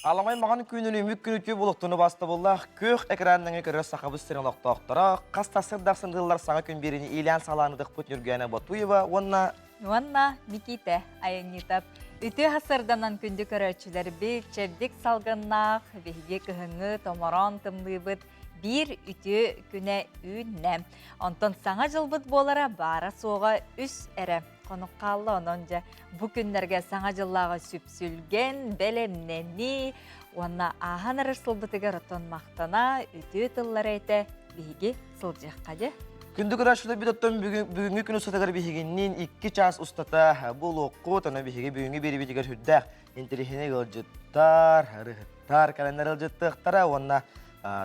Аламай маҕан күнүн үмүк күн үтүө буолуохтуну бастабыллаах күөх экраннаҥы көрөр сахабыт сирин олохтоохторо хас тасырдахсын ыыллар саҥа күн биэриини иилээн саҕалаан ытыкпыт Ньургуяна Ботуева уонна Уонна Микиитэ Айанньытап. Үтүө сырданан күндү көрөөччүлэрбит, чэбдик салгыннаах, биһиги кыһыҥҥы томороон тымныыбыт биир үтүө күнэ үүннэ. Онтон саҥа дьылбыт буолара баара-суоҕа үс эрэ хонук хаалла. Онон дьэ бу күннэргэ саҥа дьыллааҕы сүпсүлгэн, бэлэмнэнии уонна ааһан эрэр сылбытыгар оттон махтана, үтүө тыллары этэ биһиги сылдьыахха дьэ. Күндү көрөөччүлэрбит оттон бүгүҥҥү күн устатыгар биһигинниин 2 чаас устата буолуоххут. Онон биһиги бүгүҥҥү биэриибитигэр сүрдээх интэриэһинэй ыалдьыттар, ырыһыттар кэлэннэр ыалдьыттыахтара уонна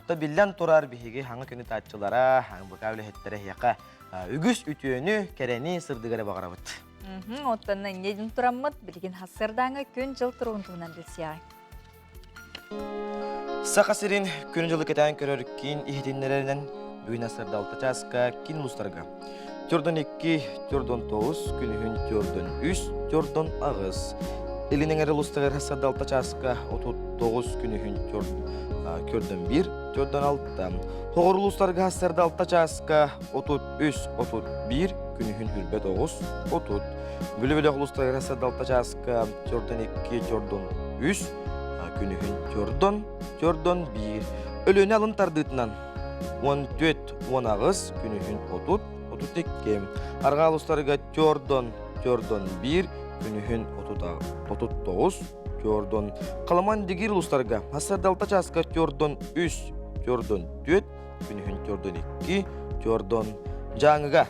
то биллэн турар биһиги хаҥа күнү тааччылара, НБК үлэһиттэрэ эһиэхэ үгүс үтүөнү, кэрэни, сырдыгы эрэ баҕарабыт. Оттон инньэ тураммыт билигин хассырдааҥы күн-дьыл туругун туһунан билсиэҕиҥ. Саха сирин күн-дьылы кэтээн көрөр киин иһитиннэрэринэн бүгүн сарда 6 чааска киин улуустарга төрдөн 2, төрдөн 9, күнүһүн төрдөн 3, төрдөн 8. Илин эҥэр улуустарыгар сарда 6 чааска 39, күнүһүн төрдөн 1, төрдөн 6. Тоҕор улуустарга сарда 6 чааска 33, 31, күнүһүн хүрбэ 9, 30. Бүлүү бөлөх улуустарыгар сарда 6 чааска төрдөн 2, төрдөн 3, күнүһүн төрдөн, төрдөн 1. Өлүөнэ алын тардыытынан 14, 18, күнүһүн 30, 32. Арҕаа улуустарга төрдөн, төрдөн 1, күнүһүн 39, төрдөн. Халаман Дигир улуустарга сарда 6 чааска төрдөн 3, төрдөн 4, күнүһүн төрдөн 2, төрдөн. Дьааҥыга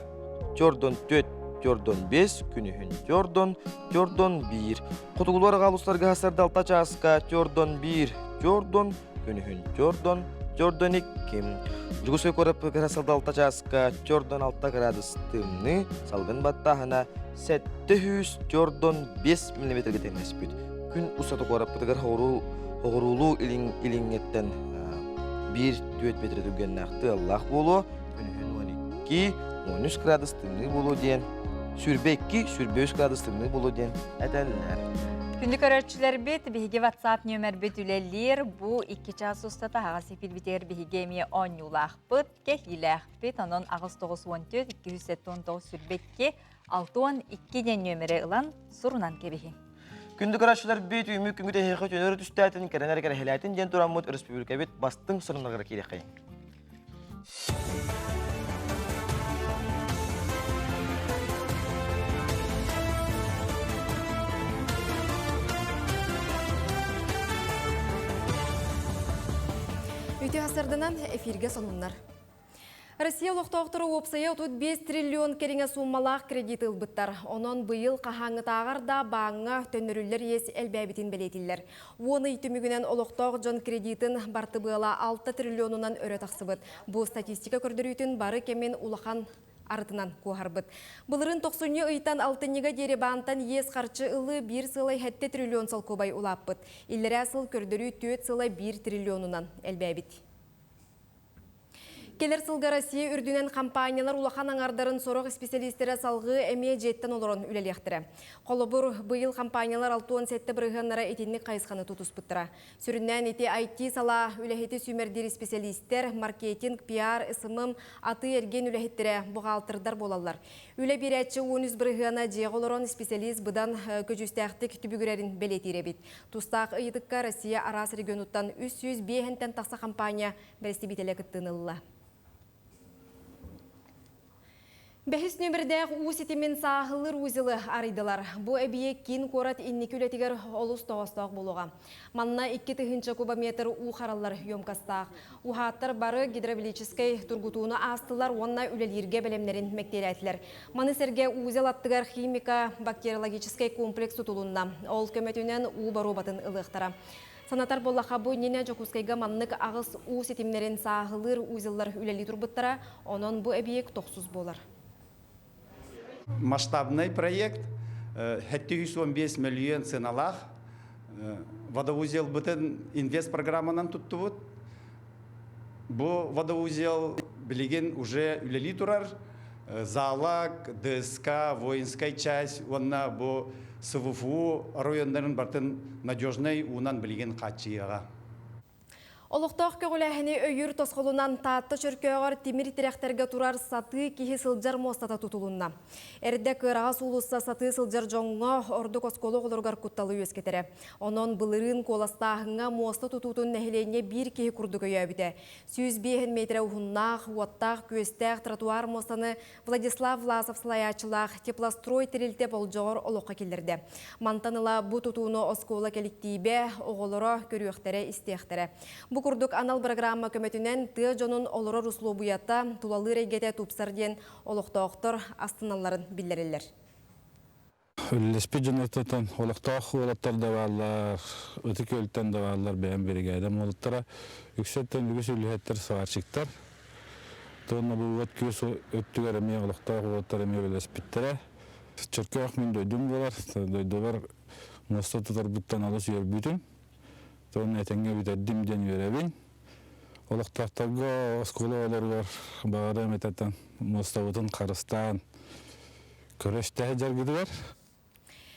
төрдөн 4, төрдөн 5, күнүһүн төрдөн, төрдөн 1. Хотугулуу арҕаа улуустарга сарда 6 чааска төрдөн 1, төрдөн, күнүһүн төрдөн, төрдөн 2. Дьокуускай куораппытыгар сарда 6 чааска төрдөн 6 градус тымныы, салгын баттааһына 700 405 миллиметргэ тэҥнэспит. Күн устата куораппытыгар оҕуруулуу илиҥҥэттэн 1-4 метр түргэннээх тыаллаах буолуо, күнүһүн 12, 13 градус тымныы буолуо диэн, 22, 23 градус тымныы буолуо диэн этэллэр. Күндү көрөөччүлэрбит, биһиги WhatsApp нүөмэрбит үлэлиир. Бу 2 чаас устата аһаҕас эфирбитигэр биһиги эмиэ оонньуулаахпыт, кэһиилээхпит. Онон 8 914 279 22 62 диэн нүөмэри ылан сурунан кэбиһиҥ. Күндү көрөөччүлэрбит, үүммүт күҥҥүт эһиэхэ үтүөнү түстээтин, кэрэнэр кэрэһилээтин диэн тураммыт өрөспүүбүлүкэбит бастыҥ сонуннарыгар киириэххэйиҥ. Үтүө сарданан эфиргэ сонуннар. Россия олохтоохторо уопсайа 35 триллион кэриҥэ сууммалаах кредит ылбыттар. Онон быйыл хаһааҥҥытааҕар да бааҥҥа төннөрүллэр иэс элбээбитин бэлиэтииллэр. 10 ый түмүгүнэн олохтоох дьон кредитин бартыбыала 6 триллионунан өрө тахсыбыт. Бу статистика көрдөрүүтүн бары кэмин улахан арытынан куоһарбыт. Былырыын тохсунньу ыйтан алтынньыга диэри баантан иэс харчы ылыы биир сылай 7 триллион солкуобай улааппыт. Иллэрээ сыл көрдөрүү 4 сыла 1 триллионунан элбээбит. Кэлэр сылга Россия үрдүнэн компаниялар улахан аҥардарын сорох исписэлиистэрэ салгыы эмиэ дьиэттэн олорон үлэлиэхтэрэ. Холобур, быйыл компаниялар 67 бырыһыаннара итинник хайысханы тутуспуттара. Сүрүннээн ити IT салаа үлэһити сүүмэрдиир исписэлиистэр, маркетинг, пиар, СММ, атыы-эргиэн үлэһиттэрэ, буҕаалтырдар буолаллар. Үлэ биэрээччи 13 бырыһыана дьиэҕэ олорон исписэлиис быдан көдьүүстээхтик түбүгүрэрин бэлиэтиир эбит. Тустаах ыйытыкка Россия араас регионуттан 305-тэн тахса компания бэрэстэбиитэлэ кыттыыны ылла. Бэһис нүөмэрдээх уу ситимин сааһылыыр узелы арыйдылар. Бу эбийиэк киин куорат инники үлэтигэр олус тоҕоостоох буолуоҕа. Манна 2000 кубометр уу хараллар емкостаах. Уһааттар бары гидравлическай тургутууну аастылар уонна үлэлииргэ бэлэмнэрин мэктиэлээтилэр. Маны сэргэ узел аттыгар химика бактериологическай комплекс тутулунна. Ол көмөтүнэн уу боруобатын ылыахтара. Санатар буоллахха, бу иннинэ Дьокуускайга маннык аҕыс уу ситимнэрин сааһылыыр узеллар үлэлии турбуттара, онон бу эбийиэк тохсус буолар. Масштабный проект 715 мөлүйүөн сыаналаах водоузелбытын инвест программанан туттубут. Бу водоузел билигин уже үлэлии турар. Залак, ДСК, воинскай часть уонна бу СВФУ оройуоннарын бартын надежнай уунан билигин хааччыйыаҕа. Олохтоох көҕүлээһини өйүүр тосхолунан Таатта Чөркөөҕөр тимир тирэхтэргэ турар сатыы киһи сылдьар муостата тутулунна. Эрдэ кыараҕас уулусса сатыы сылдьар дьоҥҥо, ордук оскуола оҕолоругар кутталы үөскэтэрэ. Онон былырыын куоластааһыҥҥа муоста тутуутун нэһилиэнньэ биир киһи курдук өйөөбүтэ. 105 миэтэрэ уһуннаах, уоттаах-күөстээх тротуар муостаны Владислав Власов салайааччылаах Теплострой тэрилтэ болдьоҕор олоххо киллэрдэ. Мантан ыла бу тутууну оскуола кэлэктиибэ, оҕолоро көрүөхтэрэ-истиэхтэрэ. Бу курдук анал бырагыраамма көмөтүнэн тыа дьонун олорор услуобуйата, тулалыыр эйгэтэ тупсар диэн олохтоохтор астыналларын биллэрэллэр. Үлэлэспит дьоннортон олохтоох уолаттар да бааллар, Ытык Күөлтэн да бааллар, бэйэм биригээдэм уолаттара. Үксэттэн үгүс үлэһиттэр сварщиктар. Уонна бу уот күөс өттүгэр эмиэ олохтоох уолаттар эмиэ үлэлэспиттэрэ. Чөркөөх мин дойдум буолар. Дойдубар муоста тутарбыттан олус үөрбүтүм. Уонна этэҥҥэ бүтэрдим диэн үөрэбин. Олохтоохторго оскуола оҕолоругар баҕарыам этэтэн муостабытын харыстаан Көрөстөһө дьаргытыгар.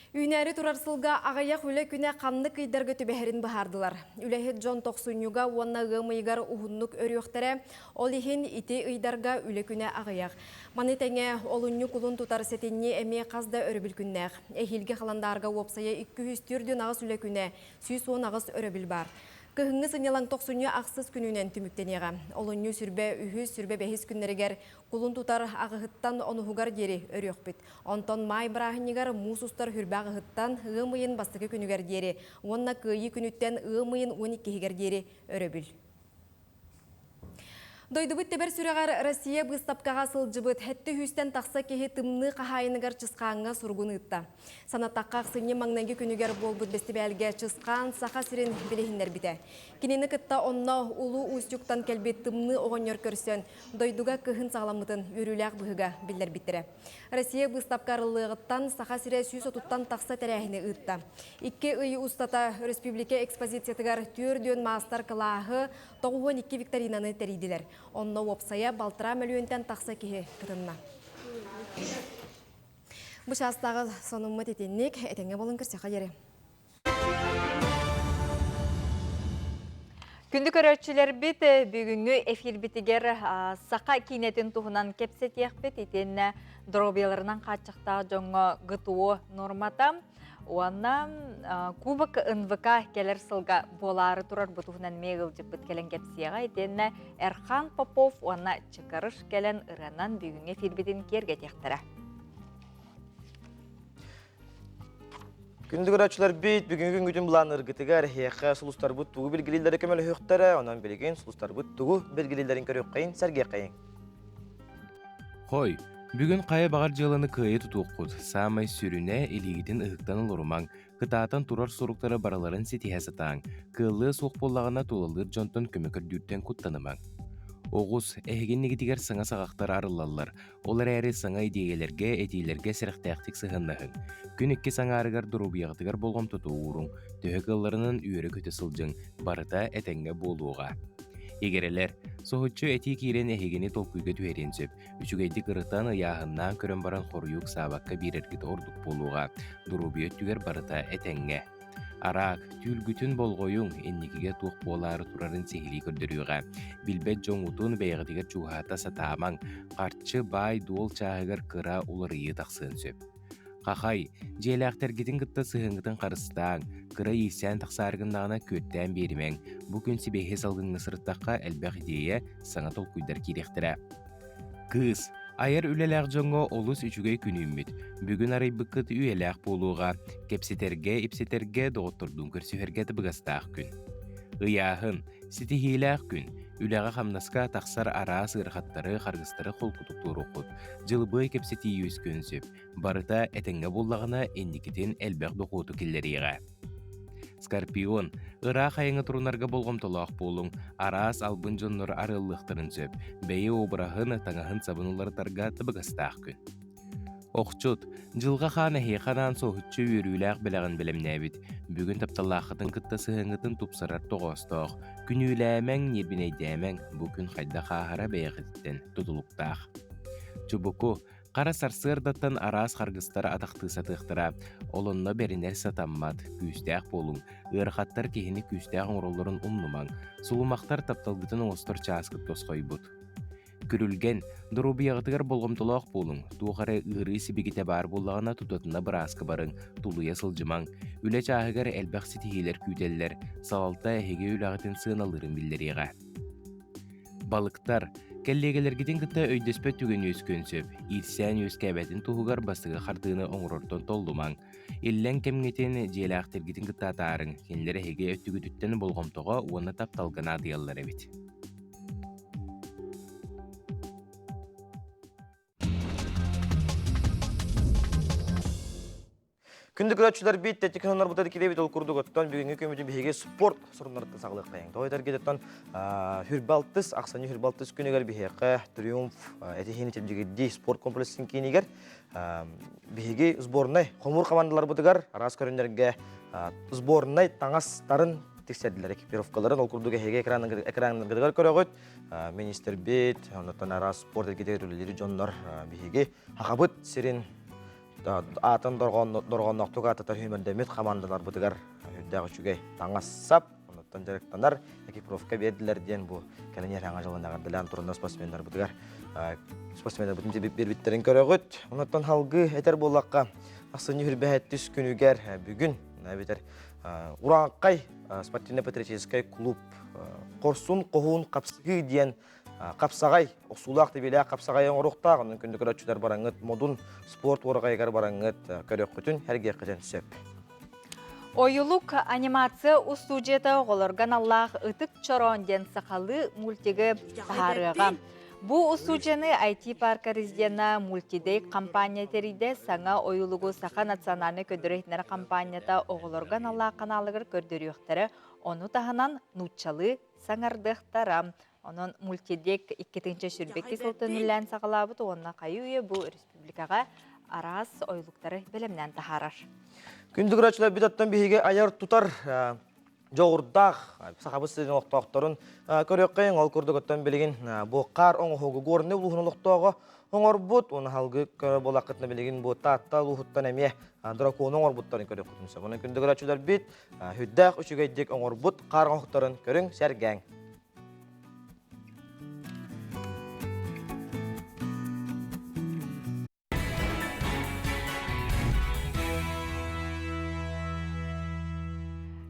Үүнээри турар сылга аҕыйах үлэ күнэ ханнык ыйдарга түбэһэрин быһаардылар. Үлэһит дьон тохсунньуга уонна ыам ыйыгар уһуннук өрүөхтэрэ, ол иһин ити ыйдарга үлэ күнэ аҕыйах. Маны тэҥэ олунньу кулун тутар сэтинньи эмиэ хас да өрөбүл күннээх. Эһиилги халандаарга уопсайа 248 үлэ күнэ, 118 өрөбүл баар. Кыһыҥҥы сынньалаҥ тохсунньу ахсыс күнүнэн түмүктэниэҕэ. Олунньу сүрбэ үһүс, сүрбэ бэһис күннэригэр Кулун тутар аҕыһыттан онуһугар диэри өрүөхпүт. Онтон маай бырааһынньыгар муус устар хүрбэ аҕыһыттан ыам ыйын бастакы күнүгэр диэри уонна Кыайыы күнүттэн ыам ыйын уон иккиһигэр диэри өрөбүл. Дойдубут тэбэр сүрэҕэр Россия быыстапкаҕа сылдьыбыт сэттэ сүүстэн тахса киһи тымныы хаһаайыныгар Чысхааҥҥа суругун ыытта. Санаттахха, ахсынньы маҥнайгы күнүгэр буолбут бэстибээлгэ Чысхаан Саха сирин билиһиннэрбитэ. Кинини кытта онно Улуу Устюгтан кэлбит тымныы оҕонньор көрсөн, дойдуга кыһын саҕаламмытын үөрүүлээх быһыыга биллэрбиттэрэ. Россия быыстапка арыллыаҕыттан Саха сирэ 130-тан тахса тэрээһини ыытта. Икки ый устата өрөспүүбүлүкэ экспозициятыгар түөрт маастар-кылааһы, 92 викторинаны тэрийдилэр. Онно уопсайа балтараа мөлүйүөнтэн тахса киһи кытынна. Бу чаастааҕы сонуммут итинник, этэҥҥэ буолун көрсөхө диэри. Күндү көрөөччүлэрбит, бүгүҥҥү эфирбитигэр саха киинэтин туһунан кэпсэтиэхпит. Итиэннэ доруобуйаларынан хааччахтаах дьоҥҥо ГТО нуормата уонна Кубок НВК кэлэр сылга буолаары турар бу туһунан эмиэ ыалдьыппыт кэлэн кэпсиэҕэ. Итиэннэ Эрхан Попов уонна Чыкарыш кэлэн ырыанан бүгүҥҥү эфирбитин киэргэтиэхтэрэ. Күндү көрөөччүлэрбит, бүгүҥҥү күҥҥүтүн былаанныргытыгар эһиэхэ сулустарбыт тугу билгилииллэрэ көмөлөһүөхтэрэ, онон билигин сулустарбыт тугу билгилииллэрин көрүөххэйин, сэргиэххэйиҥ. Хой, бүгүн хайа баҕар дьыаланы кыайа тутуоххут. Саамай сүрүнэ, илиигитин ыһыктан олорумаҥ, кытаатан турар суруктары барыларын ситиһэ сатааҥ, кыаллыа суох буоллаҕына тулалыыр дьонтон көмө көрдүүртэн куттанымаҥ. Оҕус, эһиги иннигитигэр саҥа саҕахтар арыллаллар, Ол эрээри саҥа идиэйэлэргэ, этиилэргэ сэрэхтээхтик сыһыаннаһыҥ. Күн иккис аҥаарыгар доруобуйаҕытыгар болҕомтото ууруҥ, төһө кыалларынан үөрэ-көтө сылдьыҥ, барыта этэҥҥэ буолуоҕа. Игирэлэр, соһуччу этии киирэн эһигини толкуйга түһэриэн сөп. Үчүгэйдик ырытан, ыйааһыннаан көрөн баран хоруйу ыксаабакка биэрэргит ордук буолуоҕа. Доруобуйа өттүгэр барыта этэҥҥэ. Араак, түүл-гүтүн болҕойуҥ, инникигэ туох буолаары турарын сиһилии көрдөрүөҕэ. Билбэт дьоҥҥутун бэйэҕитигэр чугаһата сатаамаҥ, харчы, баай-дуол чааһыгар кыра уларыйыы тахсыан сөп. Хахай, дьиэлээхтэргитин кытта сыһыаҥҥытын харыстааҥ, кыра иирсээн тахсаары гыннаҕына күөттээн биэримэҥ. Бу күн сибиэһэй салгыҥҥа сырыттахха элбэх идиэйэ, саҥа толкуйдар киириэхтэрэ. Кыыс, айар үлэлээх дьоҥҥо олус үчүгэй күн үүммүт. Бүгүн арыйбыккыт үйэлээх буолуоҕа. Кэпсэтэргэ, ипсэтэргэ, доҕоттордуун көрсүһэргэ табыгастаах күн. Ыйааһын, ситиһиилээх күн. Үлэҕэ-хамнаска тахсар араас ыарахаттары, харгыстары холкутук туоруоххут. Дьылыбыай кэпсэтии үөскүөн сөп. Барыта этэҥҥэ буоллаҕына, инникитин элбэх дохуоту киллэриэҕэ. Скорпион, ыраах айаҥҥа турунарга болҕомтолоох буолуҥ, араас албын дьоннор арыаллыахтарын сөп, бэйэ обраһын, таҥаһын-сабын уларытарга табыгастаах күн. Охчут, дьылҕа хаан эһиэхэ анаан соһуччу үөрүүлээх бэлэҕин бэлэмнээбит. Бүгүн тапталлааххытын кытта сыһыаҥҥытын тупсарар тоҕоостоох. Күнүүлээмэҥ, ньиэрбинэйдээмэҥ, бу күн хайдах ааһара бэйэҕититтэн тутулуктаах. Чубуку, хара сарсыардаттан араас харгыстары атахтыы сатыахтара. Ол онно бэринэр сатаммат, күүстээх буолуҥ. Ыарахаттар киһини күүстээх оҥороллорун умнумаҥ. Сулумахтар тапталгытын оҥостор чааскыт тосхойбут. Күрүлгэн, доруобуйаҕытыгар болҕомтолоох буолуҥ, туох эрэ ыарыы сибикитэ баар буоллаҕына тутатына бырааска барыҥ, тулуйа сылдьымаҥ. Үлэ чааһыгар элбэх ситиһиилэр күүтэллэр, салалта эһиги үлэҕитин сыаналыырын биллэриэҕэ. Балыктар, кэллиэгэлэргитин кытта өйдөспөт түгэн үөскүөн сөп. Иирсээн үөскээбэтин туһугар бастакы хардыыны оҥорортон толлумаҥ. Иллэҥ кэмҥитин дьиэлээхтэргитин кытта атаарыҥ, кинилэр эһиги өттүгүтүттэн болҕомтоҕо уонна тапталга наадыйаллар эбит. Күндү көрөөччүлэрбит, тэттик соннорбутар килэбит ол курдук оттон бүгүҥҥү күммүтүн биһиги спорт суруннарыттан саҕалыаххайыҥ. Тоҕо этэргититтэн хүрбалтыс, ахсынньы хүрбалтыс күнүгэр биһиэхэ Триумф этиһиини чэбдигирдии спорт комплексын киинигэр биһиги сборнай хомуур командаларбытыгар араас көрүннэргэ сборнай таҥастарын тиксэрдилэр экипировкаларын ол курдук эһиги экраннаргытыгар көрөҕүт министрбит оннуттан араас спорт эйгэтигэр үлэлиир дьоннор биһиги Хахабыт сирин аатын дорҕоонноохтук аататар сүүмэрдэммит хамаандаларбытыгар үрдээх үчүгэй таҥас-сап оннуттан дьарыктанар экипировка биэрдилэр диэн бу кэлин иһэр дьылын эҕэрдэлээн туран спортсменнарбытыгар спортсменнарбытын биэрбиттэрин көрөҕүт. Оннуттан халгыы этэр буоллахха ахсынньы хүрбэһэттис күнүгэр бүгүн эбэтэр Урааҥхай спортивно-патриотическай клуб Хорсун хоһуун хапсыһыы диэн хапсаҕай, охсуулаах тэбиилээх хапсаҕай оҥоруохтаах. Онон күндү көрөөччүлэр бараҥҥыт модун спорт уораҕайыгар бараҥҥыт көрүөххүтүн, сэргиэххитин сөп. Ойулук анимация устуудьуйата оҕолорго аналлаах Ытык Чороон диэн сахалыы мультигы таһаарыаҕа. Бу устуудьуйаны IT-парка резидена Мультидей компания тэрийдэ. Саҥа ойулугу Саха национальнай көрдөрөр-иһитиннэрэр компанията оҕолорго аналлаах ханаалыгар көрдөрүөхтэрэ. Ону таһынан нууччалыы саҥардыахтара. Онон мультидек 2022 сылтан үлэлээн саҕалаабыт уонна хайы-үйэ бу республикаҕа араас ойулуктары бэлэмнээн таһаарар. Күндү көрөөччүлэр бүт оттон биһиги айар тутар дьоҕурдаах сахабыт сирин олохтоохторун көрүөххэйиҥ. Ол курдук оттон билигин бу хаар оҥоһугу Горнай улууһун олохтооҕо оҥорбут. Уонна салгыы көрөр буоллаххытына билигин бу Таатта улууһуттан эмиэ дракону оҥорбуттарын көрүөххүтүн сөп. Онон күндү көрөөччүлэрбит сүрдээх үчүгэйдик оҥорбут хаар оҥоһуктарын көрүҥ, сэргээҥ.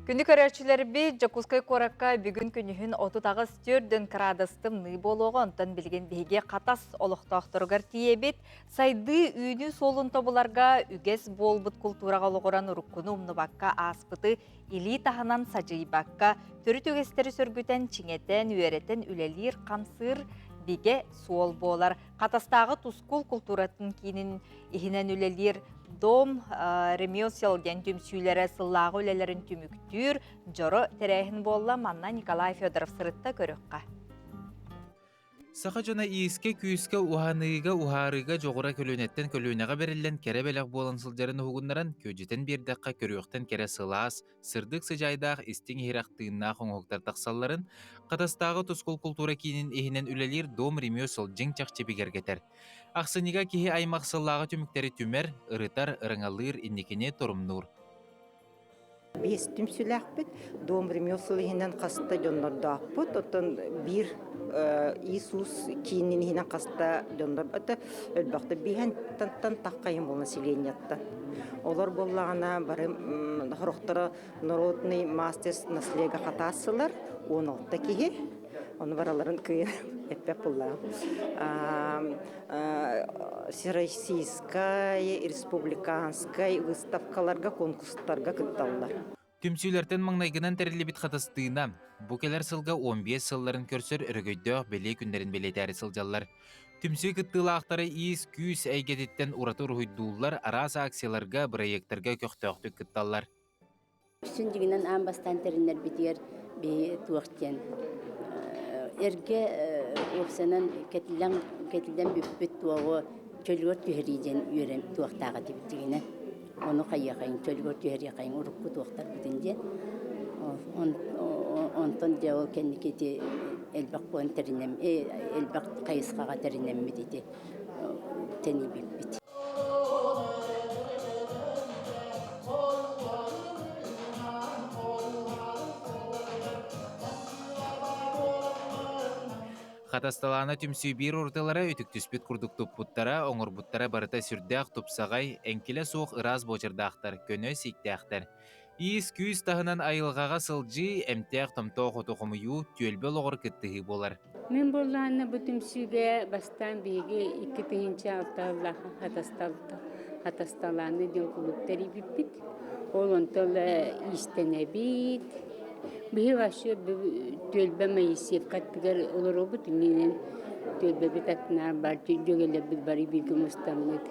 Күндү көрөөччүлэрбит, Дьокуускай куоракка бүгүн күнүһүн 38 төрдүн кыраадыс тымныы буолуоҕа, онтон билигин биһиги Хатас олохтоохторугар тиийэбит. Сайдыы үүнүү суолун тобуларга үгэс буолбут култуураҕа олоҕуран уруккуну умнубакка ааспыты илии таһынан садьыйбакка, төрүт үгэстэри сөргүтэн, чиҥэтэн, үөрэтэн үлэлиир-хамсыыр бигэ суол буолар. Хатастааҕы Тускул култууратын киинин иһинэн үлэлиир Дом ремесел диэн түмсүүлэрэ сыллааҕы үлэлэрин түмүктүүр дьоро тэрээһин буолла. Манна Николай Федоров сырытта көрүөххэ. Саха дьоно иискэ-күүскэ, уһаныыга, уһаарыыга дьоҕура көлүөнэттэн көлүөнэҕэ бэриллэн кэрэ бэлэх буолан сылдьарын уһугуннаран, күөдьүтэн биэрдэххэ көрүөхтэн кэрэ сылаас, сырдык сыдьаайдаах истиҥ-иһирэх тыыннаах оҥоһуктар тахсалларын Хатастааҕы Тускул култуура киинин иһинэн үлэлиир Дом ремесел дьиҥ-чахчы бигэргэтэр. Ахсынньыга киһи аймах сыллааҕы түмүктэри түмэр, ырытар, ырыҥалыыр, инникини торумнуур. Биэс түмсүүлээхпит. Дом ремесел иһинэн хаста дьоннордоохпут. Оттон биир Иисус киинин иһинэн хаста дьоннор өлбөхтө биһэнтэн таххайын буолна населениеттан. Олор буоллаҕына бары хорохторо народный мастер наслега хатаассылар 16 киһи. Ону бараларын кыйын эппэт буллаҕым. Всероссийскай, республиканскай выставкаларга, конкурстарга кытталлар. Түмсүүлэртэн маҥнайгынан тэриллибит Хатастыына бу кэлэр сылга 15 сылларын көрсөр өрөгөйдөөх бэлиэ күннэрин бэлиэтээри сылдьаллар. Түмсүү кыттыылаахтара иис-күүс эйгэтиттэн ураты уруһуйдууллар, араас акцияларга, бырайыактарга көхтөөхтүк кытталлар. Үксүн дьиҥинэн аан бастаан тэриннэрбитигэр биһи туох диэн эргэ уопсанан кэтиллэн кэтиллэн бүппүт туоҕу чөлүгэр түһэрии диэн үөрэн туохтаах этибит дьиҥинэн. Ону хайыахайын, чөлүгэр түһэриэхэйин урукку туохтарбытын диэн. Онтон дьэ ол кэнники ити элбэх буолан тэринэм элбэх хайысхаҕа тэринэммит ити. тэнийбиппит. Хатасталаана түмсүү биир уратылара үтүктүспүт курдук туппуттара, оҥорбуттара барыта сүрдээх тупсаҕай, эҥкилэ суох ыраас буочардаахтар, көнө сииктэхтэр. Иис-күүс таһынан айылҕаҕа сылдьыы, эмтээх-томтоох оту хомуйуу, түөлбэ олоҕор кыттыһыы буолар. Мин буоллаҕына бу түмсүүгэ бастаан биһиги 2006 Хатасталааны диэн кулууп тэрийбиппит. Ол онтон иистэнэбит. Биһи вообще түөлбэ Моисеевка аттыгар олоробут. Иннинэн түөлбэбит аттынаар бар дьүөгэлэрбит бары бииргэ мустаммыт.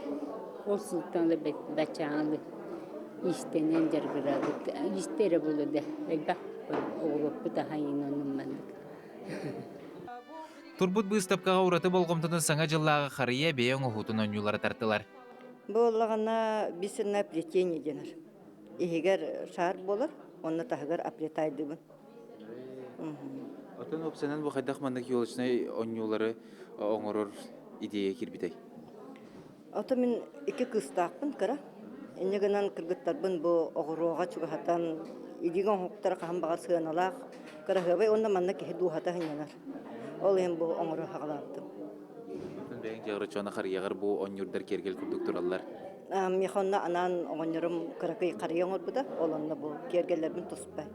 Ол сылтан баччааҥы иистэнэн дьарыгырабыт. Иистэ эрэ буолла да элбэх оҕуруоппут аһайын оннун маннык. Турбут быыстапкаҕа ураты болҕомтотун Саҥа дьыллааҕы харыйа бэйэ оҥоһуутун оонньуулара тартылар. Буоллаҕына бисерное плетение дэнэр. Иһигэр шар буолар, онно таһыгар оплетайдыбын. Отон уопсайынан бу хайдах маннык елочнай оонньуулары оҥорор идея киирбитэй? Ото мин икки кыыстаахпын кыра. Инньэ гынан кыргыттарбын бу оҕуруоҕа чугаһатан, илиигэ оҥоһуктара хаһан баҕар сыаналаах, кыраһыабай уонна манна киһи дууһата сынньанар. Ол иһин бу оҥоро саҕалаабытым. Оттон бэйэҥ дьиэҕэр харыйаҕар бу оонньуурдар киэргэл курдук тураллар. Миэхэ онно анаан оҕонньорум кыракый харыйа оҥорбута, ол онно бу киэргэллэрбин туспа.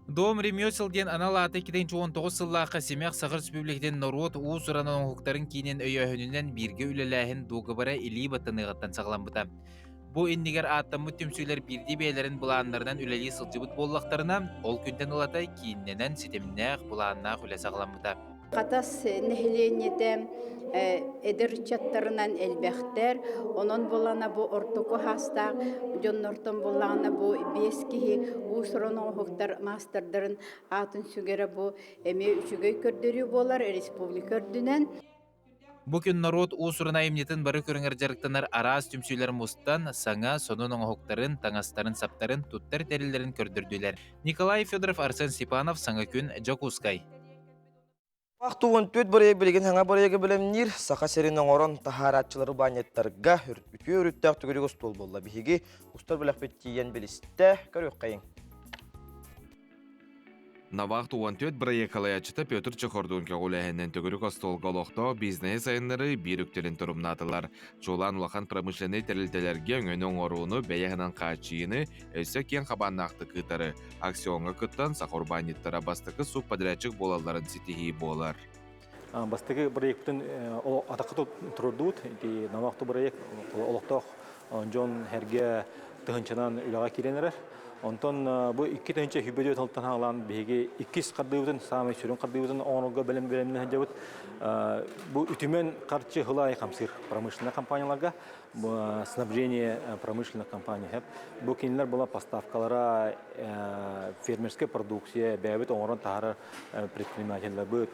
Дом ремесел диэн анал ааты 2019 сыллаахха Симэх Саха Республикатын норуот уус-уран оҥоһуктарын киинин өйөөһүнүнэн бииргэ үлэлээһин дуогабара илии баттаныаҕыттан саҕаламмыта. Бу иннигэр ааттаммыт түмсүүлэр биирдии бэйэлэрин былааннарынан үлэлии сылдьыбыт буоллахтарына, ол күнтэн ылата кииннэнэн ситимнээх, былааннаах үлэ саҕаламмыта. Хатас нэһилиэнньэтэ эдэр ыччаттарынан элбэхтэр. Онон буоллаҕына бу ортоку хаастаах дьоннортон буоллаҕына бу биэс киһи уус-уран оҥоһуктар маастардарын аатын сүгэрэ бу эмиэ үчүгэй көрдөрүү буолар республика үрдүнэн. Бу күн норуот уус-уран айымньытын бары көрүҥэр дьарыктанар араас түмсүүлэр мустан, саҥа, сонун оҥоһуктарын, таҥастарын-саптарын, туттар тэриллэрин көрдөрдүлэр. Николай Федоров, Арсен Степанов, Саҥа күн, Дьокуускай. 14 бырайыак билигин саҥа бырайыагы бэлэмниир Саха сирин оҥорон таһаарааччылары баанньыттарга үтүө өрүттээх төгүрүк остуол буолла. Биһиги устар бэлэхпит тиийэн билистэ. Көрүөххэйиҥ. Навах 14 бырайыак салайааччыта Петр Чехордун көҕүлээһининэн төгүрүк остуолга олохтоох бизнеһи сайыннарыы биир үктэлин торумнаатылар. Чуолаан улахан промышленнай тэрилтэлэргэ өҥөнү оҥорууну, бэйэ аһынан хааччыйыыны өссө киэҥ хабааннаахтык ыытары, акционҥа кыттан саха урбаанньыттара бастакы субподрядчик буолалларын ситиһии буолар. Бастакы бырайыакпытын атахха турдубут. Ити Намахту бырайыак олохтоох дьон эргэ тыһынчанан үлэҕэ киирэн эрэр. Онтон бу 2024 сылтан хаалан биһиги иккис хардыыбытын, саамай сүрүн хардыыбытын оҥорорго бэлэм бэлэмнэнэ сылдьабыт. Бу үтүмэн харчы сыл аайы хамсыыр промышленнай компанияларга снабжение промышленных компаний. Бу кинилэр була поставкалара фермерская продукция бэйэбит оҥорон таһаарар предпринимателлэрбит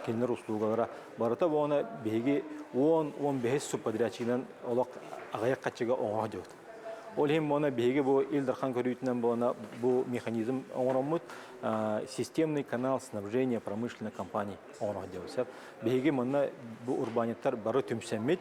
кинилэр услугалара барыта буона биһиги 10-15 субподрядчигынан олох аҕыйах хаччыга оҥоро дьыбыт. Ол иһин буона биһиги бу Ил Дархан көрүүтүнэн буона бу механизм оҥороммут системный канал снабжения промышленных компаний оҥоро дьыбыт. Биһиги манна бу урбаанньыттар бары түмсэммит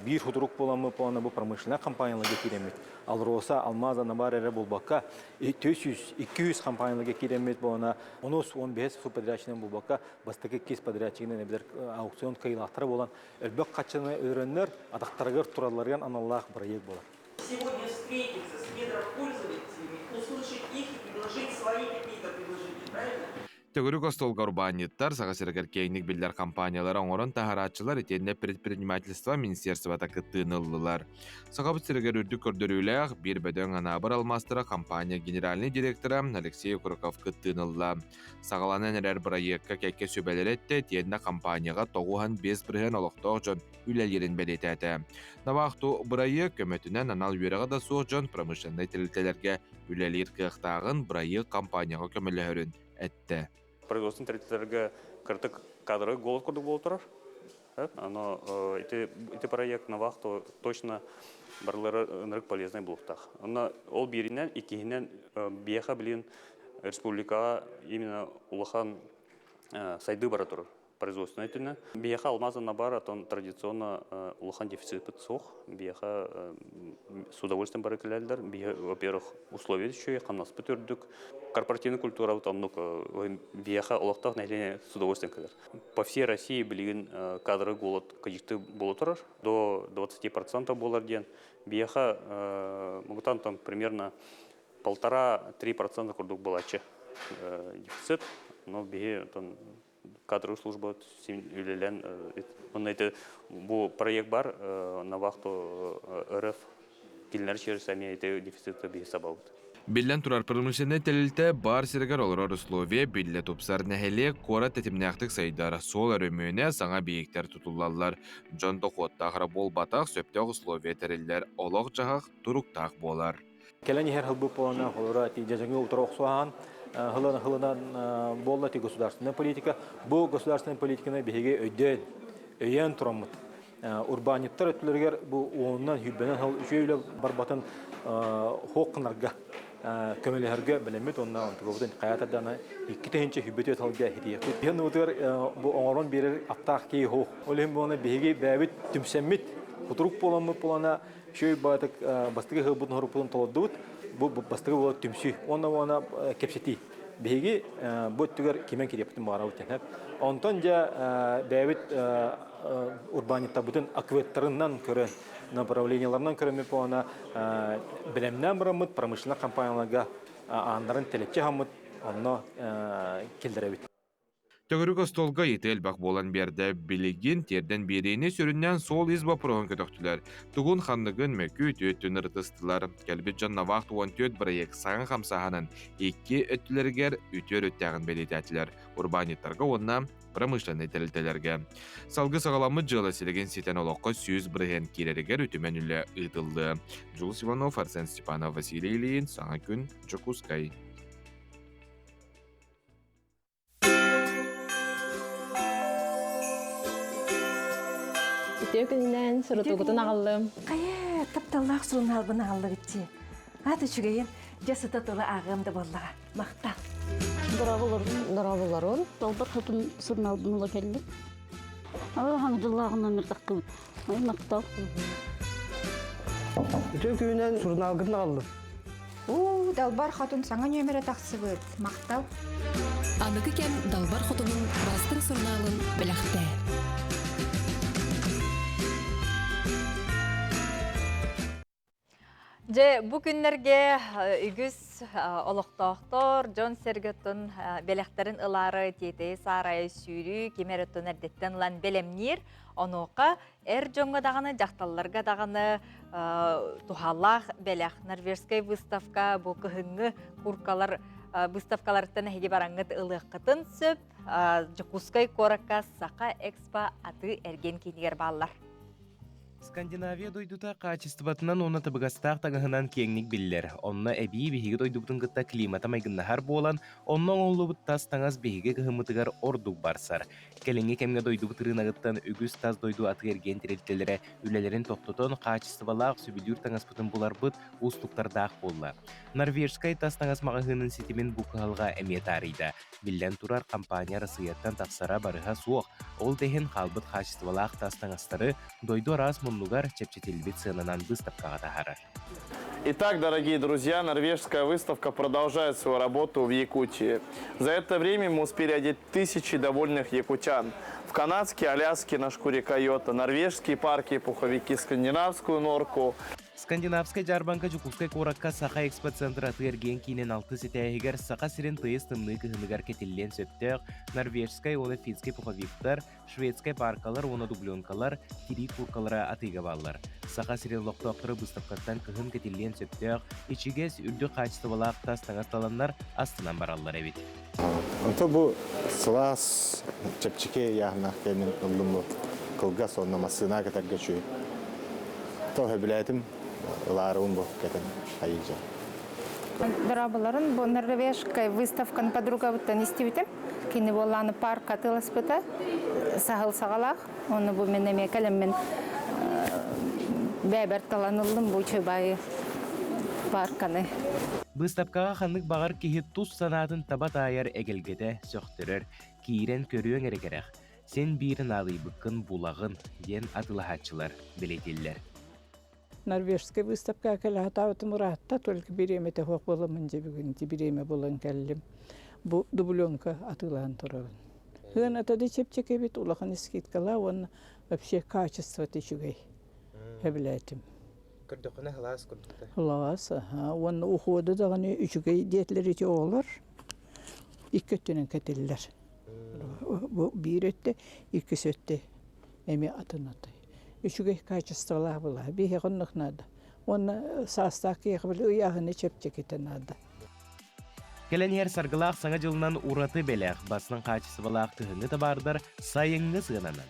биир хутурук буоламмыт буолана бу промышленнай компанияларга киирэммит Алроса, Алмаза, Набар эрэ буолбакка 200 компанияларга киирэммит буолана онус 15 субподрядчигынан буолбакка бастакы иккис подрядчигынан эбэтэр аукцион кыайыылаахтара буолан элбэх хаччыны өлөрөннөр атахтарыгар туралларыгар аналлаах бырайыак буолар. Сегодня встретиться с недропользователями, услышать их и предложить свои какие-то предложения, правильно? Төгүрүк остуолга урбаанньыттар, Саха сиригэр киэҥник биллэр компаниялары оҥорон таһарааччылар итиэннэ предпринимательство министерствота кыттыыны ыллылар. Сахабыт сиригэр үрдүк көрдөрүүлээх биир бөдөҥ Анаабыр алмаастара компания генеральнай директора Алексей Окороков кыттыыны ылла. Саҕаланан эрэр бырайыакка кэккэ сүбэлэри эттэ итиэннэ компанияҕа 95% олохтоох дьон үлэлиирин бэлиэтээтэ. Навахту бырайыак көмөтүнэн анал үөрэҕэ да суох дьон промышленнай тэрилтэлэргэ үлэлиир кыахтааҕын бырайыак компанияҕа көмөлөһөрүн эттэ. Производственный тэрилтэлэргэ кыратык кадровый голод курдук буола турар. Оно ити, ити проект на вахту точно барылары ынырык полезный буолуохтаах. Онно ол бииринэн, иккиһинэн биэхэ билин республикаҕа именно улахан сайдыы бара турар. Производственнай өттүнэн. Биһиэхэ алмаз бар, отон традиционно улахан дефицит суох. Биһиэхэ с удовольствием бары кэлэллэр. Биһиэ, во-первых, условия үчүгэй, хамнаспыт үрдүк. Корпоративный культурабыт оннук биһиэхэ олохтоох нэһилиэнньэ с удовольствием кэлэр. По всей России билигин кадровый голод кыдьыкты буола турар. До 20% буолар диэн. Биһиэхэ мугутан там примерно 1,5-3% курдук буолааччы дефицит. Но биһи кадровый служба үлэлэн онно это бу проект бар на вахту РФ кинилэр через эмиэ ити дефициты биһи сабабыт. Биллэн турар, промышленнай тэрилтэ баар сиригэр олорор условия биллэ тупсар нэһилиэк куорат тэтимнээхтик сайдар, суол өрөмүөнэ, саҥа объектар тутуллаллар. Дьон дохуоттаах эрэ буолбатах, сөптөөх условия тэриллэр, олох-дьаһах туруктаах буолар. Кэлэн иһэр хылбыт буолана холоро ти дьадьаҥы утары охсуһаан хылан хылынан буолла ти государственная политика. Бу государственная политиканы биһиги өйдөөн өйөөн тураммыт. Урбаанньыттар өттүлэригэр бу уонунан сүүрбэнэн сыл үчүгэй үлэ барбатын хуох гынарга көмөлөһөргө бэлэммит уонна онтукабытын хайаатар 2024 сылга хитиэхпит. Биһиэн уутугар бу оҥорон биэрэр аптаах киһи хуох. Ол иһин буолана биһиги бэйэбит түмсэммит, кутурук буоламмыт буолана Үчүгэй баатык бастакы ыһыахпытын хоруппутун толордубут. Бу бастакы буолар түмсүү. Уонна уонна кэпсэтии. Биһиги бу өттүгэр кимэн кириэппитин баҕарабыт диэн. Онтон дьэ бэйэбит урбаанньыттарбытын акветтарынан көрөн, направлениеларынан көрөммүт буолана бэлэмнээн бараммыт промышленнай компанияларга ааннарын тэлэччи аһаммыт онно киллэрэбит. Төгүрүк остуолга ыйытыы элбэх буолан биэрдэ. Билигин тиэрдэн биэриини сүрүннээн суол-иис боппуруоһун көтөхтүлэр. Тугун-ханныгын мөкү үтүө ырытыстылар. Кэлбит дьон Навахт 14 бырайыак саҥа хамсааһынын икки өттүлэригэр үтүө өрүттээҕин бэлиэтээтилэр. Урбаанньыттарга уонна промышленнай тэрилтэлэргэ. Салгыы саҕаламмыт дьыала силигин ситэн олоххо 100% киирэригэр үтүмэн үлэ ыытыллыа. Джулс Иванов, Арсен Степанов, Василий Ильин, Саҥа күн, Дьокуускай. Үтүө күнүнэн сурутуугутун аҕаллым. Хайа, тапталлаах сурунаалбын аҕаллыбытчи. Аат үчүгэйин, дьэ сыта тура ааҕыам да буоллаҕа. Махтал. Дорооболорун. Дорооболорун. Долбор хотун сурунаалбын ыла кэллим. Хаҥ дьыллааҕын номер тахтыбыт. Ой, махтал. Үтүө күнүнэн сурунаалгытын аҕаллым. Уу, Далбар Хотун саҥа нүөмэрэ тахсыбыт. Махтал. Аныгы кэм Далбар Хотунун бастыҥ сурунаалын бэлэхтээ. Дьэ, бу күннэргэ үгүс олохтоохтор, дьон-сэргэ оттон бэлэхтэрин ылаары тиэтэйи-саарайы сүүрүү ким эрэ оттон эрдэттэн ылан бэлэмниир. Онуоха эр дьоҥҥо даҕаны, дьахталларга даҕаны туһалаах бэлэх. Норвежскай выставка бу кыһыҥҥы куркалар выставкаларыттан эһиги бараҥҥыт ылыаххытын сөп. Дьокуускай куоракка Саха Экспо атыы-эргиэн киинигэр бааллар. Скандинавия дойдута хаачыстыбатынан уонна табыгастаах таҥаһынан киэҥник биллэр. Онно эбии биһиги дойдубутун кытта климата майгыннаһар буолан, онно оҥоһуллубут тас таҥас биһиги кыһыммытыгар ордук барсар. Кэлиҥҥи кэмҥэ дойдубут ырыынагыттан үгүс тас дойду атыы-эргиэн тэрилтэлэрэ үлэлэрин тохтотон, хаачыстыбалаах сөбүлүүр таҥаспытын буларбыт уустуктардаах буолла. Норвежскай тас таҥас маҕаһыынын ситимин бу кыһалҕа эмиэ таарыйда. Биллэн турар, компания Арассыыйаттан тахсара барыһа суох, ол да иһин хаалбыт хаачыстыбалаах тас таҥастары дойду араас муннугар чэпчэтиллибит сыананан быыстапкаҕа таһаарар. Итак, дорогие друзья, норвежская выставка продолжает свою работу в Якутии. За это время мы успели одеть тысячи довольных якутян. В канадские Аляски на шкуре койота, норвежские парки и пуховики, скандинавскую норку. Скандинавскай дьаарбаҥка Дьокуускай куоракка Саха экспоцентр атыы-эргиэн киинин алтыс этээһигэр Саха сирин тыйыс тымныы кыһыныгар кэтиллиэн сөптөөх норвежскай уонна финскэй пуховиктар, шведскай паркалар уонна дубленкалар, тирии кууркалара атыыга бааллар. Саха сирин олохтоохторо быыстапкаттан кыһын кэтиллиэн сөптөөх, ичигэс, үрдүк хаачыстыбалаах тас таҥас таланнар астынан бараллар эбит. Онто бу сылаас чэпчэки ыйааһыннаах кэмин ыллым бу кылгас уонна массыына кэтэргэ үчүгэй. То сөбүлээтим, ылаарыбын бу кэтэн айыыдьа. Дорооболорун бу норвежскай выставканы подругабыттан истибитим. Кини буоллааны парк атыыласпыта саһыл саҕалаах. Оны бу мен эмиэ кэлэммин бэйэбэр талан ыллым бу үчүгэй парканы. Быыстапкаҕа ханнык баҕар киһи тус санаатын таба таайар эгэлгэтэ сөхтөрөр, киирэн көрүөҥ эрэ кэрэх. Син биир наадыйбыккын булаҕын, диэн атыылаһааччылар бэлиэтииллэр. Норвежскай выставкаҕа кэлэ сатаабытым ыраатта, только бириэмэтэ суох буоламмын дьэ бүгүн ити бириэмэ булан кэллим. Бу дубленка атыылаһан турабын. Сыаната да чэпчэки эбит, улахан скидкалаах уонна вообще качествота үчүгэй. Сөбүлээтим. Көрдөххүнэ сылаас курдук да. Сылаас, аха. Уонна ухода даҕаны үчүгэй диэтилэр ити оҕолор. Икки өттүнэн кэтиллэр. Бу биир өттө, иккис өттө эмиэ атын атай. Үчүгэй качестволаах была. Биһиэхэ оннук наада. Уонна саастаах киһиэхэ били ыйааһыны чэпчэкитэ наада. Кэлэн иһэр саргылаах Саҥа дьылынан ураты бэлэх, бастыҥ хаачыстыбалаах кыһыҥҥы табаардар сайыҥҥы сыананан.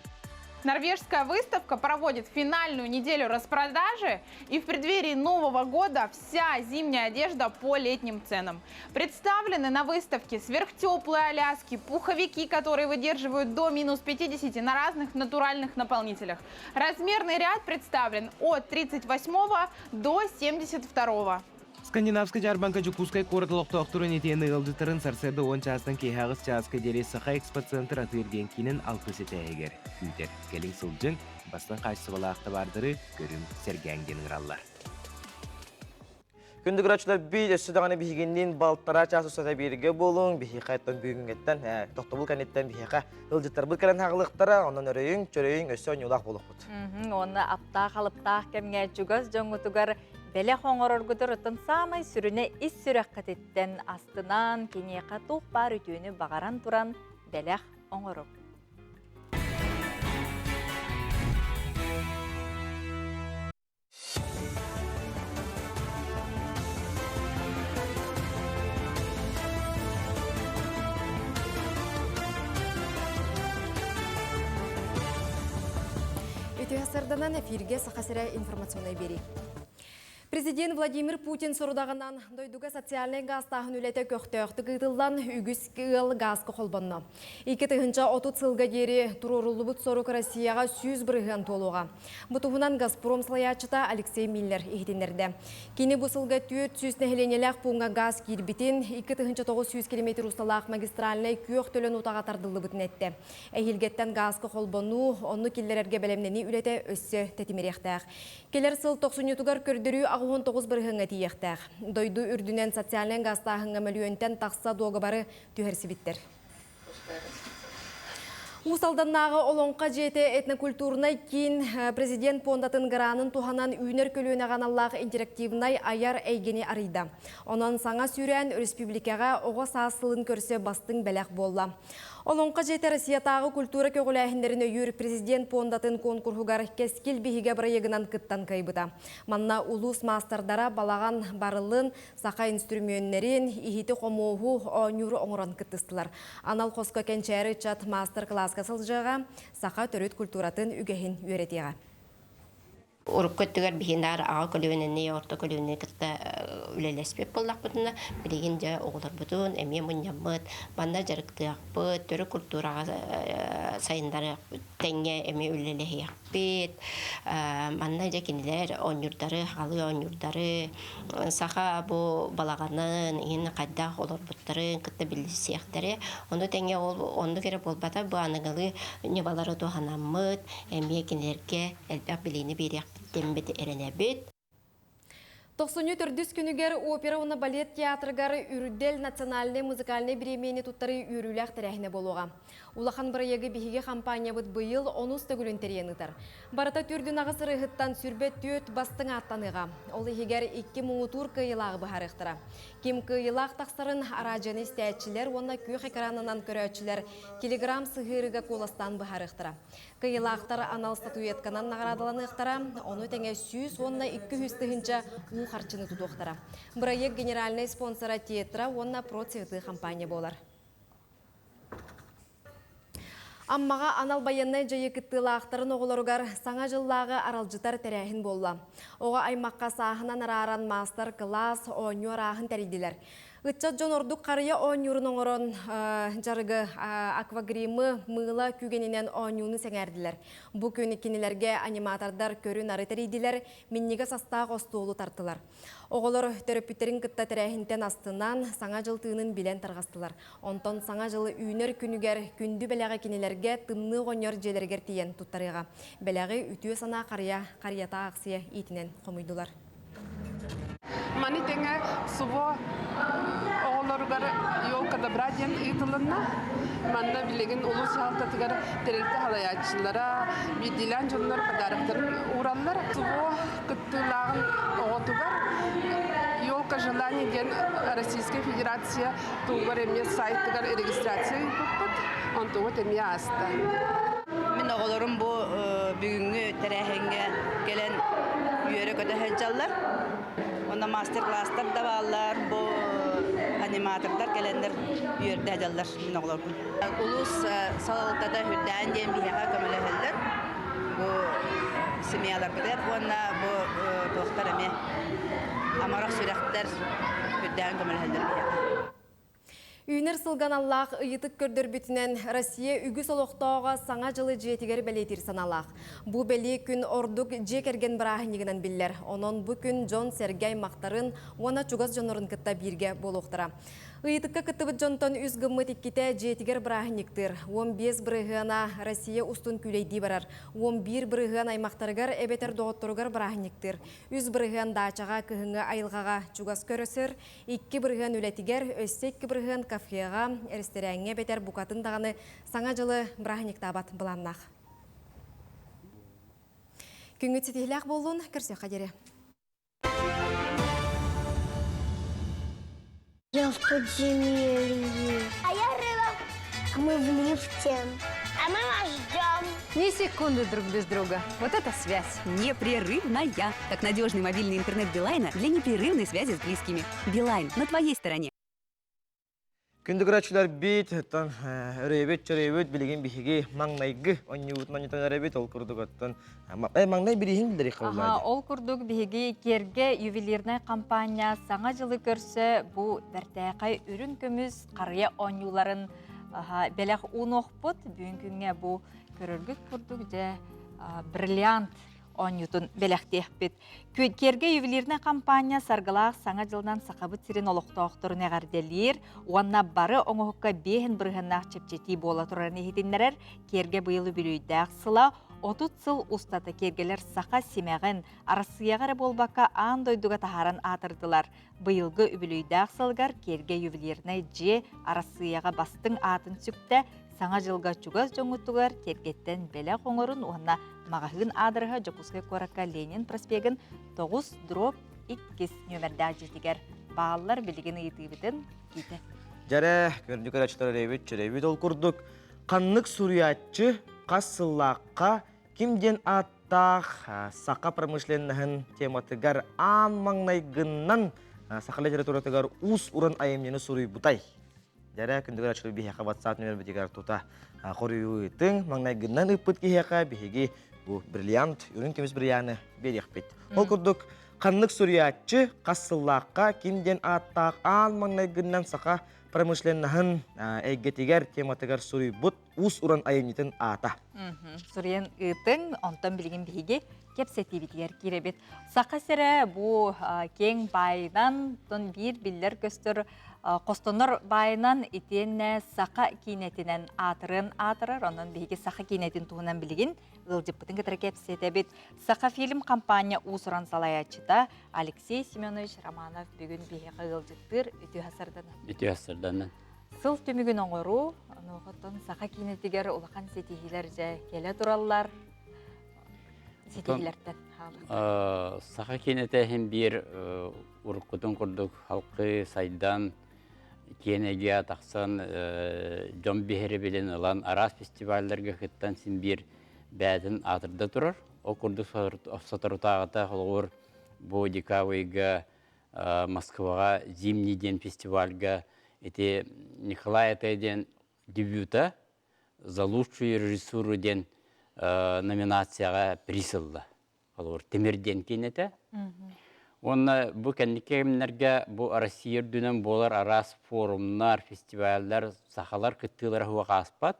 Норвежская выставка проводит финальную неделю распродажи, и в преддверии Нового года вся зимняя одежда по летним ценам. Представлены на выставке сверхтеплые аляски, пуховики, которые выдерживают до минус 50 на разных натуральных наполнителях. Размерный ряд представлен от 38 до 72. Скандинавскай дьаарбаҥка Дьокуускай куорат олохтоохторун итиэннэ ыалдьыттарын сарсыарда уон чаастан киэһэ аҕыс чааска диэри Саха экспоцентр атыы-эргиэн киинин алтыс этээһигэр күүтэр. Кэлиҥ сылдьыҥ, бастыҥ хаачыстыбалаах табаардары көрүҥ, сэргээҥ диэн ыҥыраллар. Күндү көрөөччүлэр биир өссө даҕаны биһигинниин балтараа чаас устата бииргэ буолуҥ. Биһиэхэ оттон бүгүҥҥэттэн тохтобул кэнниттэн биһиэхэ ыалдьыттарбыт кэлэн хаалыахтара. Онон өрөйүҥ, чөрөйүҥ өссө оонньуулаах буолуохпут. Уонна аптаах-алыптаах кэмҥэ чугас дьоҥҥутугар Бэлэх оҥороргутугар оттон саамай сүрүнэ ис сүрэххититтэн астынан, киниэхэ туох баар үтүөнү баҕаран туран бэлэх оҥоруҥ. Үтүө сарданан эфирге Саха сирэ информационнай биэрии. Президент Владимир Путин сорудаҕынан дойдуга социальнай гаастааһын үлэтэ көхтөөхтүк ыытыллан, үгүс ыал гааска холбонно. 2030 сылга диэри туруоруллубут сорук Россияҕа 100% туолуоҕа. Бу туһунан Газпром салайааччыта Алексей Миллер иһитиннэрдэ. Кини бу сылга 400 нэһилиэнньэлээх пууҥҥа гаас киирбитин, 2900 километр усталаах магистральнай күөх төлөн утаҕа тардыллыбытын эттэ. Эһиилгэттэн гааска холбонуу, онну киллэрэргэ бэлэмнэнии үлэтэ өссө тэтимириэхтээх. Кэлэр сыл тохсунньутугар көрдөрүү 69 бырыһыаҥҥа тиийиэхтээх. Дойду үрдүнэн социальнай гаастааһыҥҥа мөлүйүөнтэн тахса дуогабары түһэрсибиттэр. Уус Алданнааҕы Олоҥхо дьиэтэ этнокультурнай киин президент пуондатын гранын туһанан үүнэр көлүөнэҕэ аналлаах интерактивнай айар эйгэни арыйда. Онон саҥа сүүрээн өрөспүүбүлүкэҕэ оҕо саас сылын көрсө бастыҥ бэлэх буолла. Олоҥхо дьиэтэ Россиятааҕы культура көҕүлээһиннэрин өйүүр президент пуондатын куонкуруһугар Кэскил биһигэ бырайыагынан кыттан кыайбыта. Манна улуус маастардара балаҕан барылын, саха инстрүмүөннэрин, иһити-хомуоһу, оонньууру оҥорон кыттыстылар. Анал хоско кэнчээри ыччат маастар-кылааска сылдьыаҕа, саха төрүт культуратын үгэһин үөрэтиэҕэ. Урукку өттүгэр биһи наар аҕа көлүөнэни, орто көлүөнэни кытта үлэлэспит буоллахпытына, билигин дьэ оҕолорбутун эмиэ мунньаммыт, манна дьарыктыахпыт, төрүт культураҕа сайыннарыахпыт, тэҥҥэ эмиэ үлэлэһиэхпит. Манна дьэ кинилэр оонньуурдары, сахалыы оонньуурдары, саха бу балаҕанын иһин хайдах олорбуттарын кытта билсиэхтэрэ. Ону тэҥэ ол оннук эрэ буолбата, бу аныгылыы ньымалары туһанаммыт, эмиэ кинилэргэ элбэх билиини биэриэхпит эрэнэбит. Тохсунньу төрдүс күнүгэр опера уонна балет театрыгар Үрдэл национальнай музыкальнай бириэмийэни туттарыы үөрүүлээх тэрээһинэ буолуоҕа. Улахан бырайыагы биһиги хампаанньабыт быйыл онус төгүлүн тэрийэн ыытар. Барыта төрдүн аҕыс ырыаһыттан сүрбэ түөрт бастыҥ ааттаныаҕа. Ол иһигэр икки муҥутуур кыайыылааҕы быһаарыахтара. Ким кыайыылаах тахсарын араадьыйаны истээччилэр уонна күөх экранынан көрөөччүлэр телеграм сыһыарыыга куоластаан быһаарыахтара. Кыайыылаахтар анал статуэтканан наҕараадаланыахтара, ону тэҥэ 100 уонна 200 тыһыынча уу харчыны тутуохтара. Бырайыак генеральнай спонсора Тетра уонна Процветы компания буолар. Аммаҕа анал байыаннай дьайыы кыттыылаахтарын оҕолоругар Саҥа дьыллааҕы аралдьытар тэрээһин буолла. Оҕо аймахха сааһынан арааран маастар-кылаас, оонньуу арааһын тэрийдилэр. Ыччат дьон ордук харыйа оонньуурун оҥорон дьарыгы аквагримы мыыла күүгэнинэн оонньууну сэҥээрдилэр. Бу күн кинилэргэ аниматордар көрү-нары тэрийдилэр, минньигэс астаах остуолу тартылар. Оҕолор төрөппүттэрин кытта тэрээһинтэн астынан, Саҥа дьыл тыынын билэн тарҕастылар. Онтон Саҥа дьыл үүнэр күнүгэр күндү бэлэҕи кинилэргэ тымныы оҕонньор дьиэлэригэр тиийэн туттарыаҕа. Бэлэҕи үтүө санаа харыйа харыйата аахсыйа иитинэн хомуйдулар. Маны тэҥэ СВО оҕолоругар «Елка добра» диэн ыытылынна. Манна билигин улуус дьаһалтатыгар тэрилтэ салайааччылара, биирдиилээн дьоннор подароктарын уураллар. СВО кыттыылааҕын оҕотугар «Елка желаний» диэн Российскай Федерация туһугар эмиэ сайтыгар регистрация ыыппыппыт. Онтугут эмиэ ааста. Мин оҕолорум бу бүгүҥҥү тэрээһиҥҥэ кэлэн үөрэ-көтө сылдьаллар. Онно мастер-класстар да бааллар, бу аниматордар кэлэннэр үөрдэ сылдьаллар мин оҕолорбун. Улуус салалтата үрдээн диэн биһиэхэ көмөлөһөллөр. Бу семьяларбытыгар уонна бу туохтар эмиэ амарах сүрэхтэр үрдээн көмөлөһөллөр биһиэхэ. Үүнэр сылга аналлаах ыйытык көрдөрбүтүнэн Россия үгүс олохтооҕо Саҥа дьылы дьиэтигэр бэлиэтиир санаалаах. Бу бэлиэ күн ордук дьиэ кэргэн бырааһынньыгынан биллэр. Онон бу күн дьон-сэргэ аймахтарын уонна чугас дьоннорун кытта бииргэ буолуохтара. Ыйытыкка кыттыбыт дьонтон үс гыммыт иккитэ дьиэтигэр бырааһынньыктыыр. 15 бырыһыана Россия устун күүлэйдии барар. 11 бырыһыан аймахтарыгар эбэтэр доҕотторугар бырааһынньыктыыр. 3% даачаҕа кыһыҥҥы айылҕаҕа чугас көрөсөр, 2% үлэтигэр, өссө 2% кафеҕа, эрэстэрээҥҥэ эбэтэр букатын даҕаны Саҥа дьылы бырааһынньыктаабат былааннаах. Күҥҥүт ситиһилээх буоллун, көрсүөххэ диэри. Я в подземелье. А я рыба. А мы в лифте. А мы вас ждем. Ни секунды друг без друга. Вот это связь. Непрерывная. Как надежный мобильный интернет Билайна для непрерывной связи с близкими. Билайн на твоей стороне. Күндү көрөөччүлэрбит, оттон өрөйбүт, чөрөйбүт билигин биһиги маҥнайгы онньуубутун онньутан эрэбит, ол курдук оттон маҥнай бирииһин биллэрик Аха, ол курдук биһиги Киэргэ ювелирнай компания Саҥа дьылы көрсө бу бэртээхэй үрүҥ көмүс харыйа оонньууларын бэлэх уунуохпут. Бүгүн күҥҥэ бу көрөргүт курдук дьэ бриллиант оонньуутун бэлэхтиэхпит. Киэргэ ювелирнай компания саргылаах Саҥа дьылынан Сахабыт сирин олохтоохторун эҕэрдэлиир уонна бары оҥоһукка биэһин бырыһыаннаах чэпчэтии буола турарын иһитиннэрэр. Киэргэ быйыл үбүлүөйдээх сыла 30 сыл устата киэргэлэр саха симэҕин Арассыыйаҕа эрэ буолбакка аан дойдуга таһааран аатырдылар. Быйылгы үбүлүөйдээх сылыгар Киэргэ ювелирнай дьиэ Арассыыйаҕа бастыҥ аатын сүктэ, Саҥа дьылга чугас дьоҥҥутугар тиэргэттэн бэлэх оҥорун уонна маҕаһыын аадырыһа Дьокуускай куоракка Ленин проспегын 9 дробь 2 нүөмэрдээх дьиэтигэр бааллар билигин ыйытыыбытын киитэ. Дьэрэ, көрдүк көрөөччүлэр эрэйбит, чөрөйбүт ол курдук ханнык суруйааччы хас сыллаахха ким диэн ааттаах саха промышленноһын тематыгар аан маҥнайгыннан саха литературатыгар уус-уран айымньыны суруйбутай? Дьэрэ, күндүгэр ачылы биһиэхэ WhatsApp нөмербитигэр тута хоруйуытыҥ, маҥнайгыннан ыыппыт киһиэхэ биһиги бу бриллиант, үрүҥ көмүс бриллианы биэриэхпит. Ол курдук, ханнык суруйааччы хас сыллаахха ким диэн ааттаах аан маҥнайгыннан саха промышленноһын эйгэтигэр тематыгар суруйбут уус-уран айымньытын аата. Суруйан ыытыҥ, онтон билигин биһиги кэпсэтиибитигэр киирэбит. Саха сирэ бу киэҥ баайынан, тон биир биллэр-көстөр хостонор баайынан итиэннэ саха киинэтинэн аатырыан аатырар. Онон биһиги саха киинэтин туһунан билигин ыалдьыппытын кытары кэпсэтэбит. Сахафильм компания уус-уран салайааччыта Алексей Семенович Романов бүгүн биһиэхэ ыалдьыттыыр үтүө сарданан. Үтүө сарданан. Сыл түмүгүн оҥоруу, онуоха саха киинэтигэр улахан ситиһиилэр дьэ кэлэ тураллар. Ситиһиилэртэн хаалар. Саха киинэтэ иһин биир уруккутун курдук халқы сайдан, киэн эйгэ тахсан, дьон биһирэбилин ылан, араас фестивалларга кыттан син биир бэйэтин аатырда турар. Ол курдук соторутааҕыта холобур бу декабрьга Москваҕа Зимний диэн фестивальга ити Николай Атай диэн дебюта «За лучшую режиссуру» диэн номинацияҕа приз ылла. Холобур, Тимир диэн киинэтэ. Уонна бу кэнники кэмнэргэ бу Россия үрдүнэн буолар араас форумнар, фестиваллар сахалар кыттыылара суох ааспат.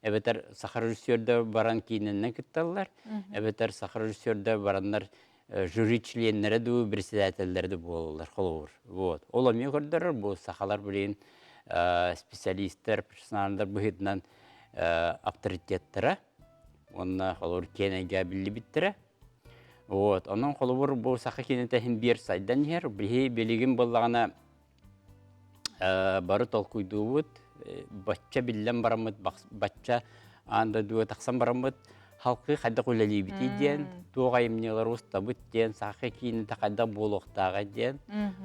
Эбэтэр саха режиссердэр баран киинэннэн кытталлар, эбэтэр саха режиссердэр бараннар жюри членнэрэ дуу, председателлэрэ да буолаллар холобур. Вот. Ол эмиэ көрдөрөр бу сахалар билигин специалистар, персоналлар быһыытынан авторитеттара уонна холобур киэн эйгэ биллибиттэрэ. Вот. Онон холобур бу саха киинэтэ иһин биэр сайдан иһэр. Биһи билигин буоллаҕына бары толкуйдуубут, бачча биллэн бараммыт, бачча аан дойдуга тахсан бараммыт, халқы хайдах үлэлиибитий диэн, туох айымньылары устабыт диэн, саха киинэтэ хайдах буолуохтааҕа диэн.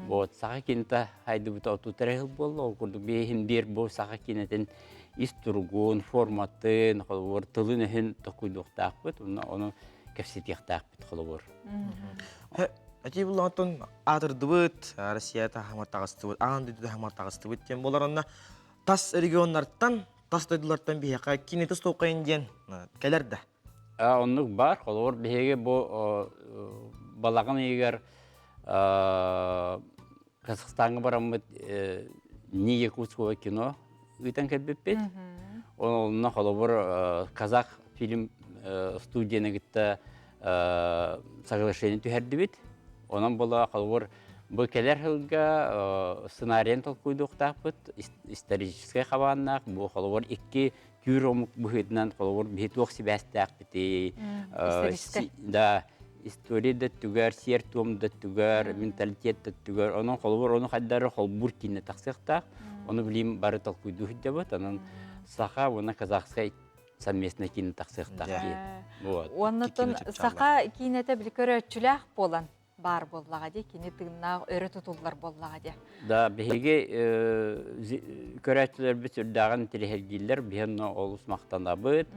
Вот саха киинэтэ хайдыбыта отут эрэ сыл буолла, ол курдук биһин биир бу саха киинэтин ис туругун, форматын, холобур, тылын-өһүн толкуйдуохтаахпыт, уонна ону кэпсэтиэхтээхпит холобур. Эти буллаҕыттан аатырдыбыт, Россия таһымар таҕыстыбыт, аан дойду таһымар таҕыстыбыт диэн буолар онно тас регионнартан, тас дойдулартан биһиэхэ кинити столкайын диэн кэлэр да. Оннук бар. Холобур, биһиги бу балаҕан ыйыгар Казахстаҥҥа бараммыт не якутского кино ыытан кэлбиппит. Онно холобур казах фильм студияны кытта соглашение түһэрдибит. Онон була холобур бу кэлэр сылга сценарийын толкуйдуохтаахпыт, историческай хабааннаах, бу холобур икки түүр омук быһыытынан холобур биһи туох сибээстээхпитий, да, история да өттүгэр, сиэр-туом да өттүгэр, менталитет да өттүгэр, онон холобур ону хайдары холбуур киинэ тахсыахтаах. Ону билим бары толкуйдуу сылдьабыт. Онон саха уонна казахскай совместно киинэ тахсыахтаах дии. Вот. Уоннатон саха киинэтэ били көрөөччүлээх буолан баар буоллаҕа дии, кини тыыннаах өрө тутуллар буоллаҕа дии. Да, биһиги көрөөччүлэрбит сүрдээҕин тириһэргииллэр, биһи онно олус махтанабыт.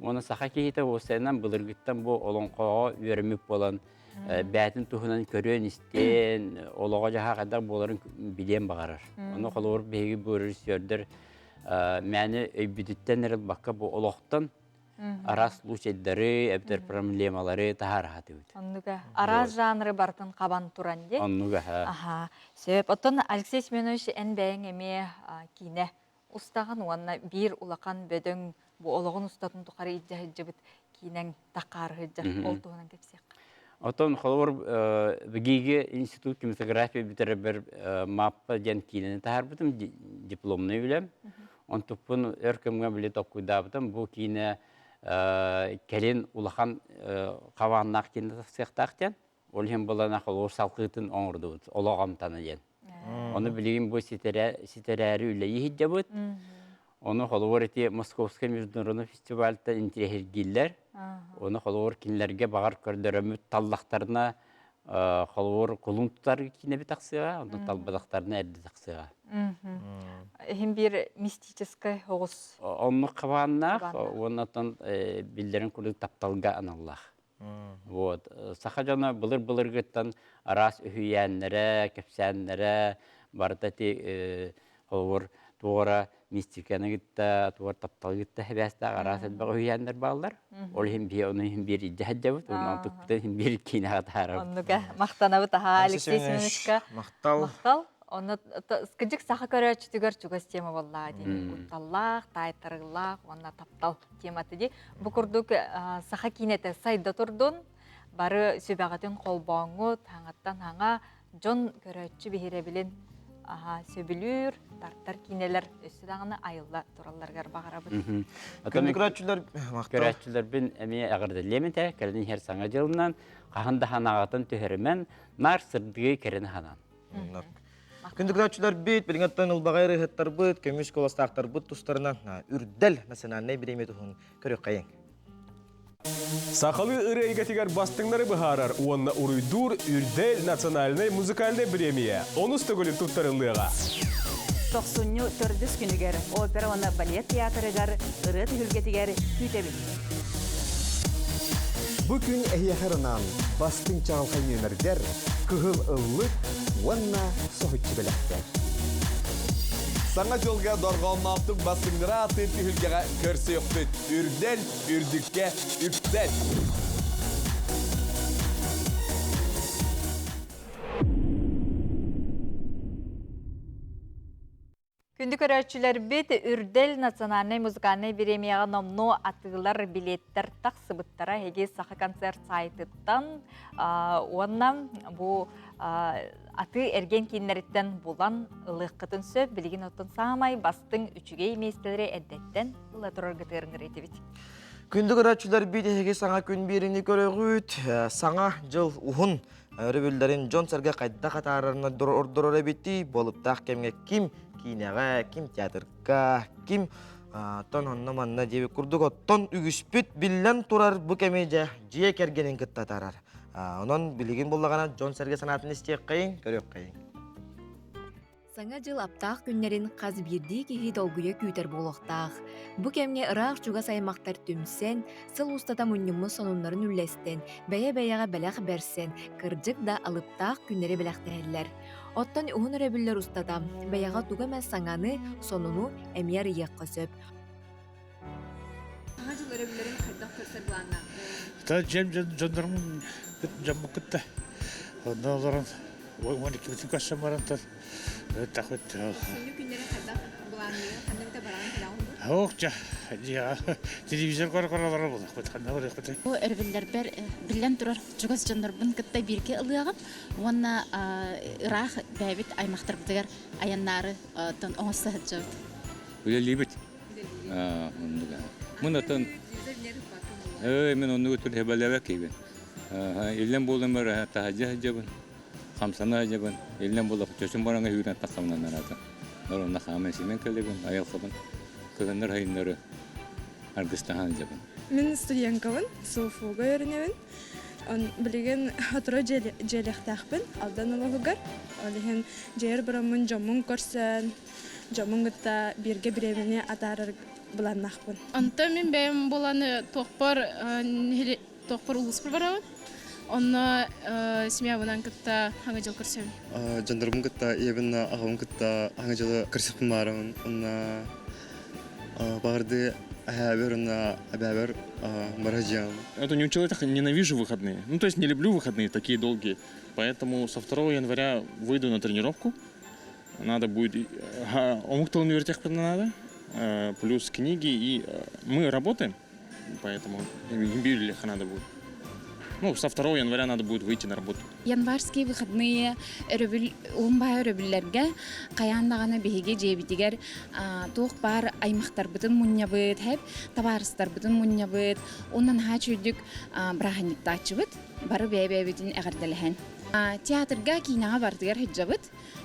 Уонна саха киһитэ уопсайынан былыргыттан бу олоҥхоҕо үөрэммит буолан, бэйэтин туһунан көрүөн-истиэн, олоҕо-дьаһаҕа хайдах буоларын билиэн баҕарар. Ону холобур биһиги бу режиссердэр мээнэ өйбүтүттэн эрэ ылбакка бу олохтон араас случайдары, эбэтэр проблемалары таһаараһатыбыт. Оннуга. Араас жанры барытын хабан туран дии. Оннуга. Аха. Сөп. Оттон Алексей Семенович эн бэйэҥ эмиэ киинэ устаҕын уонна биир улахан бөдөҥ бу олоҕун устатын тухары илдьэ сылдьыбыт киинэҥ таххаары сылдьар. Ол туһунан кэпсиэххэ. Оттон холобур ВГИГИ институт кинематография бүтэрэрбэр Маппа диэн киинэни таһаарбытым, дипломнай үлэм. Онтукпун өр кэмҥэ били толкуйдаабытым. Бу киинэ кэлин улахан хабааннаах киинэ тахсыахтаах диэн. Ол иһин булана холобур салгыытын оҥордубут, олох амтана диэн. Ону билигин бу ситэрээри үлэлии сылдьабыт. Ону холобур ити Московскай международный фестивальтан интириэһиргииллэр. Ону холобур кинилэргэ баҕар көрдөрөммүт таллахтарына холобур кулун тутар киинэбит тахсыаҕа, онтон талбатахтарына эрдэ тахсыаҕа. Иһин биир мистическай оҕус. Оннук хабааннаах уонна оттон биллэрин курдук тапталга аналлаах. Вот. Саха дьоно былыр-былыргыттан араас үһүйээннэрэ, кэпсээннэрэ барыта ити холобур туора мистиканы кытта, туора тапталы кытта сибээстээх араас элбэх үһүйээннэр бааллар. Ол иһин биһи ону иһин биир илдьэ сылдьабыт, уонна онтукпутун иһин биир киинэҕэ таһаарабыт. Оннуга махтанабыт аһаа Алексей Семеновичка. Махтал. Махтал. Онно кыдьык саха көрөөччүтүгэр чугас тема буоллаа дии. Кутталлаах, таайтарыылаах уонна таптал темата дии. Бу курдук саха киинэтэ сайда турдун, бары сүбэҕитин холбооҥҥут, хаҥаттан хаҥа дьон көрөөччү биһирэбилин сөбүлүүр, тартар киинэлэр өссө даҕаны айылла туралларыгар баҕарабыт. Күндү көрөөччүлэр, махтал. Көрөөччүлэрбин эмиэ эҕэрдэлиэм этэ, кэлин иһэр саҥа дьылынан, хаһан да ханаҕатын түһэримэн, наар сырдыгы кэрин ханан. Күндү көрөөччүлэрбит, билиҥҥэттэн ылбаҕай ырыаһыттарбыт, көмүс куоластаахтарбыт тустарынан Үрдэл национальнай бириэмийэ туһун көрүөххэйиҥ. Сахалыы ырыа эйгэтигэр бастыҥнары быһаарар уонна уруйдуур Үрдэл национальнай музыкальнай бириэмийэ онус төгүлүн туттарыллыаҕа. Тохсунньу төрдүс күнүгэр опера уонна балет театрыгар ырыа түһүлгэтигэр күүтэбит. Бу күн эһиэхэ анаан бастыҥ чаҕылхай нүөмэрдэр, кыһыл ыллык уонна соһуччу бэлэхтэр. Саҥа дьылга дорҕоонноохтук бастыҥнара ааттыыр түһүлгэҕэ көрсүөхпүт. Үрдэл, үрдүккэ, үктэл! Күндү көрөөччүлэрбит, Үрдэл национальнай музыкальнай бириэмийэҕэ номнуо атыылар билиэттэр тахсыбыттара. Эһиги Саха концерт сайтыттан уонна бу атыы эргиэн кииннэриттэн булан ылыаххытын сөп. Билигин оттон саамай бастыҥ үчүгэй миэстэлэри эрдэттэн ыла тураргытыгар ыҥырытыбит. Күндү көрөөччүлэрбит, эһиги саҥа күн биэриини көрөҕүт. Саҥа дьыл уһун өрөбүллэрин дьон-сэргэ хайдах атаарарынан ордорор эбитий? Буолуктаах кэмҥэ ким киинэҕэ, ким театрга, ким тон онно манна диэбит курдук оттон үгүспүт биллэн турар бу кэми дьэ дьиэ кэргэнин кытта атаарар. Онон билигин буллаҕына дьон-сэргэ санаатын истиэххэйиҥ, көрүөххэйиҥ. Саҥа дьыл аптаах күннэрин хас биирдии киһи долгуйа күүтэр буолуохтаах. Бу кэмҥэ ыраах-чугас аймахтар түмсэн, сыл устата мунньуммут сонуннарын үллэстэн, бэйэ-бэйэҕэ бэлэх бэрсэн, кырдьык да алыптаах күннэри бэлэхтэһэллэр. Оттон уһун өрөбүллэр устата бэйэҕэ тугу эмэ саҥаны, сонуну эмиэ арыйыахха сөп. Саҥа дьыл өрөбүллэрин хайдах көрсөр былааннааххын? Дьиэм дьоннорум дьоммут кытта онно олорон 12 көрсөн баран тахыт Күннү күннэри хайдах былаанныгын ханна бите бараҕын кэлэҕин бу? Ох дьа дьиэҕэ телевизор көрө-көрө олорор буолуохпут ханна барыахпытый? Бу өрөбүллэрбэр биллэн турар чугас дьоннорбун кытта бииргэ ылыаҕым уонна ыраах бэйэбит аймахтарбытыгар айаннаары оҥосто сылдьабыт. Үлэлиибит. Мун атын Эй, мен оннугу түр хэбэлэбэ киһибин. Иллэн буолан бара таһадьа сылдьабын, хамсана сылдьабын. Иллэн буолла чочум бараҥа хүүрэн тахсамнан араата. Онно хааман симен кэлэбин, айылхабын, кыһыннар хайыннары аргыстаһан сылдьабын. Мин студенткабын, СУФУга үөрэнэбин. Билигин отура дьиэлэхтээхпин Алдан улууһугар. Ол иһин дьиэр бараммын дьоммун көрсөн, дьоммун кытта бииргэ бириэмэни атаарар былааннаахпын. Онтон мин бэйэм буланы туохпар туохпар улууспар барабын. Онно семьябынан кытта хаҥа дьыл көрсөбүн. Дьоннорбун кытта, ийэбин аҕабын кытта хаҥа дьылы көрсөппүн баарабын. Онно баҕарды эһээбэр уонна эбээбэр баражиам. Это не человек, ненавижу выходные. Ну, то есть не люблю выходные такие долгие. Поэтому со 2 января выйду на тренировку. Надо будет... Омук тылын үөрэтиэхпин надо. Плюс книги. И мы работаем, поэтому библиотека надо будет. Ну, со 2 января надо будет выйти на работу. Январские выходные өрөбүл уһун өрөбүллэргэ хайаан даҕаны биһиги дьиэбитигэр туох баар аймахтарбытын мунньабыт, хэп табаарыстарбытын мунньабыт, онон наһаа үчүгүйдүк бырааһынньыктааччыбыт, бары бэйэ-бэйэбитин эҕэрдэлэһэн. Театрга, киинэҕэ барытыгар сылдьабыт.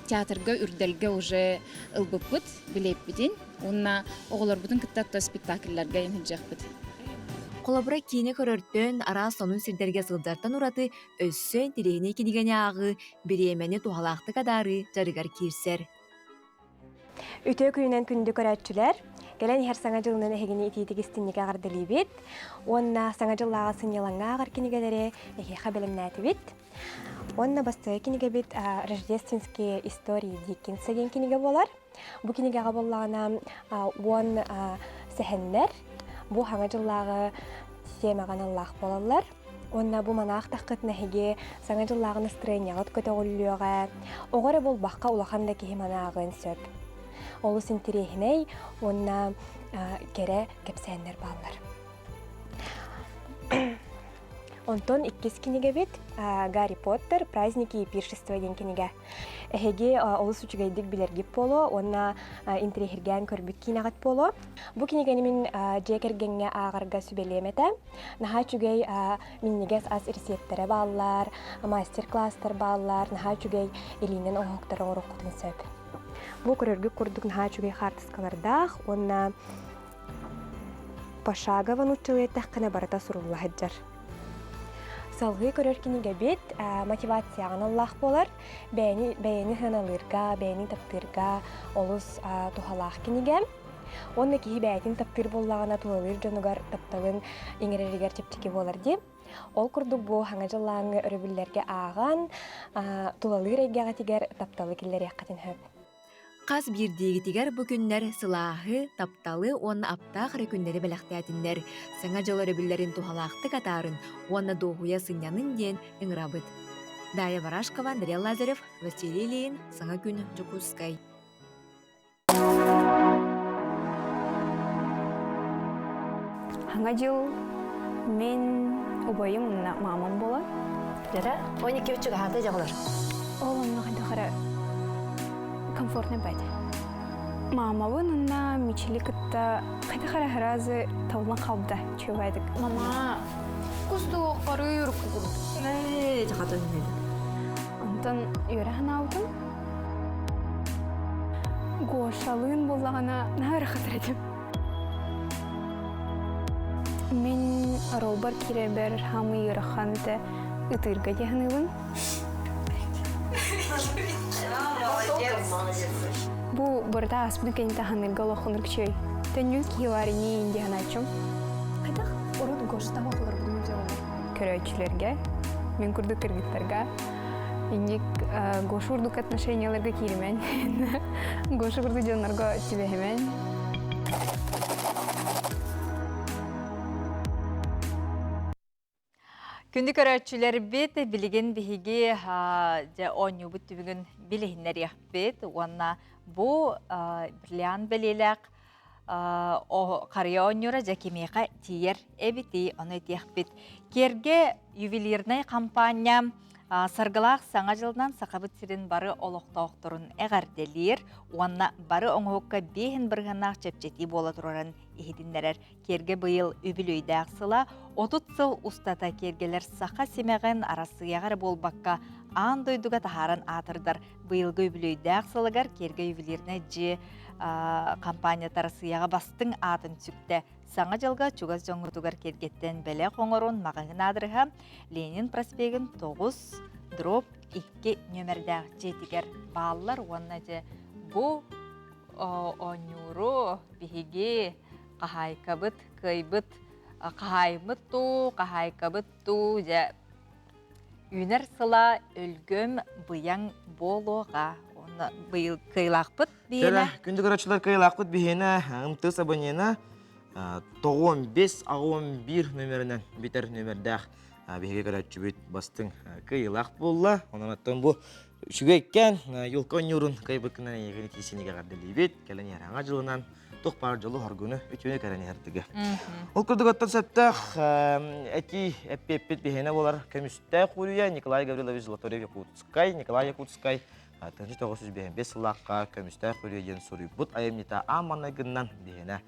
Театрга үрдэлгэ уже ылбыппыт билиэппитин уонна оҕолорбутун кытта спектакльларга сылдьыахпыт. Холобура, киинэ көрөртөн, араас сонун сирдэргэ сылдьартан ураты өссө интэриэһинэй кинигэни ааҕыы, бириэмэни туһалаахтык адаарыы дьарыгар киирсэр. Үтүө күнүнэн күндү көрөөччүлэр! Кэлэн иһэр Саҥа дьылынан эһигини итиитик истинник эҕэрдэлиибит уонна Саҥа дьыллааҕы сынньалаҥҥа ааҕар кинигэлэри эһиэхэ бэлэмнээтибит. Уонна бастакы кинигэбит «Рождественские истории Диккенса» диэн кинигэ буолар. Бу кинигэҕэ буоллаҕына уон сэһэннэр бу Саҥа дьыллааҕы темаҕа аналлаах буолаллар. Уонна бу манаах таххытына эһиги Саҥа дьыллааҕы настроениеҕыт көтөҕүллүөҕэ. Оҕо эрэ буолбахха улахан да киһи манааҕын сөп. Олус интириэһинэй уонна кэрэ кэпсээннэр бааллар. Онтон иккис кинигэбит Гарри Поттер «Праздники и пиршества» диэн кинигэ. Эһиги олус үчүгэйдик билэргит буолуо уонна интэриэһиргээн көрбүт киинэҕит буолуо. Бу кинигэни мин дьиэ кэргэҥҥэ ааҕарга сүбэлиэм этэ. Наһаа үчүгэй минньигэс ас рецептэрэ бааллар, мастер-класстар бааллар, наһаа үчүгэй илиинэн оҥоһуктары оҥоруоххутун сөп. Бу көрөргүт курдук наһаа үчүгэй хаартыскалардаах уонна Пошагово нууччалыы эттэххинэ барыта сурулла сылдьар. Салгыы көрөр кинигэбит мотивацияҕа аналлаах буолар. Бэйэни, бэйэни сыаналыырга, бэйэни таптыырга олус туһалаах кинигэ. Уонна киһи бэйэтин таптыыр буоллаҕына тулалыыр дьонугар тапталын иҥэрэригэр чэпчэки буолар дии. Ол курдук бу Саҥа дьыллааҥҥы өрөбүллэргэ ааҕан, тулалыыр эйгэҕитигэр тапталы киллэриэххитин сөп. Хас биирдиигитигэр бу күннэр сылааһы, тапталы уонна аптаах эрэ күннэри бэлэхтээтиннэр, Саҥа дьыл өрөбүллэрин туһалаахтык атаарын уонна дуоһуйа сынньанын диэн ыҥырабыт. Дая Барашкова, Андрей Лазарев, Василий Ильин, Саҥа күн, Дьокуускай. Саҥа дьыл мин убайым уонна маамам буолан. Дьэрэ, 12 чугаһаата дьоҕолор. Ол онно хайдах эрэ комфортный бэт. Маамабын уонна Мичили кытта хайдах эрэ сразу табыллан хаалбыта чугайдык. Мама, кустук карыыр курдук. Ээ, жахатын. Онтон үөрэ санаабытым. Гошалыын буоллаҕына наһаа ыарахатар этим. Мин оруолбар киирэрбэр хаамый ыарахан этэ ытыырга дии саныыбын. Бу барыта ааспыт кэнниттэн ханыырга олоххун үчүгэй. Төннүү киһи баар ини дии санааччым. Хайдах урут Гоштаах олорбутум Көрөөччүлэргэ, мин курдук кыргыттарга инник Гоша курдук отношенияларга кииримэн, Гоша курдук дьоннорго түбэһимэн. Күндү көрөөччүлэрбит, билигин биһиги дьэ оонньуубут түмүгүн билиһиннэриэхпит уонна бу бриллиант бэлиэлээх харыйа оонньуура дьэ кимиэхэ тиийэр эбитий, ону этиэхпит. Киэргэ ювелирнай хампаанньа Саргылаах Саҥа дьылынан Сахабыт сирин бары олохтоохторун эҕэрдэлиир уонна бары оҥоһукка биэһин бырыһыаннаах чэпчэтии буола турарын иһитиннэрэр. Киэргэ быйыл үбүлүөйдээх сыла 30 сыл устата киэргэлэр саха симэҕин Арассыыйаҕа эрэ буолбакка аан дойдуга таһааран аатырдар. Быйылгы үбүлүөйдээх сылыгар Киэргэ ювелирнай дьиэ компанията Арассыыйаҕа бастыҥ аатын сүктэ. Саҥа дьылга чугас дьоҥҥутугар киэргэттэн бэлэх оҥорун маҕаһыын аадырыһа Ленин проспегын 9 дробь 2 нүөмэрдээх дьиэтигэр бааллар уонна дьэ бу оонньууру биһиги хаһаайкабыт кыайбыт хаһаайыммыт дуу хаһаайкабыт дуу дьэ үүнэр сыла өлгөм быйаҥ буолуоҕа уонна быйыл кыайылаахпыт биһиэнэ Күндү көрөөччүлэр кыайылаахпыт биһиэнэ МТС абонена 95 81 нөмеринэн бүтэр нөмердээх биһиги көрөөччүбүт бастыҥ кыайыылаах буолла. Онон оттон бу үчүгэйкэн елка оонньуурун кыайбыккынан эйигин итиисинигэ эҕэрдэлиибит. Кэлэн иһэр аҥа дьылынан туох баар дьолу хоргуну үтүөнү кэрэн иһэрдигэ. Ол курдук оттон сөптөөх этии эппиэппит биһиэнэ буолар көмүстээх үрүйэ Николай Гаврилович Золотарев Якутскай, Николай Якутскай 1955 сыллаахха көмүстээх үрүйэ диэн суруйбут айымньыта аан маҥнайгыннан биһиэнэ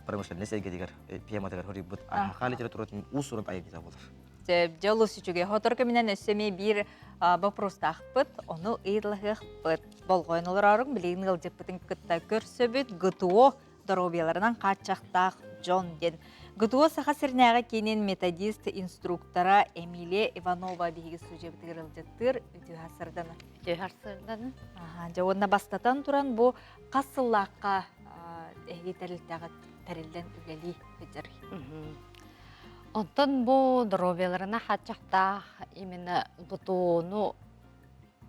промышленность эйгэтигэр тематыгар суруйбут саха литературатын уус-уран айымньыта буолар. Дьэ олус үчүгэй. Хотору кэминэн өссө эмиэ биир боппуруостаахпыт, ону ыйыталаһыахпыт. Болҕойон олороруҥ, билигин ыалдьыппытын кытта көрсөбүт ГТО доруобуйаларынан хааччахтаах дьон диэн. ГТО Саха сиринээҕи киинин методист-инструктора Эмилия Иванова биһиги студиябытыгар ыалдьыттыыр үтүө сардана. Үтүө сардана. Дьэ уонна бастатан туран бу хас сыллаахха эһиги тэрилтэҕит тэриллэн үлэлии сылдьар? Онтон бу доруобуйаларына хааччахтаах именно ГТО-ну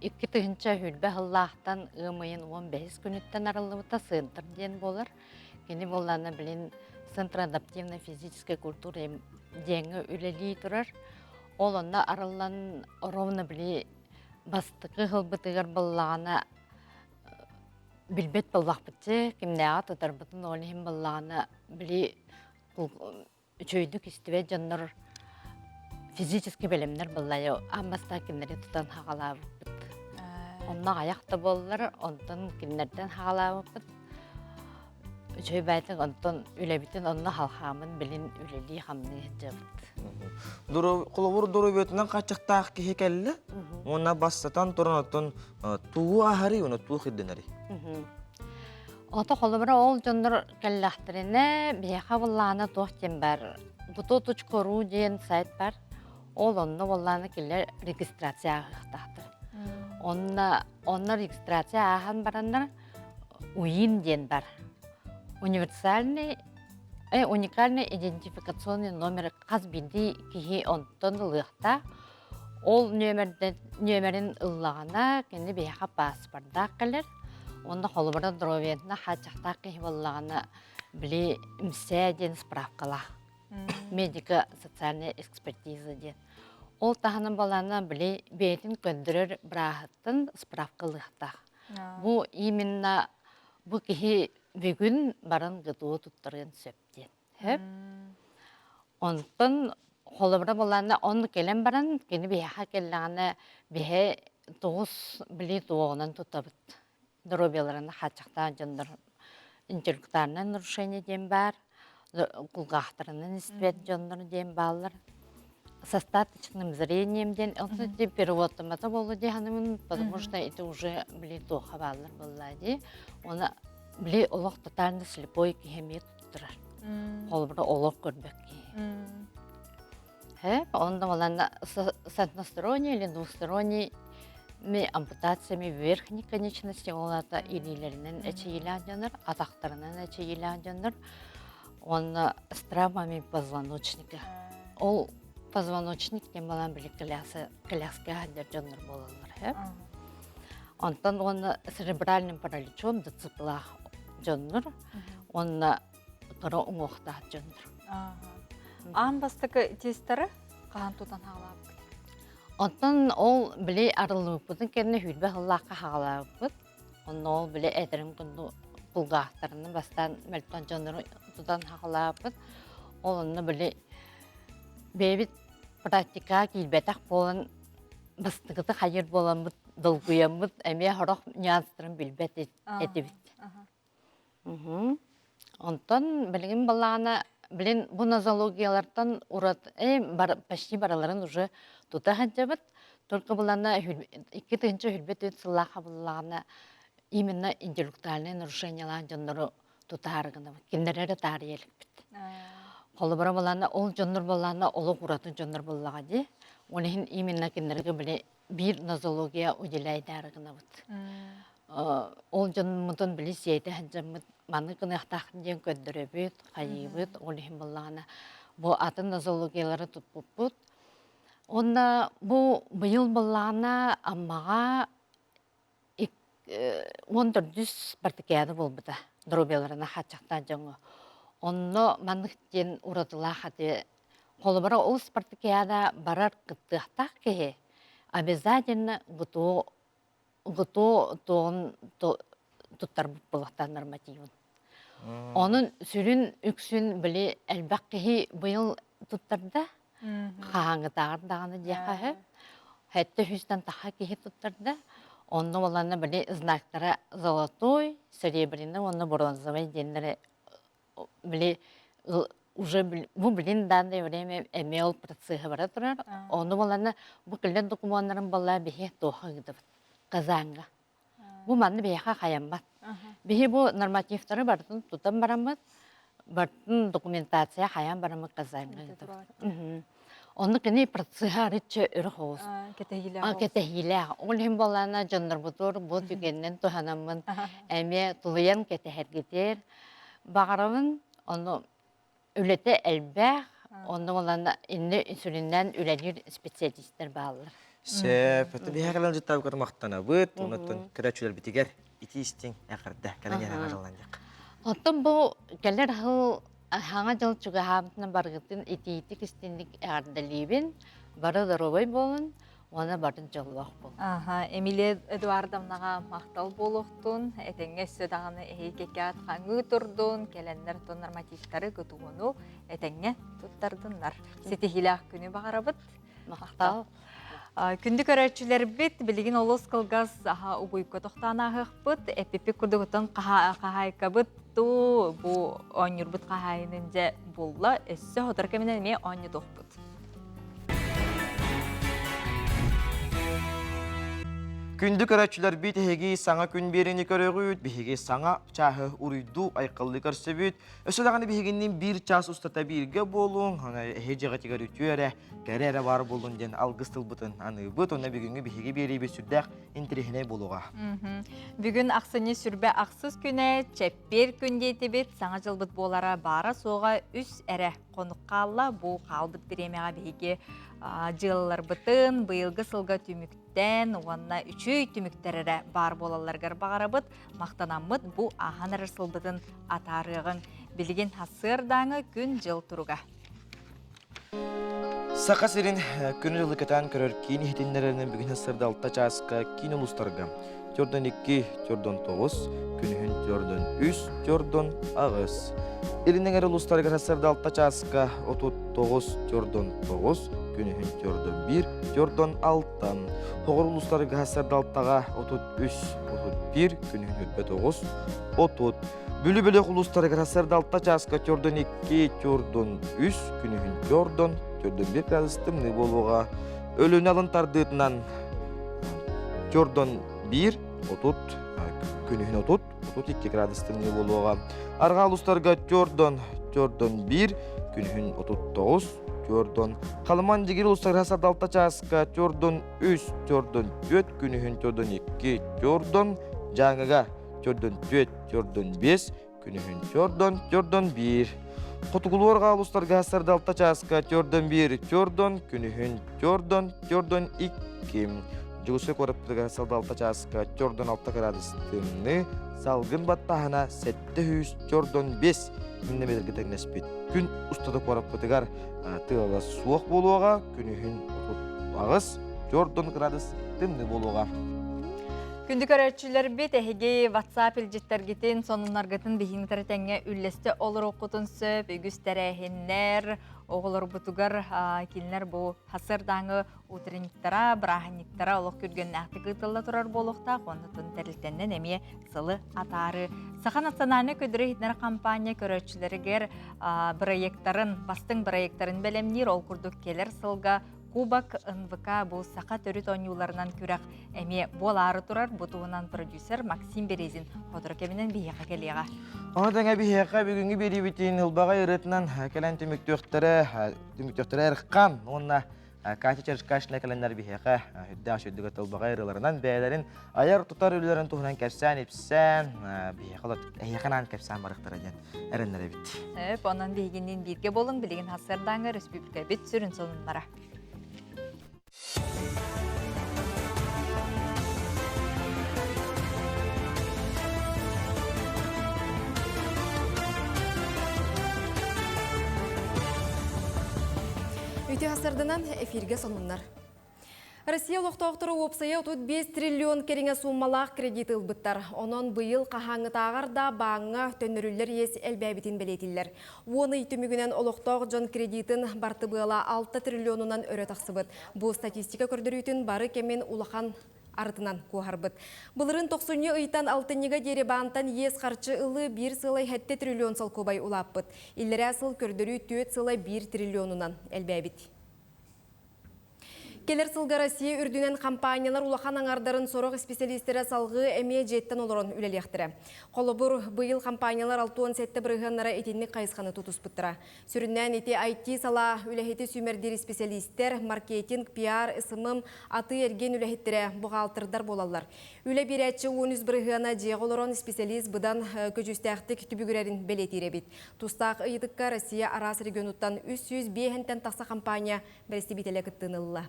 2000 сыллаахтан ыам ыйын 15 күнүттэн арыллыбыта центр диэн буолар. Кини буоллаана билин Центр адаптивной физической культуры диэҥҥэ үлэлии турар. Ол онно арыллан ровно били бастакы сылбытыгар буоллаҕына билбэт буоллахпытчы кимнээҕи тутарбытын ол иһин буоллаҕына били үчүгэйдик истибэт дьоннор физически бэлэмнэр буоллайа аан бастаан кинилэри тутан хаҕалаабыппыт. Онно аҕыйах да буоллар, онтон кинилэртэн хаҕалаабыппыт. Үчүгэй баайтык онтон үлэбитин онно халхаамын билин үлэлии-хамныы сылдьабыт. Холобур доруобуйатынан хааччахтаах киһи кэллэ уонна бастатан туран оттон тугу аһарый уонна туох ирдэнэрий? Ото холобура ол дьоннор кэллэхтэринэ биһиэхэ былаана туох диэн бар Буту.ру диэн сайт бар. Ол онно буоллаана кинилэр регистрация ааһыахтаахтар. Онно онно регистрация ааһан бараннар УИН диэн бар. Универсальный э, уникальный идентификационный номер хас биирдии киһи онтон ылыахтаах. Ол нүөмэрдэн нүөмэрин ыллаҕына, кини биһиэхэ пааспардаах кэлэр. Уонна холобура здоровьетына хааччахтаах киһи буоллаҕына, били МСЭ диэн справкалаах. Медико-социальная экспертиза диэн. Ол таһынан балаана били бэйэтин көрдөрөр бырааһыттан справка ылыахтаах. Бу именно. Бу киһи бүгүн баран ГТО туттарыан сөп диэн. Сөп. Онтон холобура буоллаҕына онно кэлэн баран кини биһиэхэ кэллэҕинэ биһи тоҕус били туоҕунан тутабыт. Доруобуйаларын хааччахтаах дьоннор интеллектуальное нарушение диэн баар, кулгаахтарынан истибэт дьоннор диэн бааллар. С остаточным зрением диэн ол переводтамата буолла дии саныыбын, потому что это уже били туохха бааллар буолла дии. Оны били олох тотально слепой киһи эмиэ туттарар. Холобура олох көрбөт киһи. Онно баланна с односторонней или двусторонней ампутациями верхней конечности ол аата илиилэринэн эчэйиилээх дьоннор, атахтарынан эчэйиилээх дьоннор уонна с травмами позвоночника. Ол позвоночник диэн балан били коляска сылдьар дьоннор буолаллар. Онтон уонна церебральным параличом ДЦПлаах дьоннор уонна кыра уҥуохтаах дьоннор. Аан бастакы тестары хаһан тутан хаалаабыккыт? Оттон ол били арыллыбыппытын кэннэ сүүрбэ сыллаахха хаалаабыппыт. Онно ол били этэрим курдук кулгаахтарынан бастаан мөлтөх дьоннору тутан хаалаабыппыт. Ол онно били бэйэбит практикаҕа киирбэтэх буолан бастакыты хайыр буоламмыт долгуйаммыт эмиэ сорох нюанстарын билбэт этибит. Онтон билигин балаана билин бу нозологиялартан урат почти бараларын уже тута сылдьабыт. Только булана 2024 сыллаах буллаҕына именно интеллектуальное нарушениелаах дьоннору тутаары гынабыт. Кинилэри эрэ таарыйа иликпит. Холобура булана ол дьоннор буллаҕына олох ураты дьоннор буллаҕа дии. Ол иһин именно кинилэргэ били биир нозология уделяйдаары гынабыт. Ол дьоммутун били сиэтэ сылдьаммыт маннык гыныахтаах диэн көрдөрөбүт, хайыыбыт, ол иһин буоллаҕына бу атын нозологиялары туппуппут. Уонна бу быйыл буоллаҕына Аммаҕа 14 спартакиада буолбута доруобуйаларына хааччахтаах дьоҥҥо. Онно маннык диэн уратылаах ати холобура ол спартакиада барар кыттыахтаах киһи обязательно ГТО ГТО туоҕун туттарбыт буолуохтаах нормативын. Онон сүрүн үксүн били элбэх киһи быйыл туттарда. Хаһааҥҥытааҕар даҕаны диэххэ сөп. Сэттэ сүүстэн таха киһи туттарда. Онно буоллаҕына били знактара золотой, серебряный уонна бронзовый диэннэри били уже бу билин данное время эмиэ ол процесса бара турар. Ону буоллаҕына бу кэлэр докумуоннарын буоллаҕа биһи туохха ыытабыт? Казанга. Бу манна биһиэхэ хайаммат. Биһи бу нормативтары барытын тутан бараммыт, барытын документация хайаан бараммыт Казанга ыытабыт. Онно кини процеһа арычча өрө хоҕус. Кэтэһиилээх. Ол иһин буоллаҕына дьоннорбутугар бу түгэнинэн туһанаммын эмиэ тулуйан кэтэһэргитигэр баҕарабын. Ону үлэтэ элбэх, онно буоллаҕына иннэ сүрүннээн үлэлиир специалистар бааллар. Сөп. Биһиэхэ кэлэн дьыттаабыккытын махтанабыт. Онуттан көрөөччүлэрбитигэр итии истиҥ эҕэрдэ кэлэн иһэн дьаллан диэх. Оттон бу кэлэр сыл Саҥа дьыл чугаһаабытынан барыгытын итиитик истинник эҕэрдэлиибин. Бары доруобай буолун уонна бары дьоллоох буолун. Аха, Эмилия Эдуардовнаҕа махтал буолуохтун, этэҥҥэ өссө даҕаны эһиги кэкээт хаҥыы турдун, кэлэннэр тон нормативтары ГТО-ну этэҥҥэ туттардыннар. Ситиһиилээх күнү баҕарабыт. Махтал. Күндү көрөөччүлэрбит, билигин олус кылгас угуйка тохтоон ааһыахпыт. Эппиппит курдугуттан хаһаайкабыт туу бу оонньуурбут хаһаайынын дьэ булла. Өссө сотору кэминэн эмиэ оонньотуохпут. Күндү көрөөччүлэрбит эһиги саҥа күн биэриини көрөҕүт, биһиги саҥа чааһы уруйдуу айхаллыы көрсөбүт. Өссө даҕаны биһигинниин биир чаас устата бииргэ буолуҥ, эһи дьиэҕитигэр үтүө эрэ, кэрэ эрэ баар буоллун диэн алгыс тылбытын аныыбыт. Онно бүгүҥҥү биһиги биэриибит сүрдээх интэриэһинэй буолуоҕа. Бүгүн ахсынньы сүрбэ ахсыс күнэ, чэппиэр күн диэтибит, саҥа дьылбыт буолара баара-суоҕа үс эрэ хонук хаалла. Бу хаалбыт бириэмэҕэ биһиги дьыалаларбытын быйылгы сылга түмүктэн уонна үчүгэй түмүктэр эрэ баар буолалларыгар баҕарабыт. Махтанаммыт бу ааһан эрэр сылбытын атаарыаҕыҥ. Билигин сарсыардааҥы күн-дьыл туруга. Саха сирин күнү-дьылы кэтээн көрөр киин иһитиннэрэринэн бүгүн сарсыарда 6 чааска киин улуустарга. 42, 49, күнүһүн 43, 48. Илин эҥэр улуустарыгар сарсыарда 6 чааска 39, 49, күнүһүн 41, 46. Хоҕур улуустарыгар сарсыарда 6-га 33, 31, күнүһүн 49, 30. Бүлүү бөлөх улуустарыгар сарсыарда 6 чааска 42, 43, күнүһүн 4, 41 градус тымныы буолуоҕа. Өлүнэ алын тардыытынан 41, 30, күнүһүн 30, 32 градус тымныы буолуоҕа. Арҕаа улуустарга 4, 41, күнүһүн 39, 4. Халыман Дьигир улуустарыгар сарда 6 чааска 4, 3, 4, 4, күнүһүн 4, 2, 4, Дьааҥыга 4, 4, 5, Күнүһүн төрдөн, төрдөн биир. Хотугулуу улуустарга сарда алта чааска төрдөн биир, төрдөн, күнүһүн төрдөн, төрдөн икки. Дьокуускай куораппытыгар сарда алта чааска төрдөн алта градус тымныы, салгын баттааһына 745 миллиметргэ тэҥнэспит. Күн устата куораппытыгар тыала суох буолуоҕа, күнүһүн 38, төрдөн градус тымныы буолуоҕа. Күндү көрөөччүлэрбит, эһиги WhatsApp илдьиттэргитин, сонуннаргытын биһиги тэҥҥэ үллэстэ олоруоххутун сөп, үгүс тэрээһиннэр, оҕолорбутугар кинилэр бу хасырдааҥы утренниктара, бырааһынньыктара олох күргүөннээхтик ыытылла турар буолуохтаах, оннутун тэрилтэннэн эмиэ сылы атаары. Саха национальнай көдөрө иһитинэр компания көрөөччүлэригэр бырайыактарын, бастыҥ бырайыактарын бэлэмниир, ол курдук кэлэр сылга Кубок НВК бу саха төрүт оонньууларынан күрэх эмиэ буолаары турар. Бу туһунан продюсер Максим Березин сотору кэминэн биһиэхэ кэлиэҕэ. Ону тэҥэ биһиэхэ бүгүҥҥү биэриибитин ылбаҕай ырыатынан кэлэн түмүктүөхтэрэ түмүктүөхтэрэ Эрхан уонна Катя Черкашина кэлэннэр биһиэхэ үрдээх сүрдүгэ тылбаҕай ырыаларынан бэйэлэрин айар-тутар үлэлэрин туһунан кэпсээн-ипсээн биһиэхэ эһиэхэ анаан кэпсээн барыахтара диэн эрэннэрэбит. Сөп, онон биһигинниин бииргэ буолуҥ, билигин сарсыардааҥҥы республикабыт сүрүн сонуннара. Үтүө сарсыарданан эфиргэ сонуннар. Россия олохтоохторо уопсайа 35 триллион кэриҥэ сууммалаах кредит ылбыттар. Онон быйыл хаһааҥҥытааҕар да бааҥҥа төннөрүллэр иэс элбээбитин бэлиэтииллэр. Уон ый түмүгүнэн олохтоох дьон кредитин бартыбыала 6 триллионунан өрө тахсыбыт. Бу статистика көрдөрүүтүн бары кэмин улахан арытынан куоһарбыт. Былырыын тохсунньу ыйтан алтынньыга диэри баантан иэс харчы ылыы биир сылай 7 триллион солкуобай улааппыт. Иллэрээ сыл көрдөрүү 4 сыла 1 триллионунан элбээбит. Кэлэр сылга Россия үрдүнэн компаниялар улахан аҥардарын сорох исписэлиистэрэ салгыы эмиэ дьиэттэн олорон үлэлиэхтэрэ. Холобур, быйыл компаниялар 67 бырыһыаннара итинник хайысханы тутуспуттара. Сүрүннээн ити IT салаа үлэһити сүүмэрдиир исписэлиистэр, маркетинг, пиар, СММ, атыы-эргиэн үлэһиттэрэ, буҕаалтырдар буолаллар. Үлэ биэрээччи 13 бырыһыана дьиэҕэ олорон исписэлиис быдан көдьүүстээхтик түбүгүрэрин бэлиэтиир эбит. Тустаах ыйытыкка Россия араас регионуттан 305-тэн тахса компания бэрэстэбиитэлэ кыттыыны ылла.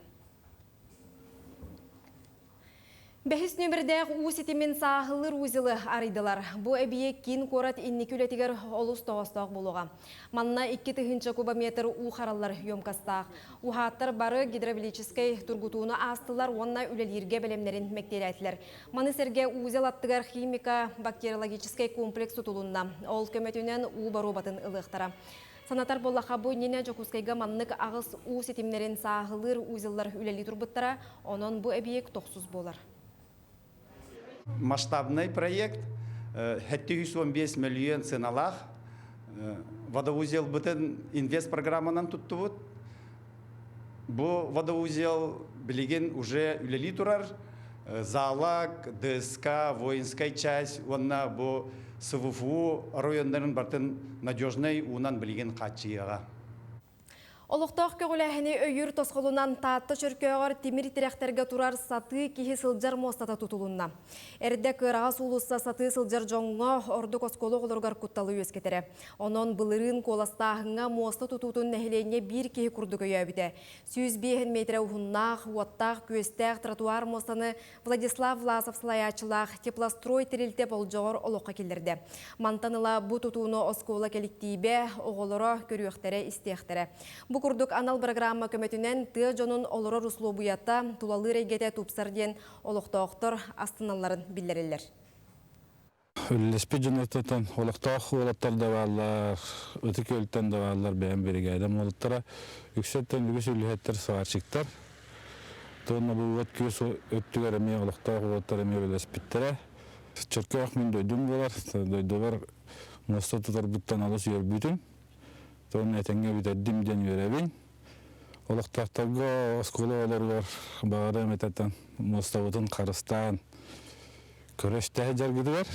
Бэһис нүөмэрдээх уу ситимин сааһылыыр узелы арыйдылар. Бу эбийиэк киин куорат инники үлэтигэр олус тоҕоостоох буолуоҕа. Манна 2000 кубометр уу хараллар емкостаах. Уһааттар бары гидравлическай тургутууну аастылар уонна үлэлииргэ бэлэмнэрин мэктиэлээтилэр. Маны сэргэ узел аттыгар химика бактериологическай комплекс тутулунна. Ол көмөтүнэн уу боруобатын ылыахтара. Санатар буоллахха, бу иннинэ Дьокуускайга маннык аҕыс уу ситимнэрин сааһылыыр узеллар үлэлии турбуттара, онон бу эбийиэк тохсус буолар. Масштабный проект 715 мөлүйүөн сыаналаах водоузелбытын инвест программанан туттубут. Бу водоузел билигин уже үлэлии турар. Залак, ДСК, воинскай часть уонна бу СВФУ оройуоннарын бартын надежнай уунан билигин хааччыйыаҕа. Олохтоох көҕүлээһини өйүүр тосхолунан Таатта Чөркөөҕөр тимир тирэхтэргэ турар сатыы киһи сылдьар муостата тутулунна. Эрдэ кыараҕас уулусса сатыы сылдьар дьоҥҥо, ордук оскуола оҕолоругар кутталы үөскэтэрэ. Онон былырыын куоластааһыҥҥа муоста тутуутун нэһилиэнньэ биир киһи курдук өйөөбүтэ. 105 миэтэрэ уһуннаах, уоттаах-күөстээх тротуар муостаны Владислав Власов салайааччылаах Теплострой тэрилтэ болдьоҕор олоххо киллэрдэ. Мантан ыла бу тутууну оскуола кэлэктиибэ, оҕолоро көрүөхтэрэ-истиэхтэрэ. Бу Бу курдук анал программа көмөтүнэн тыа дьонун олорор услуобуйата, тулалыыр эйгэтэ тупсар диэн олохтоохтор астыналларын биллэрэллэр. Үлэлэспит дьоннортон олохтоох уолаттар да бааллар, Ытык Күөлтэн да бааллар, бэйэм биригээдэм уолаттара. Үксэттэн үгүс үлэһиттэр сварщиктар. Туонна бу уот күөс өттүгэр эмиэ олохтоох уолаттар эмиэ үлэлэспиттэрэ. Чөркөөх мин дойдум буолар. Дойдубар муоста тутарбыттан олус үөрбүтүм. Туонна этэҥҥэ бүтэрдим диэн үөрэбин. Олохтоохторго оскуола оҕолоругар баҕарыам этэ муостабытын харыстаан көрө-истэ сылдьаргытыгар.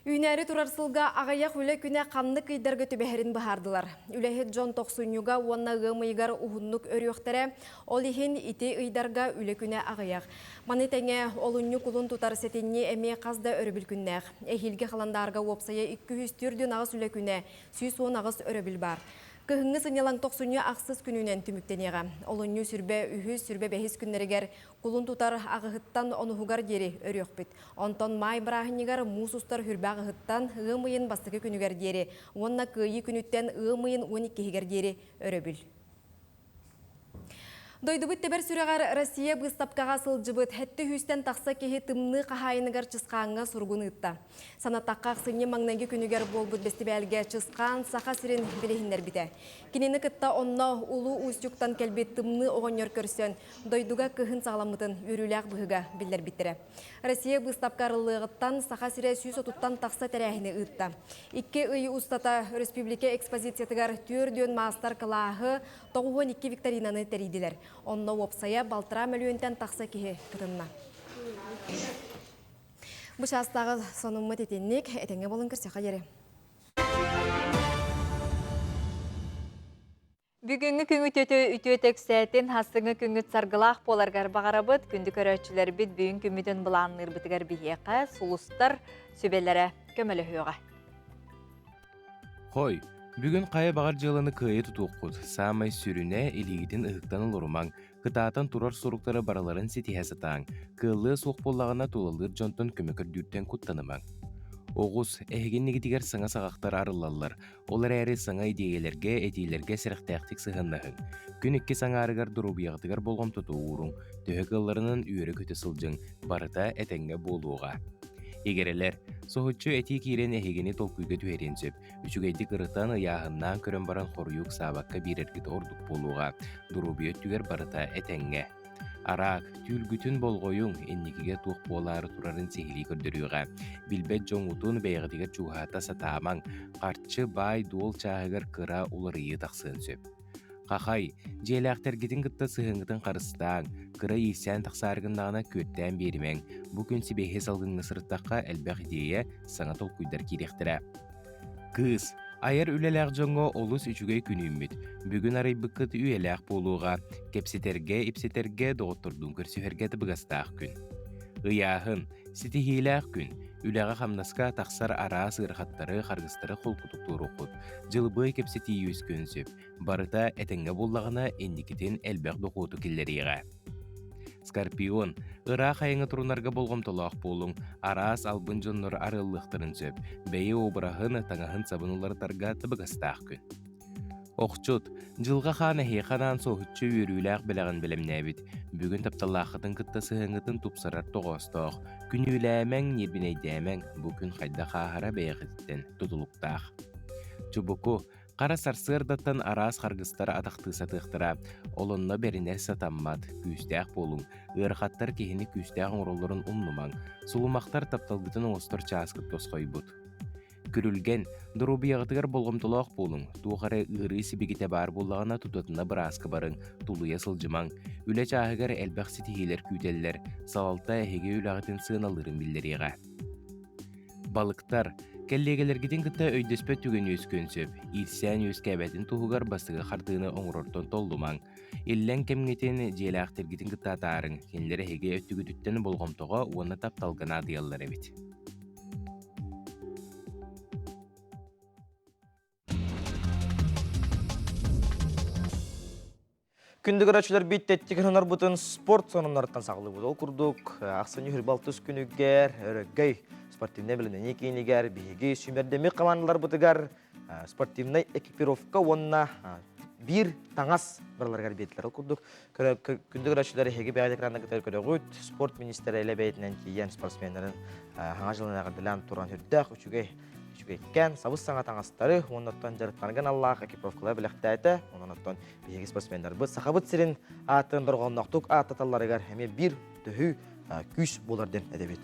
Үүнээри турар сылга аҕыйах үлэ күнэ ханнык ыйдарга түбэһэрин быһаардылар. Үлэһит дьон тохсунньуга уонна ыам ыйыгар уһуннук өрүөхтэрэ, ол иһин ити ыйдарга үлэ күнэ аҕыйах. Маны тэҥэ олунньу кулун тутар сэтинньи эмиэ хас да өрөбүл күннээх. Эһиилги халандаарга уопсайа 248 үлэ күнэ, 118 өрөбүл баар. Кыһыҥҥы сынньалаҥ тохсунньу ахсыс күнүнэн түмүктэниэҕэ. Олунньу сүрбэ үһүс, сүрбэ бэһис күннэригэр Кулун тутар аҕыһыттан онуһугар диэри өрүөхпүт. Онтон маай бырааһынньыгар муус устар хүрбэ аҕыһыттан ыам ыйын бастакы күнүгэр диэри уонна Кыайыы күнүттэн ыам ыйын уон иккиһигэр диэри өрөбүл. Дойдубут тэбэр сүрэҕэр Россия быыстапкаҕа сылдьыбыт сэттэ сүүстэн тахса киһи тымныы хаһаайыныгар Чысхааҥҥа суругун ыытта. Санаттахха ахсынньы маҥнайгы күнүгэр буолбут бэстибээлгэ Чысхаан Саха сирин билиһиннэрбитэ. Кинини кытта онно Улуу Устюгтан кэлбит тымныы оҕонньор көрсөн, дойдуга кыһын саҕаламмытын үөрүүлээх быһыыга биллэрбиттэрэ. Россия быыстапка арыллыаҕыттан Саха сирэ 130-тан тахса тэрээһини ыытта. Икки ый устата өрөспүүбүлүкэ экспозициятыгар түөрт маастар-кылааһы, 92 викторинаны тэрийдилэр. Онно уопсайа балтараа мөлүйүөнтэн тахса киһи кытынна. Бу чаастааҕы сонуммут итинник, этэҥҥэ буолун көрсөххө диэри. Бүгүҥҥү күҥүт үтүө үтүө тексээтин, хастыҥы күҥҥүт саргылаах буоларгар баҕарабыт. Күндү көрөөччүлэрбит бүгүн күммүтүн былаанныырбытыгар биһиэхэ сулустар сүбэлэрэ көмөлөһүөҕэ. Хой, бүгүн хайа баҕар дьыаланы кыайа тутуоххут. Саамай сүрүнэ, илиигитин ыһыктан олорумаҥ, кытаатан турар суруктары барыларын ситиһэ сатааҥ. Кыаллыа суох буоллаҕына тулалыыр дьонтон көмө көрдүүртэн куттанымаҥ. Оҕус, эһиги иннигитигэр саҥа саҕахтар арыллаллар. Ол эрээри саҥа идиэйэлэргэ, этиилэргэ сэрэхтээхтик сыһыаннаһыҥ. Күн иккис аҥаарыгар доруобуйаҕытыгар болҕомтото ууруҥ, төһө кыалларынан үөрэ-көтө сылдьыҥ, барыта этэҥҥэ буолуоҕа. Игирэлэр, соһуччу этии киирэн эһигини толкуйга түһэриэн сөп. Үчүгэйдик ырытан, ыйааһыннаан көрөн баран хоруйу ыксаабакка биэрэргит ордук буолуоҕа. Доруобуйа өттүгэр барыта этэҥҥэ. Араак, түүл-гүтүн болҕойуҥ, инникигэ туох буолаары турарын сиһилии көрдөрүөҕэ. Билбэт дьоҥҥутун бэйэҕитигэр чугаһата сатаамаҥ, харчы, баай-дуол чааһыгар кыра уларыйыы тахсыан сөп. Хахай, дьиэлээхтэргитин кытта сыһыаҥҥытын харыстааҥ, кыра иирсээн тахсаары гыннаҕына күөттээн биэримэҥ. Бу күн сибиэһэй салгыҥҥа сырыттахха элбэх идиэйэ, саҥа толкуйдар киириэхтэрэ. Кыыс, айар үлэлээх дьоҥҥо олус үчүгэй күн үүммүт. Бүгүн арыйбыккыт үйэлээх буолуоҕа. Кэпсэтэргэ, ипсэтэргэ, доҕоттордуун көрсүһэргэ табыгастаах күн. Ыйааһын, ситиһиилээх күн. Үлэҕэ-хамнаска тахсар араас ыарахаттары, харгыстары холкутук туоруоххут. Дьылыбыай кэпсэтии үөскүөн сөп. Барыта этэҥҥэ буоллаҕына, инникитин элбэх дохуоту киллэриэҕэ. Скорпион, ыраах айаҥҥа турунарга болҕомтолоох буолуҥ, араас албын дьоннор арыаллыахтарын сөп. Бэйэ обраһын, таҥаһын-сабын уларытарга табыгастаах күн. Охчут, дьылҕа хаан эһиэхэ анаан соһуччу үөрүүлээх бэлэҕин бэлэмнээбит. Бүгүн тапталлааххытын кытта сыһыаҥҥытын тупсарар тоҕоостоох. Күнүүлээмэҥ, ньиэрбинэйдээмэҥ, бу күн хайдах ааһара бэйэҕититтэн тутулуктаах. Чубуку, Хара сарсыардаттан араас харгыстары атахтыы сатыахтара, ол онно бэринэр сатаммат, күүстээх буолуҥ, ыарахаттар киһини күүстээх оҥороллорун умнумаҥ, сулумахтар тапталгытын оҥостор чааскыт тосхойбут. Күрүлгэн, доруобуйаҕытыгар болҕомтолоох буолуҥ, туох эрэ ыарыы сибикитэ баар буоллаҕына тутатына бырааска барыҥ, тулуйа сылдьымаҥ. Үлэ чааһыгар элбэх ситиһиилэр күүтэллэр, салалта эһиги үлэҕитин сыаналыырын биллэриэҕэ. Балыктар, кэллиэгэлэргитин кытта өйдөспөт түгэн үөскүөн сөп. Иирсээн үөскээбэтин туһугар бастакы хардыыны оҥорортон толлумаҥ. Иллэҥ кэмҥитин дьиэлээхтэргитин кытта атаарыҥ, кинилэр эһиги өттүгүтүттэн болҕомтоҕо уонна тапталга наадыйаллар эбит. Күндү көрөөччүлэрбит тэттик ынарбытын спорт сонуннарыттан саҕалыыбыт. Ол курдук, ахсынньы 26 күнүгэр Өрөгөй спортивнай бэлэмнэнии киинигэр биһиги сүүмэрдэммит хамаандаларбытыгар спортивнай экипировка уонна биир таҥас барыларыгар биэрдилэр. Ол курдук күндү көрөөччүлэр эһиги бэйэ экранна кытары көрөҕүт. Спорт министрэ илэ бэйэтинэн тиийэн спортсменнарын хаҥа дьылын эҕэрдэлээн туран үрдээх үчүгэй үчүгэйкээн сабыс саҥа таҥастары уонна оттон дьарыктанарга аналлаах экипировкалары бэлэхтээтэ. Онон оттон биһиги спортсменнарбыт Сахабыт сирин аатын дорҕоонноохтук ааттаталларыгар эмиэ биир төһүү күүс буолар диэн этэбит.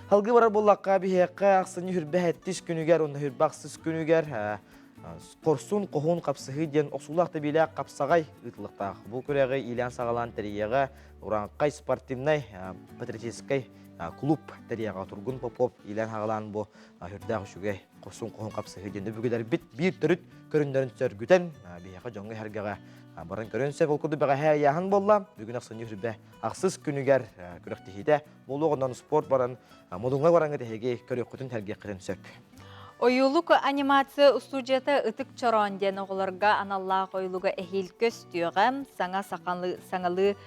Халгыы барар буоллахха биһиэхэ ахсынньы хүрбэ күнүгэр уонна хүрбэ ахсыс күнүгэр Хорсун хоһуун хапсыһыы диэн охсуулаах тэбиилээх хапсаҕай ыытыллыахтаах. Бу күрэҕи иилээн-саҕалаан тэрийиэҕэ Урааҥхай спортивнай патриотическай клуб тэрийиэҕэ Тургун Попов иилээн-саҕалаан бу сүрдээх үчүгэй хорсун хоһуун хапсыһыы диэн өбүгэлэрбит биир төрүт көрүҥнэрин сөргүтэн биһиэхэ дьоҥҥо эһэргэҕэ баран көрөн сөп. Ол курдук бэҕэһээ ыйааһын буолла. Бүгүн ахсынньы хүрбэ ахсыс күнүгэр күрэхтэһиитэ буолуоҕунан спорт баран Модуҥҥа бараҥҥыт эһиги көрүөххүтүн сэргиэххитин сөп. Ойуулук анимация устуудьуйата Ытык Чороон диэн оҕолорго аналлаах ойуулуга эһиил көстүөҕэ. Саҥа саҥалыы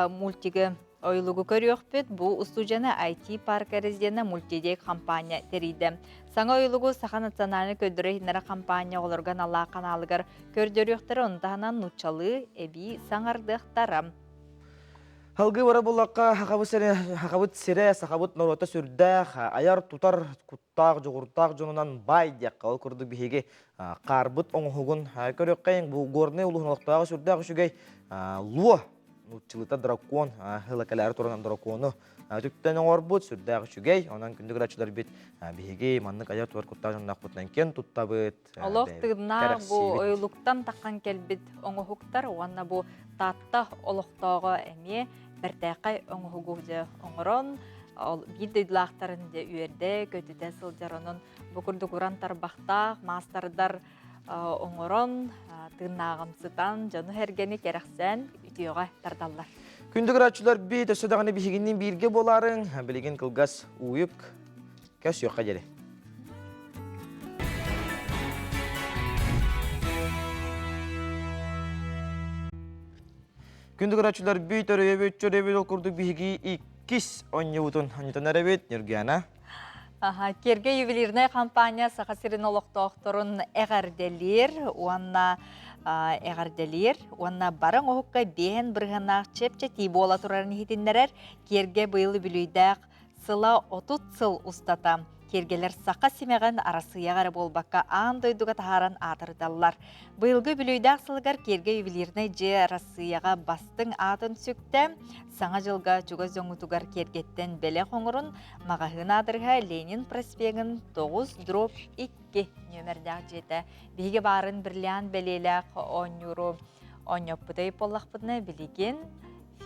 мультигы ойуулугу көрүөхпүт. Бу устуудьуйаны IT-парка резиденэ Мультидек хампаанньа тэрийдэ. Саҥа ойуулугу Саха национальнай көрдөрөр-иһитиннэрэр хампаанньа оҕолорго аналлаах ханаалыгар көрдөрүөхтэрэ, ону таһынан нууччалыы эбии саҥардыахтара. Салгыы бара буллахха, Сахабыт сирэ, Сахабыт сирэ, сахабыт норуота сүрдээх, айар-тутар куттаах, дьоҕурдаах дьонунан баай диэххэ. Ол курдук биһиги хаарбыт оҥоһугун көрүөххэйиҥ. Бу Горнай улууһун олохтооҕо сүрдээх үчүгэй луо нууччалыыта дракон, хылакалаары туран дракону түктэн оҥорбут сүрдээх үчүгэй. Онон күндү көрөөччүлэрбит биһиги маннык айар-тутар куттаах дьонноохпутунан киэн туттабыт. Олох тыыннаах бу ойулуктан таххан кэлбит оҥоһуктар уонна бу Таатта олохтооҕо эмиэ бэртээхэй оҥоһугу дьэ оҥорон ол биир дойдулаахтарын дьэ үөрдэ көтүтэ сылдьар онон бу курдук уран тарбахтаах маастардар оҥорон тыыннааҕымсытан дьону-сэргэни кэрэхсээн үтүөҕэ тардаллар. Күндү көрөөччүлэр бит өссө даҕаны биһигинниин бииргэ буолаарыҥ. Билигин кылгас ууйук Көс диэри. Күндү көрөөччүлэр бүй төрөйөбүт, чөрөйөбүт ол курдук биһиги иккис онньубутун онньутан эрэбит Ньургуяна. Аха, Киргэ ювелирная компания Саха сирин олохтоохторун эҕэрдэлиир уонна эҕэрдэлиир уонна бары оҥоһукка биэһэн бырыһыаннаах чэпчэтии буола турарын иһитиннэрэр Киэргэ быйыл үбүлүйдээх Сыла 30 сыл устата киэргэлэр саха симэҕин Арассыыйаҕа эрэ буолбакка аан дойдуга таһааран аатырдаллар. Быйылгы үбүлүөйдээх сылыгар киэргэ ювелирнай дьиэ Арассыыйаҕа бастыҥ аатын сүктэ. Саҥа дьылга чугас дьоҥҥутугар киэргэттэн бэлэх оҥорун маҕаһыын аадырыһа Ленин проспегын 9 дробь 2 нүөмэрдээх дьиэтэ. Биһиги баарын бриллиант бэлиэлээх оонньууру оонньоппутай буоллахпытына билигин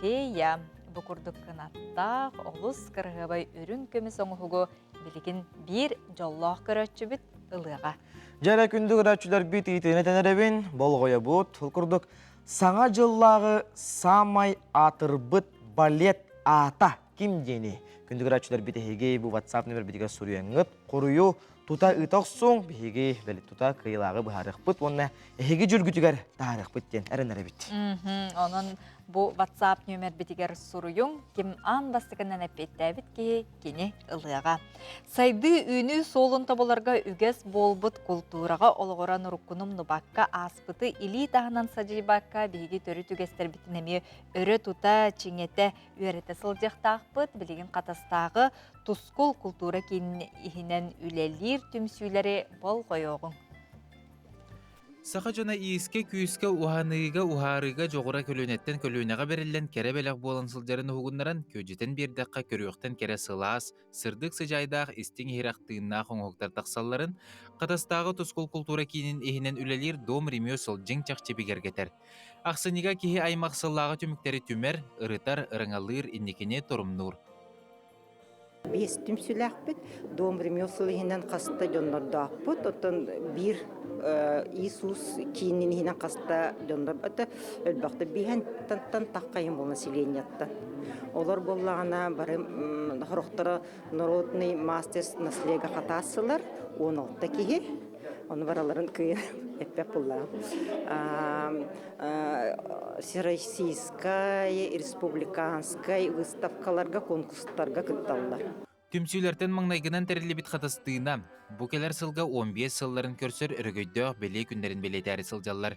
Фея бу курдук кынаттаах, олус кыраһыабай үрүҥ көмүс оҥоһугу билигин биир дьоллоох көрөөччүбүт ылыаҕа. Дьэ эрэ күндү көрөөччүлэрбит ыйытыыны тэнэрэбин, болҕойобут. Ол курдук Саҥа дьыллааҕы саамай аатырбыт балет аата ким диэни күндү көрөөччүлэрбит эһиги бу WhatsApp нөмербитигэр суруйаҥҥыт хоруйу тута ыыта охсуҥ биһиги бэл тута кыайыылааҕы быһаарыахпыт уонна эһиги дьүлгүтүгэр таһаарыахпыт диэн эрэнэрэбит. Онон бу WhatsApp нүөмэрбитигэр суруйуҥ, ким аан бастакынан эппиэттээбит киһи кини ылыаҕа. Сайдыы үүнүү суолун тобуларга үгэс буолбут култуураҕа олоҕуран уруккуну умнубакка ааспыты илии таһынан садьыйбакка биһиги төрүт үгэстэрбитин эмиэ өрө тута, чиҥэтэ үөрэтэ сылдьыахтаахпыт. Билигин Хатастааҕы Тускул култуура киинин иһинэн үлэлиир түмсүүлэри болҕойуоҕуҥ. Саха дьоно иискэ-күүскэ, уһаныыга, уһаарыыга дьоҕура көлүөнэттэн көлүөнэҕэ бэриллэн кэрэ бэлэх буолан сылдьарын уһугуннаран, күөдьүтэн биэрдэххэ көрүөхтэн кэрэ сылаас, сырдык сыдьаайдаах истиҥ-иһирэх тыыннаах оҥоһуктар тахсалларын Хатастааҕы Тускул култуура киинин иһинэн үлэлиир Дом ремесел дьиҥ-чахчы бигэргэтэр. Ахсынньыга киһи аймах сыллааҕы түмүктэри түмэр, ырытар, ырыҥалыыр, инникини торумнуур. Биэс түмсүүлээхпит. Дом ремесел иһинэн хаста дьоннордоохпут. Оттон биир Иисус киинин иһинэн хаста дьоннор өлбөхтө биһэнтэн таххайын буолна населениеттан. Олор буоллаҕына бары хорохторо народный мастер наслега хатаассылар 16 киһи. Ону бараларын кыйын эппэт буллаҕым. Всероссийскай, республиканскай выставкаларга, конкурстарга кытталлар. Түмсүүлэртэн маҥнайгынан тэриллибит Хатастыына бу кэлэр сылга 15 сылларын көрсөр өрөгөйдөөх бэлиэ күннэрин бэлиэтээри сылдьаллар.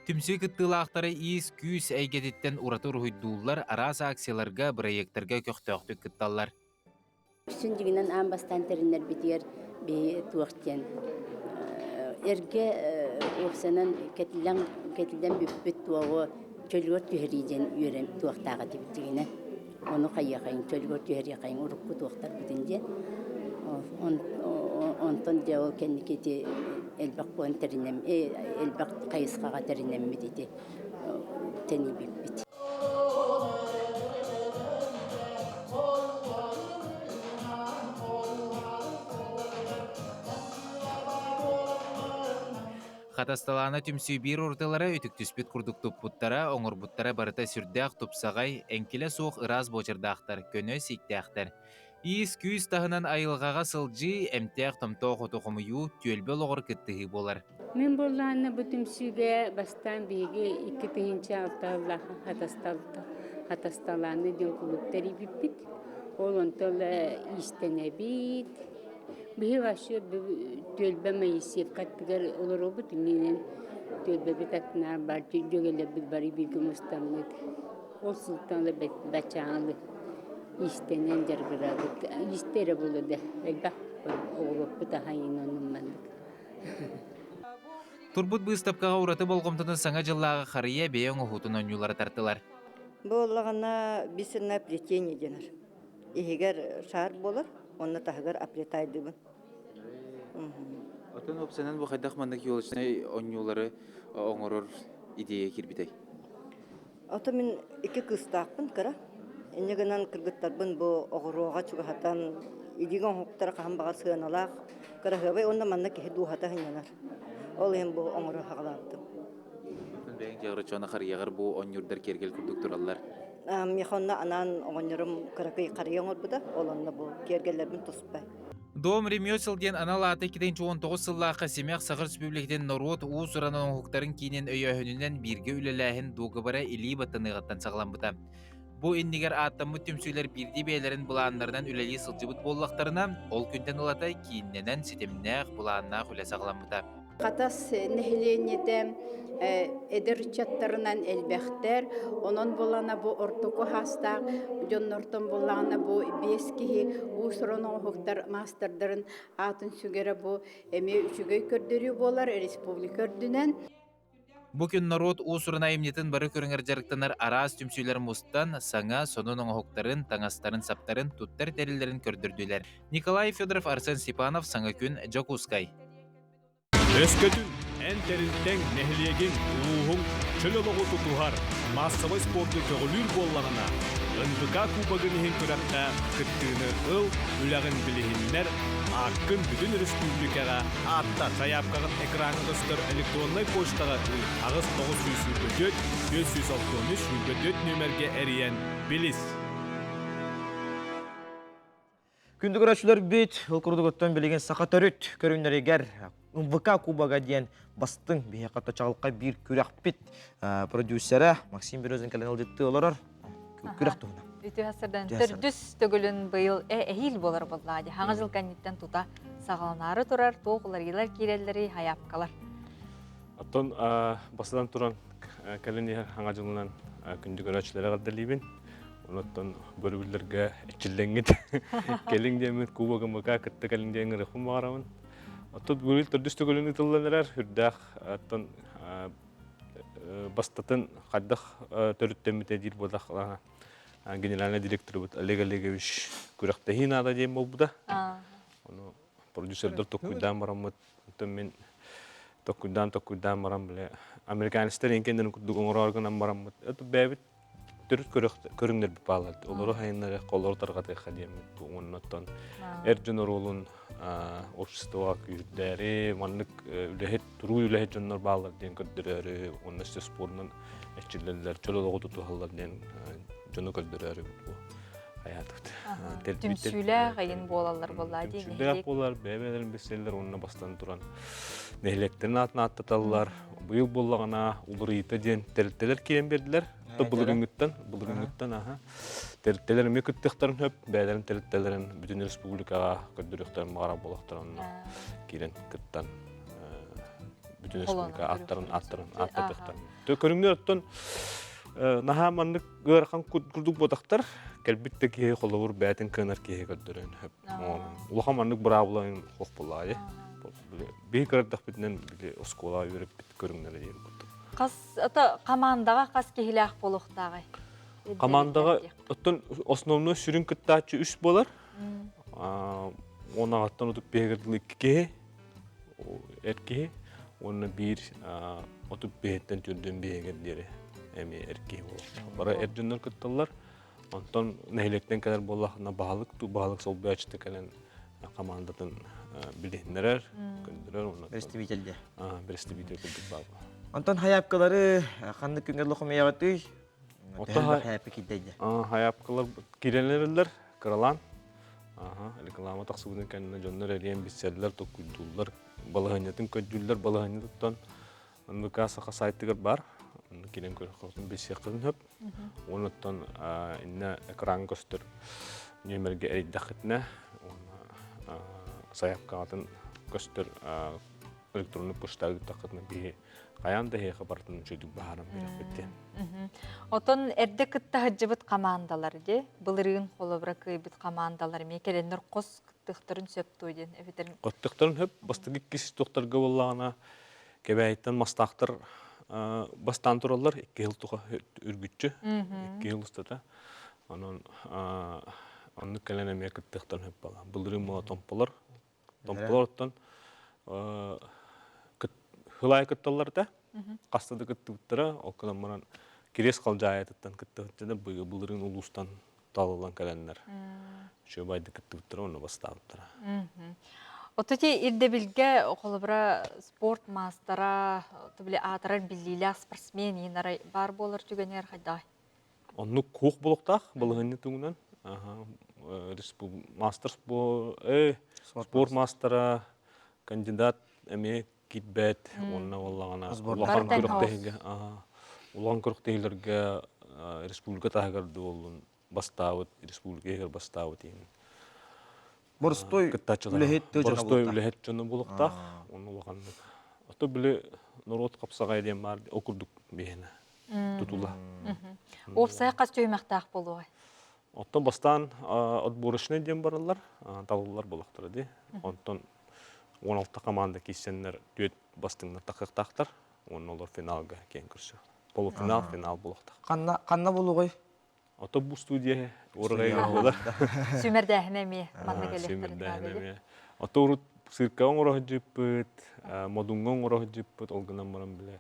Түмсүү кыттыылаахтара иис-күүс эйгэтиттэн ураты уруһуйдууллар, араас акцияларга, бырайыактарга көхтөөхтүк кытталлар. Үксүн дьиҥинэн аан бастаан тэриннэрбитигэр биһи туох диэн эргэ уопсанан кэтиллэн кэтиллэн бүппүт туоҕу чөлүгэр түһэрии диэн үөрэн туохтаах этибит дьиҥинэн. Ону хайыахайын чөлүгэр түһэриэхэйин урукку туохтарбытын диэн. Онтон дьэ ол кэнники ити элбэх буолан тэринэм элбэх хайысхаҕа тэринэммит ити тэнийбиппит. Хатасталаана түмсүү биир уратылара үтүктүспүт курдук туппуттара, оҥорбуттара барыта сүрдээх тупсаҕай, эҥкилэ суох ыраас буочардаахтар, көнө сииктээхтэр. Иис-күүс таһынан айылҕаҕа сылдьыы, эмтээх-томтоох оту хомуйуу, түөлбэ олоҕор кыттыһыы буолар. Мин буоллаҕына бу түмсүүгэ бастаан биһиги 2006 сыллаах Хатасталааны диэн кулууп тэрийбиппит. Ол онтон иистэнэбит. Биһи вообще түөлбэ Моисеевка аттыгар олоробут. Иннинэн түөлбэбит аттынаар бар дьүөгэлэрбит бары бииргэ мустаммыт. Ол сылтан ыла баччааҥы иистэнэн дьарыгырабыт. Иистэ эрэ буолла да элбэх оҕуруоппут аһайын оннун маннык. Турбут быыстапкаҕа ураты болҕомтотун Саҥа дьыллааҕы харыйа бэйэ оҥоһуутун оонньуулара тартылар. Бу буоллаҕына бисерное плетение дэнэр. Иһигэр шар буолар, онно таһыгар оплетайдыбын. Отон уопсайынан бу хайдах маннык елочнай оонньуулары оҥорор идея киирбитэй? Ото мин икки кыыстаахпын кыра. Инньэ гынан кыргыттарбын бу оҕуруоҕа чугаһатан илиигэ оҥоһуктара хаһан баҕар сыаналаах, кыраһыабай уонна манна киһи дууһата сынньанар. Ол иһин бу оҥоро саҕалаабытым. Бэйэҥ дьиэҕэр харыйаҕар бу оонньуурдар киэргэл курдук тураллар. Миэхэ онно анаан оҕонньорум кыракый харыйа оҥорбута. Ол онно бу киэргэллэрбин туспа. Дом ремесел диэн анал ааты 2019 сыллаахха Симэх Саха Республикатын норуот уус-уран оҥоһуктарын киинин өйөөһүнүнэн бииргэ үлэлээһин дуогабара илии баттаныаҕыттан саҕаламмыта. Бу иннигэр ааттаммыт түмсүүлэр биирдии бэйэлэрин былааннарынан үлэлии сылдьыбыт буоллахтарына, ол күнтэн ылата кииннэнэн ситимнээх, былааннаах үлэ саҕаламмыта. Хатас нэһилиэнньэтэ эдэр ыччаттарынан элбэхтэр. Онон буоллаҕына бу ортоку хаастаах дьоннортон буоллаҕына бу биэс киһи уус-уран оҥоһуктар маастардарын аатын сүгэрэ бу эмиэ үчүгэй көрдөрүү буолар республика үрдүнэн. Бу күн норуот уус-уран айымньытын бары көрүҥэр дьарыктанар араас түмсүүлэр мустан, саҥа, сонун оҥоһуктарын, таҥастарын-саптарын, туттар тэриллэрин көрдөрдүлэр. Николай Федоров, Арсен Степанов, Саҥа күн, Дьокуускай. Өскөтүн эн тэрилтэҥ, нэһилиэгиҥ, улууһуҥ чөл олоҕу тутуһар, маассабай спорду көҕүлүүр буоллаҕына, НВК Кубогын иһин күрэххэ кыттыыны ыл, үлэҕин билиһиннэр, ааккын бүтүн өрөспүүбүлүкэҕэ ааттат. Сайаапкаҕын экраҥҥа көстөр электроннай почтаҕа ыыт. 8 924 463 24 нүөмэргэ эрийэн билис. Күндү көрөөччүлэрбит, ол курдугуттан билигин саха төрүт көрүҥнэригэр МВК Кубога диэн бастыҥ биһиэхэ чаҕылхай биир күрэхпит продюсера Максим Березин кэлэн ылдьыттыы олорор күрэх туһунан. Үтүө сырдан төрдүс төгүлүн быйыл эһиил буолар буоллаа дии. Хаҥа жыл кэнниттэн тута саҕаланаары турар туох уларыйыылар киирэллэрий хайаапкалар. Оттон бастатан туран кэлин иһэр хаҥа дьылынан күндү көрөөччүлэри эҕэрдэлиибин. Онуттан көрүбүллэргэ эрчиллэҥҥит кэлиҥ диэммит Кубок МВК кытта кэлиҥ диэн ыҥырыахпын баҕарабын. Оттон бүгүн төрдүс төгүлүн ыытыллан эрэр үрдээх оттон бастатын хайдах төрүттэммитэ диир буоллах генеральный директорбут Олег Олегович күрэхтэһии наада диэн буолбута. Ону продюсердар токкуйдаан бараммыт оттон мин токкуйдаан токкуйдаан баран бile американецтар эҥкэннэрин курдук оҥороору гынан бараммыт это бэйэбит төрүт көрүҥнэрбит бааллар олору хайыннарыахха олору тарҕатыахха диэммит уонна оттон эр дьон оруолун обществоҕа күүһүрдээри маннык үлэһит туруу үлэһит дьоннор бааллар диэн көрдөрөөрү уонна өссө спорунан эрчиллэллэр чөл олоҕу тутуһаллар диэн дьону көрдөрөөрү бу хайаатыбыт түмсүүлээх айын буолаллар буоллаа дии түмсүүлээх буолар бэйэ-бэйэлэрин билсэллэр уонна бастан туран нэһилиэктэрин аатын ааттаталлар быйыл буоллаҕына уларыйыта диэн тэрилтэлэр киирэн биэрдилэр былырыыҥҥыттан былырыыҥҥыттан аха тэрилтэлэр эмиэ кыттыахтарын сөп бэйэлэрин тэрилтэлэрин бүтүн республикаҕа көрдөрүөхтэрин баҕарар буолуохтара онно киирэн кыттан. Бүтүн республика аттарын аттарын аттатыахтарын. Көрүҥнэр оттон наһаа маннык ыарахан курдук буотахтар кэлбит да киһи холобур бээтин кыанар киһи көрдөрөн улахан маннык быраабыларын хох булаайы биһи көрөрдөхпүтүнэн били оскуола үөрэппит көрүҥнэрэ диэн курдук. Хас ото командаҕа хас киһилээх буолуохтааҕый? Командаҕа оттон основной сүрүн кыттааччы үс буолар. Уонаҕаттан утук биһигэр дылы икки киһи, эр киһи уонна биир отут биһиттэн түрдүн биһигэр диэри эмиэ эр киһи буолар. Бары эр дьоннор кытталлар. Онтон нэһилиэктэн кэлэр буоллахына баһылык баһылык солбуйааччыта кэлэн командатын билиһиннэрэр, көрдөрөр уонна Бэрэстэбиитэлдэ. Бэрэстэбиитэл курдук баар. Онтон хайаапкалары ханнык күҥҥэ лохомуйаҕытый? Оттон хайаапка киирдэйдэ. Хайаапкалар киирэллэр кыралаан. Реклама тахсыбытын кэннэ дьоннор эриэн билсэллэр, толкуйдууллар, балаһыанньатын көрдүүллэр, балаһыанньатыттан НВК саха сайтыгар баар. Онно киирэн көрөххүтүн билсиэххитин сөп. Онуттан иннэ экран көстөр нүөмэргэ эрийдэххитинэ уонна сайаапкаҕытын көстөр электронный почта ыыттаххытына биһи хайаан да эһиэхэ барытын үчүгдүк баһааран биэрэхпит диэн. Отон эрдэ кытта сылдьыбыт хамаандалар ди былырыын холобура кыайбыт хамаандалар эмиэ кэлэннэр хос кыттыахтарын сөп дуо диэн эбэтэр Кыттыахтарын сөп. Бастакы иккис туохтарга буоллаҕына Кэбээйиттэн мастаахтар бастаан тураллар икки сыл туха үргүччү икки сыл устата. Онон оннук кэлэн эмиэ кыттыахтарын сөп буолла. Былырыын буола томполор томполор оттон хылаайы кытталлар этэ. Хаста да кыттыбыттара, ол гынан баран Кириэс Халдьаайытыттан кыттыбыттара, былырыын улуустан талыллан кэлэннэр үчүгэй кыттыбыттара уонна бастаабыттара. Отути ирдэбилгэ холобура спорт маастара, били аатырар биллиилээх спортсмен иин бар буолар түгэнигэр хайдаҕай? Оннук куох болохтаах балаһыанньа туһунан мастер спорт маастара кандидат эмиэ киирбэт уонна буоллаҕына улахан күрэхтэһиигэ улахан күрэхтэһиилэргэ республика таһыгар буоллун бастаабыт республика иһигэр бастаабыт иһин боростой үлэһит боростой үлэһит дьоно буолуохтаах онно улаханнык ото били норуот хапсаҕай диэн баар ол курдук биһиэнэ тутула. Уопсайа хас түһүмэхтээх буолуоҕай? Оттон бастаан отборочный диэн бараллар, талыллар буолахтара дии. Онтон 16 команда киирсэннэр түөрт бастыҥнар тахыахтаахтар. Уонна олор финалга киэн көрсүөх. Полуфинал, финал буолуохтаах. Ханна, ханна буолуоҕай? Ото бу студия уорҕайга буолар. Сүүмэрдээһинэ эмиэ манна кэлиэхтэрин Сүүмэрдээһинэ эмиэ. Ото урут циркаҕа оҥоро сылдьыппыт, Модуҥҥа оҥоро сылдьыппыт, ол гынан баран бile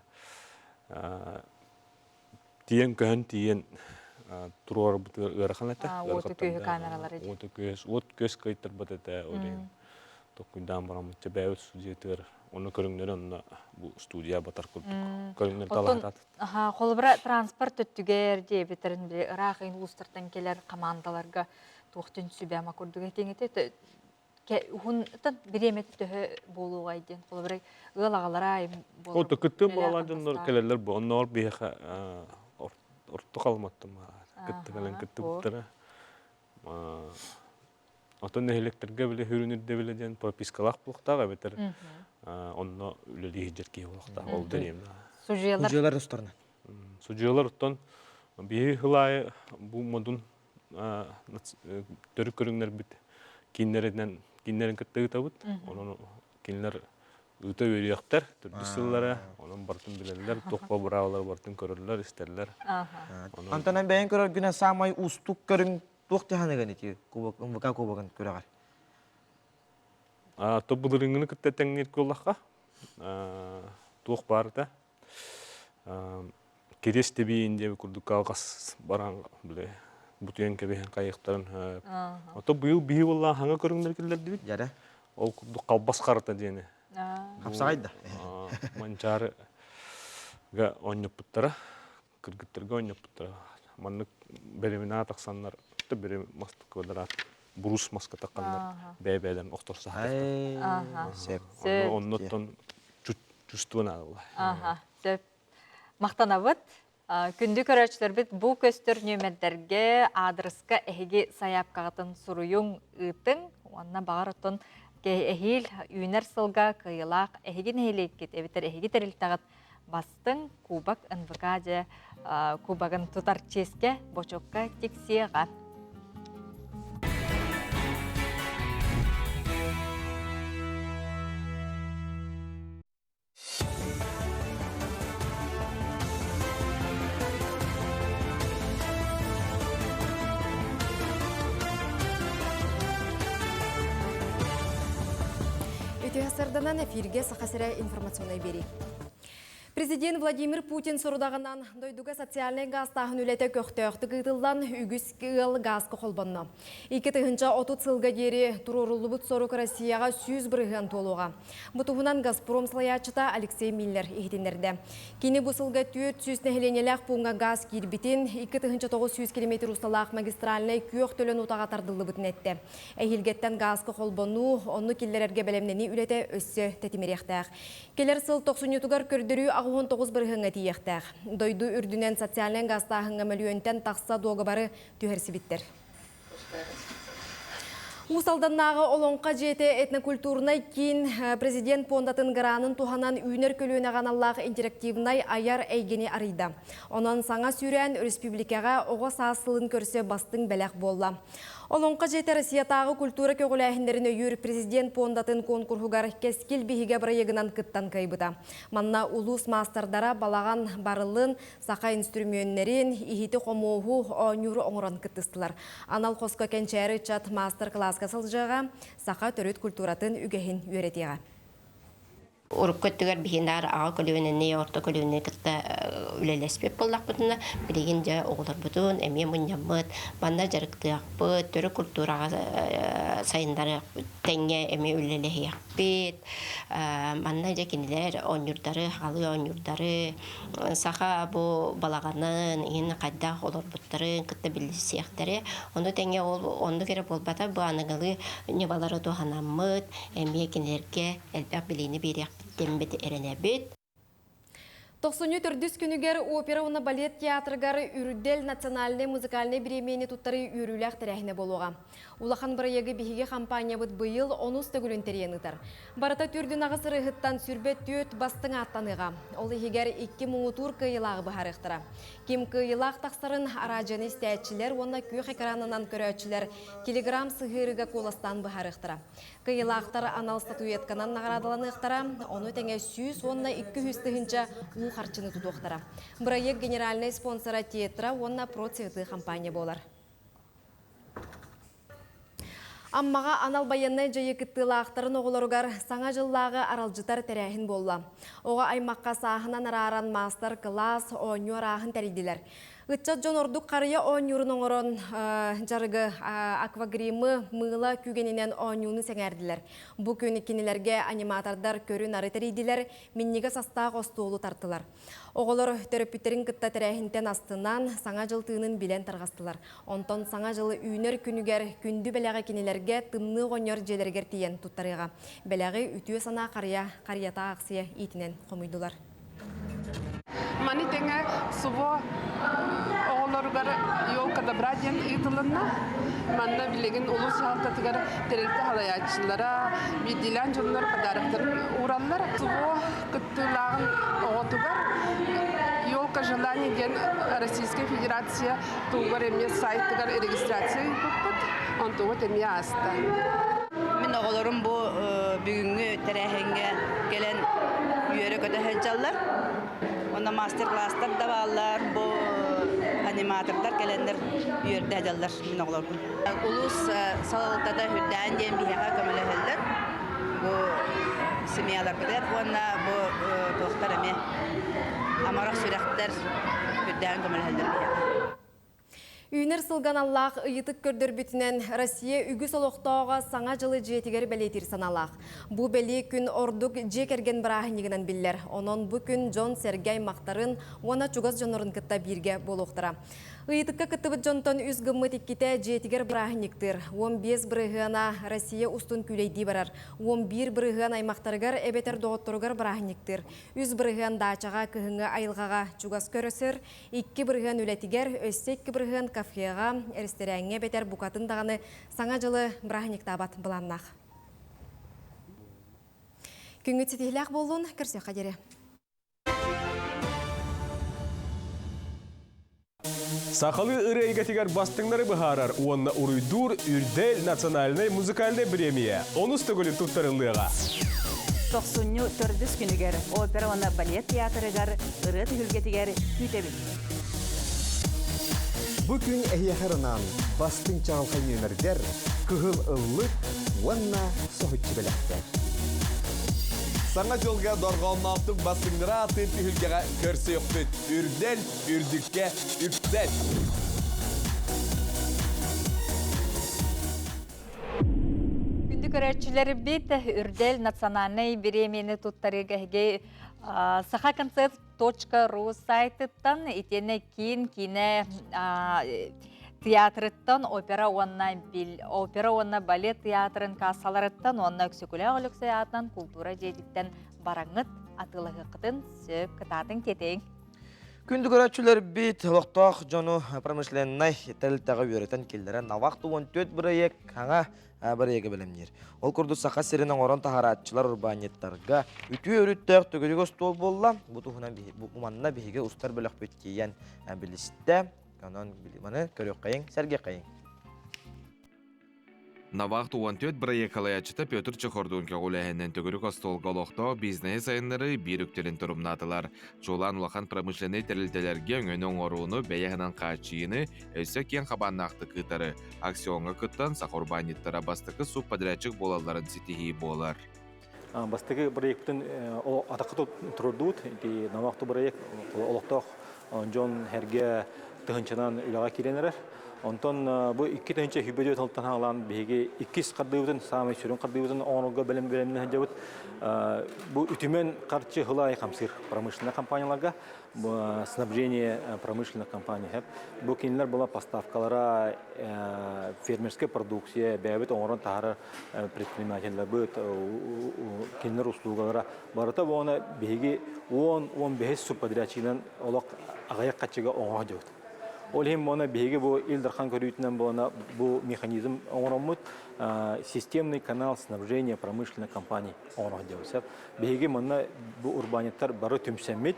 тиийэн көһөн тиийэн туруорбутугар ыарахан этэ. Уоту күөһү камералары. Уоту күөс, уот күөс кыайтарбат этэ. Ол иһин толкуйдаан бараммыт бэйэбит студиятыгар онно көрүҥнэри онно бу студия батар курдук көрүҥнэр талаһатаат. Холобура транспорт өттүгэр диэбитэрин били ыраах улуустартан кэлэр командаларга туохтун сүбэ-ама курдук этиҥ уһун бириэмэтэ төһө буолуоҕай диэн холобура ыал аҕалара Ото кыттыым буолан дьоннор кэлэллэр бу онноор биһиэхэ орто халыматтым кытты кэлэн кыттыбыттара Отон нэһилиэктэргэ били хүрүн ирдэбилэ диэн пропискалаах буолуохтаах эбэтэр онно үлэлии сылдьар киһи буолуохтаах ол дэриэм Судьуйалар Судьуйалар тустарынан. Судьуйалар оттон биһи сыл аайы бу модун төрүт көрүҥнэрбит кииннэринэн кииннэрин кытта ыытабыт. Онон кинилэр ыыта үөрүйэхтэр төрдүс сыллара, онон барытын билэллэр, туох быраабалары барытын көрөллөр, истэллэр. Онтон эн бэйэҥ көрөргүнэн саамай уустук көрүҥ туох дьаһаныгын ити кубок МВК кубогын күрэҕэр? То былырыыҥҥыны кытта тэҥниир буоллахха, туох баар этэ Кириэс тэбиин диэбит курдук алҕас баран били бутуйан кэбиһэн хайыахтарын сөп. Ото быйыл биһи буоллаан хаҥа көрүҥнэр киллэрдибит. Дьэрэ. Ол курдук халбас харата диэни. Хапсаҕай да. Манчаарыга оонньоппуттара. Кыргыттарга оонньоппуттара. Маннык бэлэминаа тахсаннар, били мас квадрат брус маска тахханнар бэйэ-бэйэлэрин охторсо сатыахтар. Сөп. Оннуттан чувство надо Аха, сөп. Махтанабыт. Күндү көрөөччүлэрбит бу көстөр нүөмэрдэргэ аадырыска эһиги сайаапкаҕытын суруйуҥ, ыытыҥ уонна баҕар оттон Эһиил үүнэр сылга кыайыылаах эһиги нэһилиэккит эбэтэр эһиги тэрилтэҕит бастыҥ кубок НВК дьэ кубогын тутар чиэскэ бочуокка тиксиэҕэ. Үтүө сарданан эфирге Саха сирэ информационнай биэрии. Президент Владимир Путин сорудаҕынан дойдуга социальнай гаастааһын үлэтэ көхтөөхтүк ыытыллан, үгүс ыал гааска холбонно. 2030 сылга диэри туруоруллубут сорук Россияҕа 100% туолуоҕа. Бу туһунан Газпром салайааччыта Алексей Миллер иһитиннэрдэ. Кини бу сылга 400 нэһилиэнньэлээх пууҥҥа гаас киирбитин, 2900 километр усталаах магистральнай күөх төлөн утаҕа тардыллыбытын эттэ. Эһиилгэттэн гааска холбонуу, онну киллэрэргэ бэлэмнэнии үлэтэ өссө тэтимириэхтээх. Кэлэр сыл тохсунньутугар көрдөрүү 69 бырыһыаҥҥа тиийиэхтээх. Дойду үрдүнэн социальнай гаастааһыҥҥа мөлүйүөнтэн тахса дуогабары түһэрсибиттэр. Уус Алданнааҕы Олоҥхо дьиэтэ этнокультурнай киин президент пуондатын гранын туһанан үүнэр көлүөнэҕэ аналлаах интерактивнай айар эйгэни арыйда. Онон саҥа сүүрээн өрөспүүбүлүкэҕэ оҕо саас сылын көрсө бастыҥ бэлэх буолла. Олоҥхо дьиэтэ Россиятааҕы культура көҕүлээһиннэрин өйүүр президент пуондатын куонкуруһугар Кэскил биһигэ бырайыагынан кыттан кыайбыта. Манна улуус маастардара балаҕан барылын, саха инстрүмүөннэрин, иһити-хомуоһу, оонньууру оҥорон кыттыстылар. Анал хоско кэнчээри ыччат маастар-кылааска сылдьыаҕа, саха төрүт культуратын үгэһин үөрэтиэҕэ. Урукку өттүгэр биһи наар аҕа көлүөнэни, орто көлүөнэни кытта үлэлэспит буоллахпытына, билигин дьэ оҕолорбутун эмиэ мунньаммыт, манна дьарыктыахпыт, төрүт культураҕа сайыннарыахпыт, тэҥҥэ эмиэ үлэлэһиэхпит. Манна дьэ кинилэр оонньуурдары, сахалыы оонньуурдары, саха бу балаҕанын иһин хайдах олорбуттарын кытта билсиэхтэрэ. Ону тэҥэ ол оннук эрэ буолбата, бу аныгылыы ньымалары туһанаммыт, эмиэ кинилэргэ элбэх билиини биэриэхпит эрэнэбит. Тохсунньу төрдүс күнүгэр опера уонна балет театрыгар Үрдэл национальнай музыкальнай бириэмийэни туттарыы үөрүүлээх тэрээһинэ буолуоҕа. Улахан бырайыагы биһиги хампаанньабыт быйыл онус төгүлүн тэрийэн ыытар. Барыта төрдүн аҕыс ырыаһыттан сүрбэ түөрт бастыҥ ааттаныаҕа. Ол иһигэр икки муҥутуур кыайыылааҕы быһаарыахтара. Ким кыайыылаах тахсарын араадьыйаны истээччилэр уонна күөх экранынан көрөөччүлэр телеграм сыһыарыыга куоластаан быһаарыахтара. Кыайыылаахтар анал статуэтканан наҕараадаланыахтара, ону тэҥэ 112 тыһыынча уу харчыны тутуохтара. Бырайыак генеральнай спонсора Тетра уонна Процветы компания буолар. Аммаҕа анал байыаннай дьайыы кыттыылаахтарын оҕолоругар Саҥа дьыллааҕы аралдьытар тэрээһин буолла. Оҕо аймахха сааһынан арааран маастар-кылаас, оонньуу арааһын тэрийдилэр. Ыччат дьон ордук харыйа оонньуурун оҥорон дьарыгы аквагримы, мыыла күүгэнинэн оонньууну сэҥээрдилэр. Бу күн кинилэргэ аниматордар көрү-нары тэрийдилэр, минньигэс астаах остуолу тартылар. Оҕолор төрөппүттэрин кытта тэрээһинтэн астынан, Саҥа дьыл тыынын билэн тарҕастылар. Онтон Саҥа дьыл үүнэр күнүгэр күндү бэлэҕи кинилэргэ тымныы оҕонньор дьиэлэригэр тиийэн туттарыаҕа. Бэлэҕи үтүө санаа харыйа харыйата аахсыйа иитинэн хомуйдулар. Маны тэҥэ СВО оҕолоругар «Елка добра» диэн ыытылынна. Манна билигин улуус дьаһалтатыгар тэрилтэ салайааччылара, биирдиилээн дьоннор подароктарын уураллар. СВО кыттыылааҕын оҕотугар «Елка желаний» диэн Российскай Федерация туһугар эмиэ сайтыгар регистрация ыыппыппыт. Онтубут эмиэ ааста. Мин оҕолорум бу бүгүҥҥү тэрээһиҥҥэ кэлэн үөрэ-көтө сылдьаллар. Онно мастер-класстар да бааллар, бу аниматордар кэлэннэр үөрдэ сылдьаллар мин оҕолорбун. Улуус салалтата үрдээн диэн биһиэхэ көмөлөһөллөр. Бу семьяларбытыгар уонна бу туохтар эмиэ амарах сүрэхтэр үрдээн көмөлөһөллөр биһиэхэ. Үүнэр сылга аналлаах ыйытык көрдөрбүтүнэн Россия үгүс олохтооҕо Саҥа дьылы дьиэтигэр бэлиэтиир санаалаах. Бу бэлиэ күн ордук дьиэ кэргэн бырааһынньыгынан биллэр. Онон бу күн дьон-сэргэ аймахтарын уонна чугас дьоннорун кытта бииргэ буолуохтара. Ыйытыкка кыттыбыт дьонтон үс гыммыт иккитэ дьиэтигэр бырааһынньыктыыр. 15 бырыһыана Россия устун күүлэйдии барар. 11 бырыһыан аймахтарыгар эбэтэр доҕотторугар бырааһынньыктыыр. 3% даачаҕа кыһыҥҥы айылҕаҕа чугас көрөсөр, 2% үлэтигэр, өссө 2% кафеҕа, эрэстэрээҥҥэ эбэтэр букатын даҕаны Саҥа дьылы бырааһынньыктаабат былааннаах. Күнгүт ситиһилээх буоллун, көрсүөххэ диэри. Сахалыы ырыа эйгэтигэр бастыҥнары быһаарар уонна уруйдуур Үрдэл национальнай музыкальнай бириэмийэ онус төгүлүн туттарыллыаҕа. Тохсунньу төрдүс күнүгэр опера уонна балет театрыгар ырыа түһүлгэтигэр күүтэбит. Бу күн эһиэхэ анаан бастыҥ чаҕылхай нүөмэрдэр, кыһыл ыллык уонна соһуччу бэлэхтэр. Саҥа дьылга дорҕоонноохтук бастыҥнара ааттыыр түһүлгэҕэ көрсүөхпүт. Үрдэл, үрдүккэ, үктэл! Күндү көрөөччүлэрбит, Үрдэл национальнай бириэмийэни туттарыыга эһиги сахаконцерт.ру сайтыттан итиэннэ киин киинэ театрыттан опера уонна опера уонна балет театрын кассаларыттан уонна Өксөкүлээх Өлөксөй аатынан култуура дьиэтиттэн бараҥҥыт атыылаһыаххытын сөп кытаатыҥ тиэтэйиҥ. Күндү көрөөччүлэрбит, олохтоох дьону промышленнай тэрилтэҕэ үөрэтэн киллэрэн Навах 14 бырайыак хаҥа бырайыагы бэлэмниир. Ол курдук Саха сирин оҥорон таһарааччылар урбаанньыттарга үтүө өрүттээх төгүрүк остуол буолла. Бу туһунан бу манна биһиги устар бөлөхпүт тиийэн билистэ. Онон маны көрүөххэйиҥ, сэргиэххэйиҥ. Навах 14 бырайыак салайааччыта Петр Чехордун көҕүлээһининэн төгүрүк остуолга олохтоох бизнеһи сайыннарыы биир үктэлин торумнаатылар. Чуолаан улахан промышленнай тэрилтэлэргэ өҥөнү оҥорууну, бэйэ аһынан хааччыйыыны өссө киэҥ хабааннаахтык ыытары, акционҥа кыттан саха урбаанньыттара бастакы субподрядчик буолалларын ситиһии буолар. Бастакы бырайыакпытын атахха турдубут. Ити Навахту бырайыак олохтоох дьон эргэ тыһынчанан үлэҕэ киирэн эрэр. Онтон бу 2024 сылтан хаалаан биһиги иккис хардыыбытын, саамай сүрүн хардыыбытын оҥорорго бэлэм бэлэмнэһэ сылдьабыт. Бу үтүмэн харчы сыл аайы хамсыыр промышленнай компанияларга снабжение промышленных компаний. Бу кинилэр была поставкалара фермерская продукция бэйэбит оҥорон таһаарар предпринимателлэрбит кинилэр услугалара барыта буона биһиги 10-15 субподрядчигынан олох аҕыйах хаччыга оҥоро дьыбыт. Ол иһин буона биһиги бу Ил Дархан көрүүтүнэн буона бу механизм оҥороммут системный канал снабжения промышленной компаний оҥоро дьыбыт. Биһиги манна бу урбаанньыттар бары түмсэммит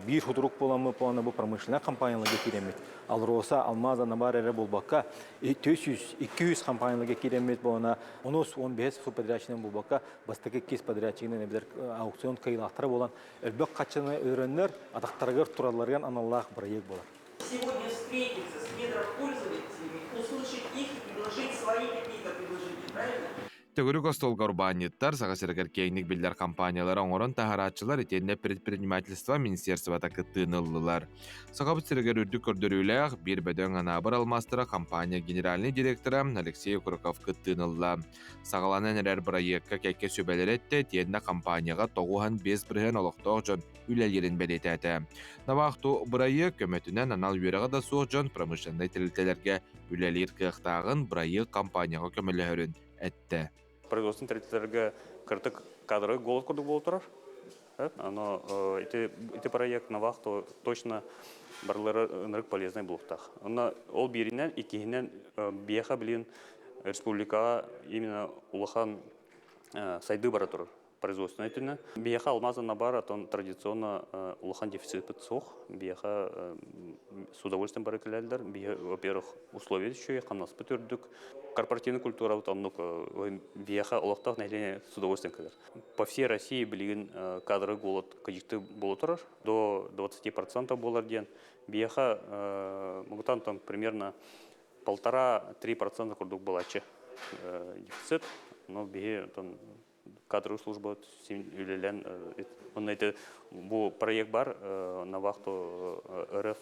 биир хутурук буоламмыт буолана бу промышленнай компанияларга киирэммит Алроса, Алмаза, Набар эрэ буолбакка 400-200 компанияларга киирэммит буолана онус 15 субподрядчигынан буолбакка бастакы иккис подрядчигынан эбэтэр аукцион кыайыылаахтара буолан элбэх хаччыны өрөннөр атахтарыгар туралларыгар аналлаах бырайыак буолар. Сегодня встретиться с недропользователями, услышать их и предложить свои какие-то предложения, правильно? Төгүрүк остуолга урбаанньыттар, Саха сиригэр киэҥник биллэр компаниялары оҥорон таһарааччылар итиэннэ предпринимательство министерствота кыттыыны ыллылар. Сахабыт сиригэр үрдүк көрдөрүүлээх биир бөдөҥ Анаабыр алмаастара компания генеральнай директора Алексей Окороков кыттыыны ылла. Саҕаланан эрэр бырайыакка кэккэ сүбэлэри эттэ итиэннэ компанияҕа 95% олохтоох дьон үлэлиирин бэлиэтээтэ. Навахту бырайыак көмөтүнэн анал үөрэҕэ да суох дьон промышленнай тэрилтэлэргэ үлэлиир кыахтааҕын бырайыак компанияҕа көмөлөһөрүн эттэ. Производственный тэрилтэлэргэ кыратык кадровый голод курдук буола турар. Оно ити, ити проект на вахту точно барылары ынырык полезный буолуохтаах. Онно ол бииринэн, иккиһинэн биэхэ билин республикаҕа именно улахан сайдыы бара турар. Производственный өттүнэн. Биһиэхэ алмаз набар, отон традиционно улахан дефицит суох. Биһиэхэ с удовольствием бары кэлэллэр. Биһи, во-первых, условия үчүгэй, хамнаспыт үрдүк. Корпоративный культурабыт оннук биһиэхэ олохтоох нэһилиэнньэ с удовольствием кэлэр. По всей России билигин кадровый голод кыдьыкты буола турар. До 20% буолар диэн. Биһиэхэ мугутан там примерно 1,5-3% курдук буолааччы дефицит. Но биһи кадровый служба үлэлэн онно ити бу проект бар на вахту РФ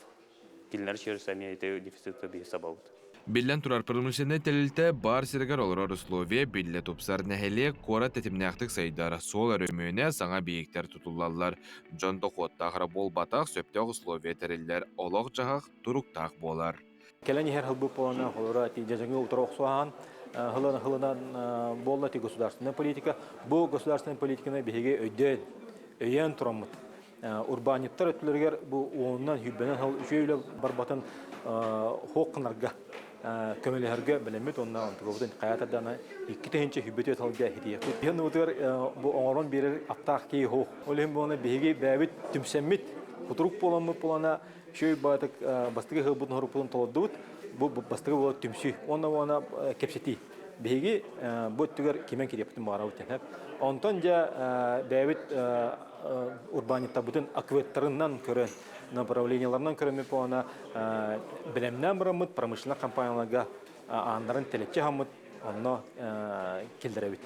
кинилэр через эмиэ ити дефициты биһи сабабыт. Биллэн турар, промышленнай тэрилтэ баар сиригэр олорор условия биллэ тупсар нэһилиэк, куорат тэтимнээхтик сайдар, суол өрөмүөнэ, саҥа биэктэр тутуллаллар. Дьон дохуоттаах эрэ буолбатах, сөптөөх условия тэриллэр, олох-дьаһах туруктаах буолар. Кэлэн иһэр хылбыт буолана холоро ти дьадьаҥы утары охсуһаан хылан хылынан буолла ти государственная политика. Бу государственная политиканы биһиги өйдөөн өйөөн тураммыт. Урбаанньыттар өттүлэригэр бу уонунан сүүрбэнэн сыл үчүгэй үлэ барбатын хуох гынарга. көмөлөһөргө бэлэммит уонна онтугабытын хайаатар даҕаны 2024 сылга иһитиэхпит. Биһиги оннубутугар бу оҥорон биэрэр аптаах киһи суох. Ол иһин буолана биһиги бэйэбит түмсэммит, кутурук буоламмыт буолана үчүгэй баҕатык бастакы ыһыахпытын хоруппутун толордубут. Бу бастакы буола түмсүү уонна уонна кэпсэтии. Биһиги бу өттүгэр кимэн кириэппитин баҕарабыт диэн. Онтон дьэ бэйэбит урбаанньыттарбытын акветтарынан көрөн, направлениеларынан көрөммүт буолана бэлэмнээн бараммыт промышленнай компанияларга ааннарын тэлэччи аһаммыт онно киллэрэбит.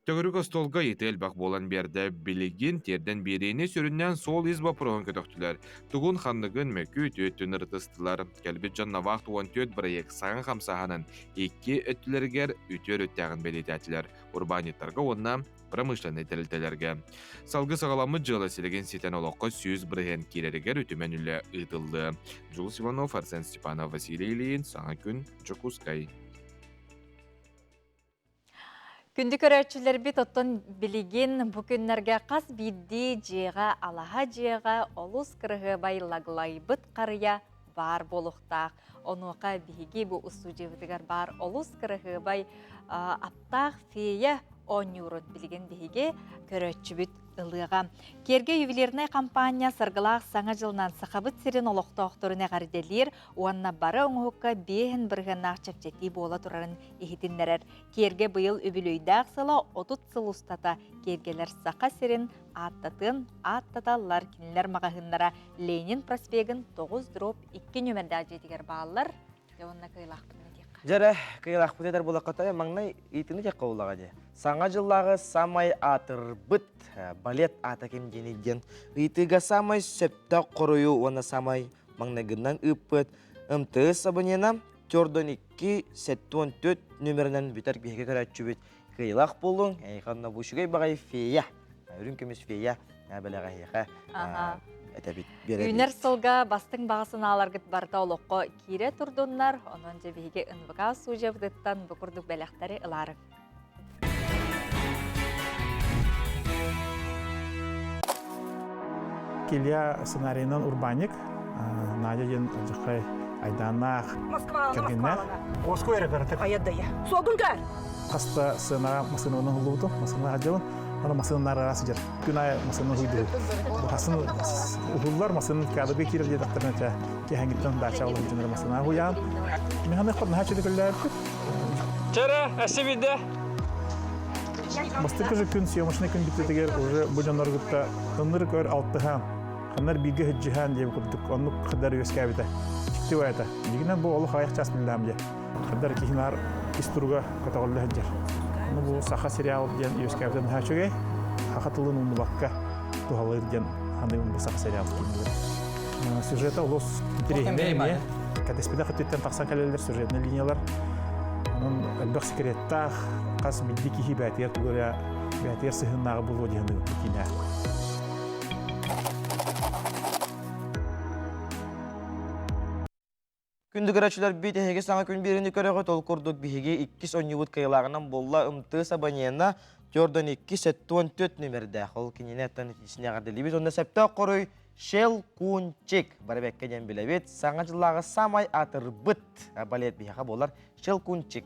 Төгүрүк остуолга ыйытыы элбэх буолан биэрдэ. Билигин тиэрдэн биэриини сүрүннээн суол-иис боппуруоһун көтөхтүлэр. Тугун ханныгын мөкү үтүөттүн ырытыстылар. Кэлбит дьон Навахт 14 бырайыак саҥа хамсааһынын икки өттүлэригэр үтүө өрүттээҕин бэлиэтээтилэр. Урбаанньыттарга уонна промышленнай тэрилтэлэргэ. Салгы саҕаламмыт дьыала силигин ситэн олоххо 100% киирэригэр үтүмэн үлэ ыытыллыа. Джулс Иванов, Арсен Степанов, Василий Ильин, Саҥа күн, Дьокуускай. Күндү көрөөччүлэрбит оттон билигин бу күннэргэ хас биирдии дьиэҕэ, алаһа дьиэҕэ олус кыраһыабай лаглайбыт харыйа баар буолуохтаах. Онуоха биһиги бу устуудьуйабытыгар баар олус кыраһыабай аптаах фея оонньуурун билигин биһиги көрөөччүбүт ылыаҕа. Киэргэ ювелирнай компания саргылаах Саҥа дьылынан Сахабыт сирин олохтоохторун эҕэрдэлиир уонна бары оҥоһукка биэһин бырыһыаннаах чэпчэтии буола турарын иһитиннэрэр. Киэргэ быйыл үбүлүөйдээх сыла 30 сыл устата киэргэлэр Саха сирин ааттатыан ааттаталлар. Кинилэр маҕаһыыннара Ленин проспегын 9 дробь 2 нүөмэрдээх дьиэтигэр бааллар. Дьэ уонна кыайылаахпытын этиэххэ. Дьэ эрэ, кыайылаахпыт этэр буоллахха маҥнай ыйытыыны этиэххэ буоллаҕа дии. Саҥа дьыллааҕы самай аатырбыт балет аата ким диэний диэн ыйытыыга самай сөптөөх хоруйу уонна самай маҥнайгынан ыыппыт МТС абонена төрдөн 2 74 нүөмэринэн бүтэр биһиги көрөөччүбүт кыайыылаах буолуҥ. Эйиэхэ онно бу үчүгэй баҕайы фея, үрүҥ көмүс фея бэлэҕэ эһиэхэ этэбит, биэрэбит. Үүнэр сылга бастыҥ баҕа санааларгыт барыта олоххо киирэ турдуннар. Онон дьэ биһиги НВК судьябытыттан бу курдук бэлэхтэри ылаарыҥ. Илья сценарийынан урбаанньык, Надя диэн алдьархай айдааннаах кэргэннээх. Оскуо эрэ кыратык. Айадая. Суолгун көр! Хаста сценаҕа массыынабынан уһуллубутум, массыынаҕа сылдьабын. Аны массыынанар араас сылдьар. Күн аайы массыынаны уһуйдубут. Хасын уһуллар, массыынаны кадрга киирэр диэтэхтэринэ чэ, киэһэҥҥиттэн дача олох дьоннор массыынаҕа уһуйаан. Мин ханнык наһаа чөдө көллөөбүппүт. Чэрэ, өссө биирдэ. Бастакы же күн съемочный күн бүтүтүгэр уже бу дьоннору кытта ынырык өр алтыһан, ханнар бииргэ сылдьыһан диэбит курдук оннук хаддар үөскээбитэ. Дьикти баайата. Дьигинэн бу олох аҕыйах чаас биллэҕим дьэ. Хаддар киһи наар ис туруга көтөҕүллэ сылдьар. Ону бу саха сериал диэн үөскээбитэ наһаа үчүгэй. Саха тылын умнубакка туһалыыр диэн саныыбын бу саха сериал киинигэр. Сюжета олус интэриэһинэй эмиэ. Кэтэспэтэх өттүттэн тахсан кэлэллэр сюжетнай линиялар. Онон элбэх секреттаах, хас биирдии киһи бээтигэр тугу эрэ бээтигэр сыһыаннааҕы буолуо диэн саныыбын киинэ. Күндү көрөөччүлэрбит, эһиги саҥа күн биэриини көрөҕүт. Ол курдук биһиги иккис оонньуубут кыайыылааҕынан буолла МТС абонена 42 74 нүмердээх. Ол кинини оттон итиисини эҕэрдэлиибит. Онно сөптөөх хоруй Шел Кунчик. Бары бэккэ диэн билэбит. Саҥа дьыллааҕы самай аатырбыт балет биһиэхэ буолар Шел Кунчик.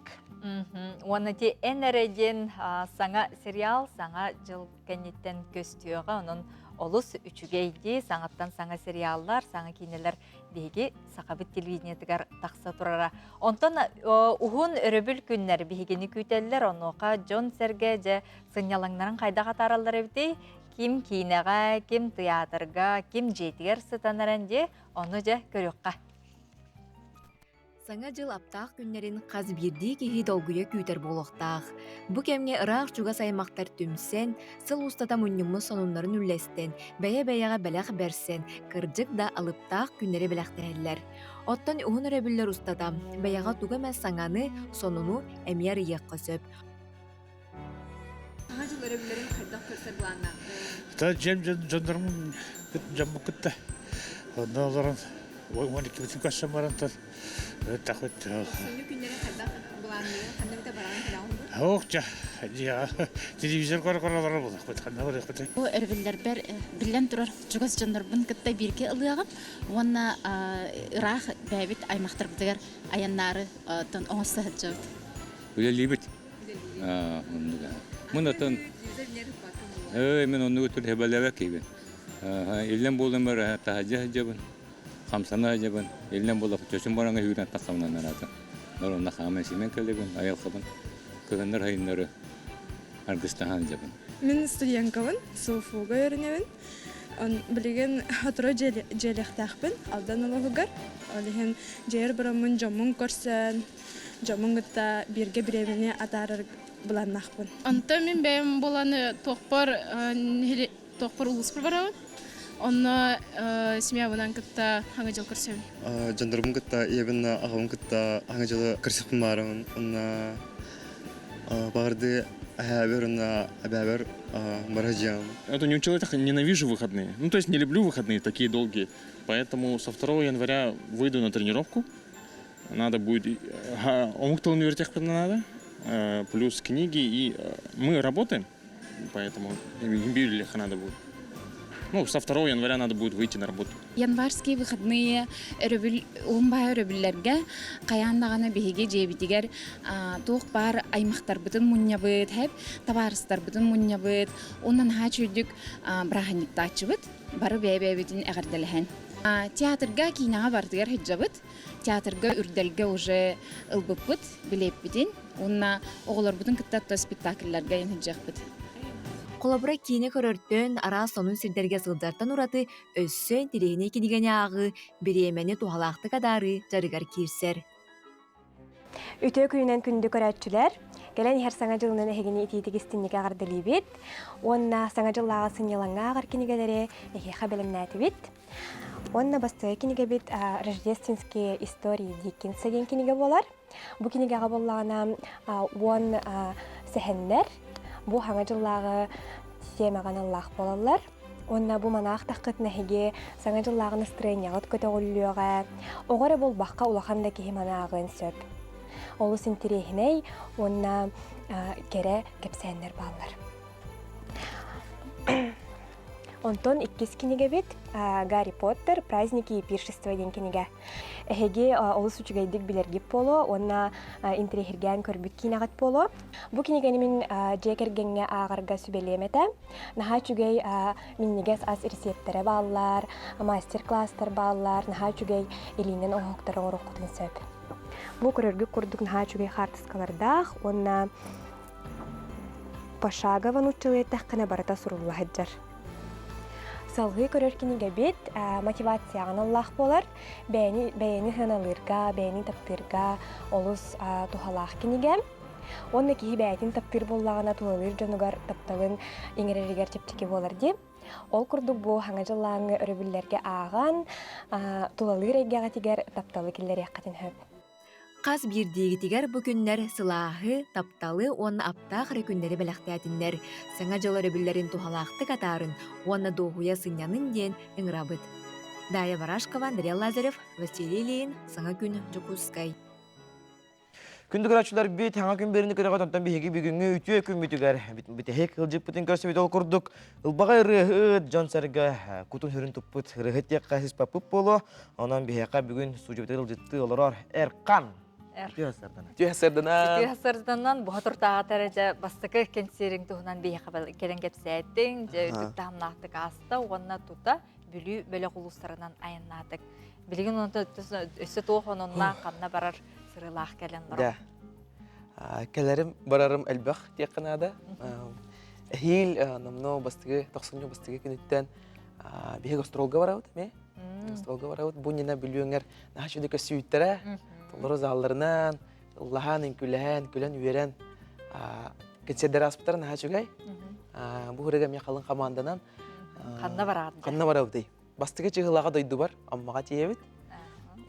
Уонна ти эн эрэ диэн саҥа сериал саҥа дьыл кэнниттэн көстүөҕэ. Онон олус үчүгэй дии. Саҥаттан саҥа сериаллар, саҥа киинэлэр биһиги сахабыт телевидениетыгар тахса турара. Онтон уһун өрөбүл күннэр биһигини күүтэллэр. Онуоха дьон-сэргэ дьэ сынньалаҥнарын хайдах атаараллар эбитий? Ким киинэҕэ, ким тыйаатырга, ким дьиэтигэр сытан эрэн дии, ону дьэ көрүөххэ. Саҥа дьыл аптаах күннэрин хас биирдии киһи долгуйа күүтэр буолуохтаах. Бу кэмҥэ ыраах-чугас аймахтар түмсэн, сыл устата мунньуммут сонуннарын үллэстэн, бэйэ-бэйэҕэ бэлэх бэрсэн, кырдьык да алыптаах күннэри бэлэхтэһэллэр. Оттон уһун өрөбүллэр устата бэйэҕэ тугу эмэ саҥаны, сонуну эмиэ арыйыахха сөп. Саҥа дьыл өрөбүллэрин хайдах көрсөр былааннаахтый? Дьиэм дьоннорум дьоммут кытта онно олорон 12 көрсөн баран тахпыт. Күннэри хайдах былаанныгын, ханна эмитэ бараҕын кэлэҕин дуо? Ох, дьэ, Дьиэҕэ телевизор көрө-көрө олорор буолуохпут, ханна барыахпытый? Бу өрөбүллэрбэр биллэн турар чугас дьоннорбун кытта бииргэ ылыаҕым уонна ыраах бэйэбит аймахтарбытыгар айаннаары оҥосто сылдьабыт. Үлэлиибит. Мин атын Эй, мин оннугу түр хэбэлэбэ киһибин. Иллэн буолан бар таһадьа сылдьабын, хамсана сылдьабын. Иллэн буолла чочум бараҥа сүүрэн тахсамынан араата. Онно хааман симэн кэлэбин, айылҕабын кыһыннар сайыннары аргыстаһан сылдьабын. Мин студенткабын, СУФУга үөрэнэбин. Билигин отро дьиэлэхтээхпин Алдан улууһугар. Ол иһин дьиэр бараммын дьоммун көрсөн, дьоммун кытта бииргэ бириэмэни атаарар былааннаахпын. Онтон мин бэйэм буолан туохпар туохпар улууспар барабын. Онно семьябынан кытта хаҥа дьыл көрсөбүн. Дьоннорбун кытта, ийэбин, аҕабын кытта хаҥа дьылы көрсөхпүн баарымын. Онно баҕарды эһээбэр уонна эбээбэр баражиам. Это не человек, ненавижу выходные. Ну, то есть не люблю выходные такие долгие. Поэтому со 2 января выйду на тренировку. Надо будет... Омук тылын үөрэтиэхпин надо. Плюс книги. И мы работаем, поэтому библиотека надо будет. Ну, со 2 января надо будет выйти на работу. Январские выходные өрөбүл уһун баай өрөбүллэргэ хайаан даҕаны биһиги дьиэбитигэр туох баар аймахтарбытын мунньабыт, хэп табаарыстарбытын мунньабыт, уонна наһаа үчүгүйдүк бырааһынньыктааччыбыт, бары бэйэ-бэйэбитин эҕэрдэлэһэн. Театрга, киинэҕэ барытыгар сылдьабыт. Театрга үрдэлгэ уже ылбыппыт билиэппитин уонна оҕолорбутун кытта спектакльларга сылдьыахпыт. Холобура, киинэ көрөртөн, араас сонун сирдэргэ сылдьартан ураты өссө интэриэһинэй кинигэни ааҕыы, бириэмэни туһалаахтык адаарыы дьарыгар киирсэр. Үтүө күнүнэн күндү көрөөччүлэр! Кэлэн иһэр Саҥа дьылынан эһигини итиитик истинник эҕэрдэлиибит уонна Саҥа дьыллааҕы сынньалаҥҥа ааҕар кинигэлэри эһиэхэ бэлэмнээтибит. Уонна бастакы кинигэбит «Рождественские истории Диккенса» диэн кинигэ буолар. Бу кинигэҕэ буоллаҕына уон сэһэннэр бу Саҥа дьыллааҕы тиэмэҕэ аналлаах буолаллар. Уонна бу манаах таххытына эһиги Саҥа дьыллааҕы настырыанньаҕыт көтөҕүллүөҕэ. Оҕо эрэ буолбакка улахан да киһи манааҕын сөп. Олус интириэһинэй уонна кэрэ кэпсээннэр бааллар. Онтон иккис кинигэбит Гарри Поттер «Праздники и пиршества» диэн кинигэ. Эһиги олус үчүгэйдик билэргит буолуо уонна интэриэһиргээн көрбүт киинэҕит буолуо. Бу кинигэни мин дьиэ кэргэҥҥэ ааҕарга сүбэлиэм этэ. Наһаа үчүгэй минньигэс ас рецептэрэ бааллар, мастер-класстар бааллар, наһаа үчүгэй илиинэн оҥоһуктары оҥоруоххутун сөп. Бу көрөргүт курдук наһаа үчүгэй хаартыскалардаах уонна Пошагово нууччалыы эттэххинэ барыта сурулла сылдьар. Салгыы көрөр кинигэбит мотивацияҕа аналлаах буолар. Бэйэни, бэйэни сыаналыырга, бэйэни таптыырга олус туһалаах кинигэ. Уонна киһи бэйэтин таптыыр буоллаҕына тулалыыр дьонугар тапталын иҥэрэригэр чэпчэки буолар дии. Ол курдук бу Саҥа дьыллааҥҥы өрөбүллэргэ ааҕан, тулалыыр эйгэҕитигэр тапталы киллэриэххитин сөп. Хас биирдиигитигэр бу күннэр сылааһы, тапталы уонна аптаах эрэ күннэри бэлэхтээтиннэр, Саҥа дьыл өрөбүллэрин туһалаахтык атаарын уонна дуоһуйа сынньанын диэн ыҥырабыт. Дая Барашкова, Андрей Лазарев, Василий Ильин, Саҥа күн, Дьокуускай. Күндү көрөөччүлэрбит, саҥа күн биэриини көрөҕүт, онтон биһиги бүгүҥҥү үтүө күммүтүгэр бүтэһик ыалдьыппытын көрсүбүт ол курдук ылбаҕай ырыаһыт, дьон-сэргэ кутун-сүрүн туппут ырыаһыт диэххэ сыспаппыт буолуо. Онон биһиэхэ бүгүн студиябытыгар ыалдьыттыы олорор Эрхан. Үтүө сарданан. Үтүө сарданан. Үтүө сарданан буһа туртаатар дьэ бастакы кэнсиэриҥ туһунан биһиэхэ кэлэн кэпсээтиҥ, дьэ үрдүк таһымнаахтык ааста уонна тута Бүлүү бөлөх улуустарынан айаннаатык. Билигин онто өссө туох ононнаах ханна барар сырыылаах кэлэн барар. Кэлэрим барарым элбэх диэххэ наада. Эһиил номно бастыгы тохсунньу бастыгы күнүттэн биһиги гастролга барабыт эмиэ. Гастролга барабыт. Бу нина Бүлүүҥэр наһаа үчүгэй көссүүттэрэ, толору залларынан, ыллаһан, үҥкүүлэһэн, күлэн-үөрэн концерттэр ааспыттара наһаа үчүгэй. Бу хырыга эмиэ халыҥ хамаанданан Ханна бараҕыт? Ханна барабытый? Бастакы чыһылаҕа дойдубар Аммаҕа тиийэбит.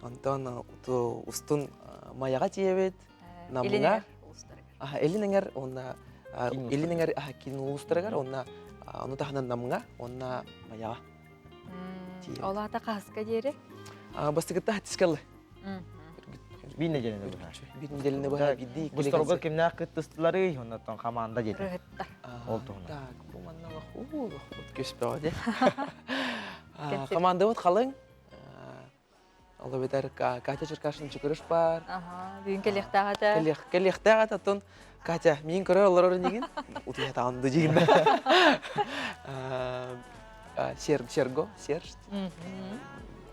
Онтон устун Майаҕа тиийэбит, Намҥа. Илин эҥэр уонна Илин эҥэр киин улуустарыгар уонна ону таһынан Намҥа уонна Майаҕа. Ол аата хаһыска диэри? Бастакыта хаттискаллы. Биир неделяны быһа. Биир неделяны быһа биирдии Бу сторга кимнээх кыттыстыларый, оннотон команда диэтин. Ол туһунан. Так, бу манна лохпут көспөҕө де. Командабыт халыҥ. Ол эбэтэр Катя Черкашин чукурыш бар. Аха, бүгүн кэлиэхтээх этэ. Кэлиэхтээх этэ, оттон Катя, миин көрөр олорор инигин, утуйа таанды дигин. Серго, Серж.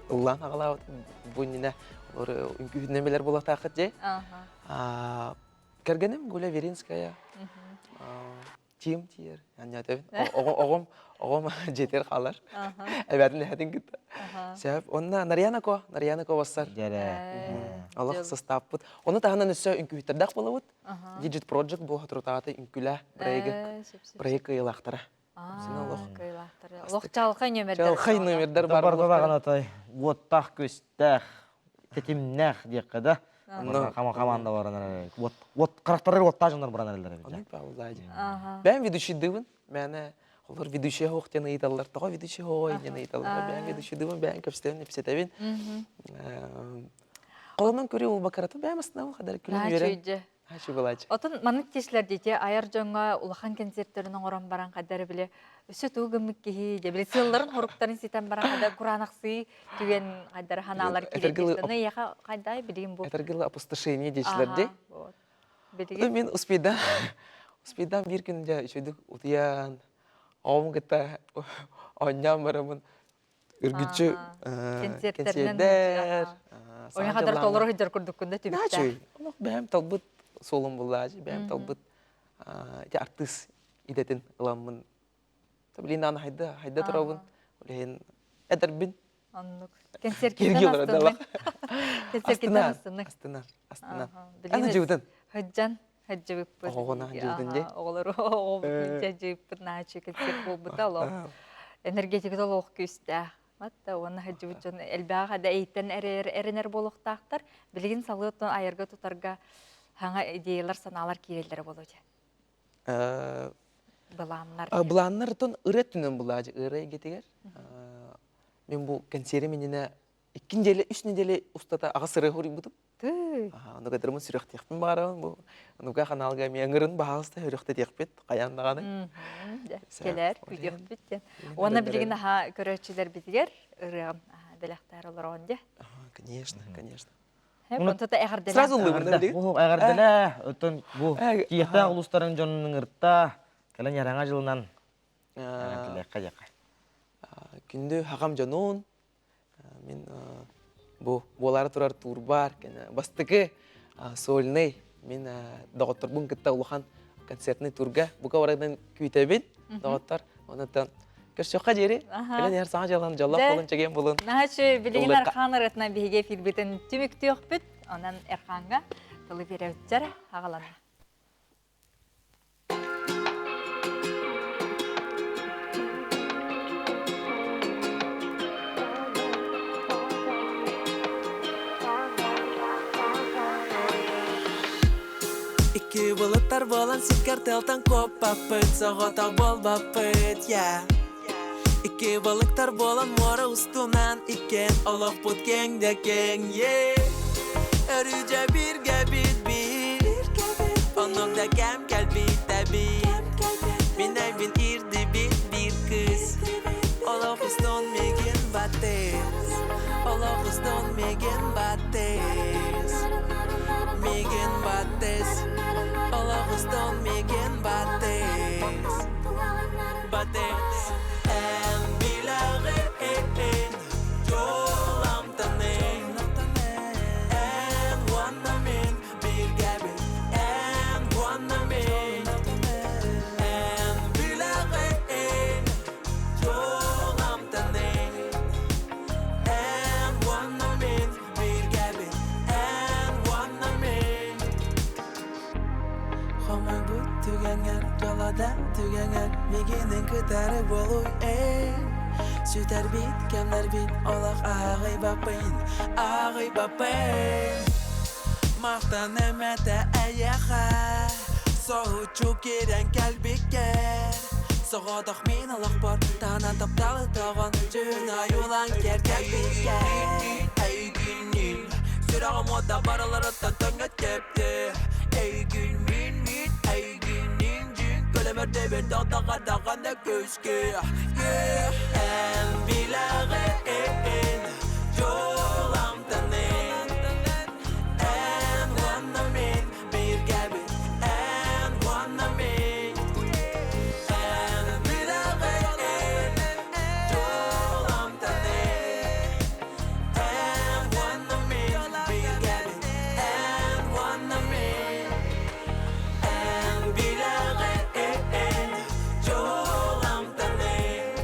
Ыллаан аҕалаабыт бу иннинэ олор үҥкүүһүнэн билэр буолуохтааххыт дии. Кэргэним Гуля Веринская. Тим тиер. Анньаатабын. Оҕом оҕом дьиэтигэр хаалар. Эбээтин эһэтин кытта. Сөп. Онно Нарьяна Ко, Нарьяна Ко бассар. Олох састааппыт. Ону таһынан өссө үҥкүүһүттэрдээх буолабыт. Digit Project бу соторутааҕыта үҥкүүлээх проегы проект кыайыылаахтара. Кыайыылаахтара. Олох чалхай нүөмэрдэр. Чалхай нүөмэрдэр бар. Бардаҕына той уоттаах күстээх тэтимнээх диэххэ да. Команда баран вот вот харахтарар уоттаах дьоннор баран эрэллэр эбит. Бэйэм ведущийдыыбын. Мээнэ олор ведущий оһох диэн ыйыталлар. Тоҕо ведущий оһох диэн ыйыталлар. Бэйэм ведущийдыыбын, бэйэм кэпсэтэбин, ипсэтэбин. Холонон көрүү улбакаратын бэйэм астынабын хадар күлэн үөрэн. Хачы Отон маннык тишлэр дити айар дьоҥҥо улахан концерттерин оҥорон баран хайдары били өссө тугу гыммыт киһи дьэ били сыалларын хоруктарын ситэн баран хайда кураанахсыы түгэн хайдары ханаалар киирэн яха хайдай билигин бу Этергилы опустошение диэчилэр ди. Билигин мен успейда успейдан бир күн дьэ үчүгдүк утуйан оҕом кытта оонньоон бараммын үргүччү кэнсиэрдэр Ойон хадар толору сылдьар курдуккун да түбүктээх. Олох бэйэм талбыт суолум буллаачы, бэйэм талбыт ити артыыс идэтин ыламмын. Блин, аны хайда, хайда турабын. Блин, эдэрбин. Оннук. Кэнсиэркиттэн астыннык. Кэнсиэркиттэн астыннык. Астынан, астынан. Аны жыбытын. Хыджан, хыджыбыппыт. Оҕоҕуна хыджыбытын дии. Оҕолору оҕобутун хыджыбыппыт наачы кэнсиэр буолбута олох. Энергетиката олох күүстээх. Матта уонна хыджыбыт дьон элбэҕи да эйиттэн эрэнэр буолуохтаахтар. Билигин салыаттан айарга тутарга хаҥа идеялар, санаалар киирэллэрэ буолуо дии. Былааннар. Былааннар тон ырыа түнэн булаажы ырыа эйгэтигэр. Мен бу кэнсиэрим иннинэ икки неделя, үс неделя устата аҕыс ырыа хоруйбутум. Ону кытарымын сүрэхтиэхпин баҕарабын бу. Нуга ханаалга эмиэ ыҥырын баһаалыста сүрэхтэтиэхпит хайаан даҕаны. Кэлэр, күүтүөхпүт диэн. Уонна билигин аха көрөөччүлэрбитигэр ырыаҕын бэлэхтээр олороҕун дии. Конечно, конечно. Онтута эҕэрдэлээ. Сразу ыллыбын да билигин. Бу эҕэрдэлээ. Оттон бу киэхтээх улуустарын дьонун ыҥырта кэлэн яраҥа дьылынан эҕэрдэлиэххэ диэххэ. Күндү хахам дьонун мин бу буолаары турар туурбар бастакы сольный мин доҕотторбун кытта улахан концертный турга бука барытын күүтэбин доҕоттор онуттан көрсүөххэ диэри кэлэн иһэр саҥа дьылан дьоллоох буолун чэгиэн булун Наһачы билигин Эрхаан ырыатынан биһиги эфирбитин түмүктүөхпүт онон Эрхааҥҥа тылы биэрэбитчэр аҕалана Икки былыттар буолан сиккэр тыалтан куоппаппыт, соҕотох буолбаппыт, yeah. Икки балыктар буолан муора устунан иккиэн олохпут киэҥ да киэҥ, yeah. Өрүү дьэ бииргэ бит биир, оннук да кэм кэлбит тэбиир. Мин өйбүн иирдибит биир кыыс, олох устун миигин баттыыр. Олох устун миигин баттыс Миигин баттыс Олох устун миигин баттыс Баттыс Эн билэҕин Жол амтанын Эн уонна мин бииргэбит Эн уонна мин Эн билэҕин Жол амтанын Эн уонна мин бииргэбит Эн уонна мин Хомойбут түгэҥэр дьолода түгэҥэр Мигинин кытары буолуй эй Сүтэрбит кэмнэрбит олох ааҕыйбаппын ааҕыйбаппын Махтан эмэтэ эйиэхэ Соһуччу киирэн кэлбиккэр Соҕотох мин олохпор таһынан тапталы тоҕон Дьүһүн ойуулаан киэркэйбиккэр Эйигинниин Сүрэҕим уота барыларыттан тэҥҥэ тэпти Эйигин мин мин эйигин индьин Көлөмөрдөбүн даҕа даҕаны күскэ Yeah Эн билэҕин дьол амтанын Эн уонна мин бииргэбит Эн уонна мин Эн билэҕин дьол амтанын Эн уонна мин бииргэбит Эн уонна мин Эн билэҕин дьол амтанын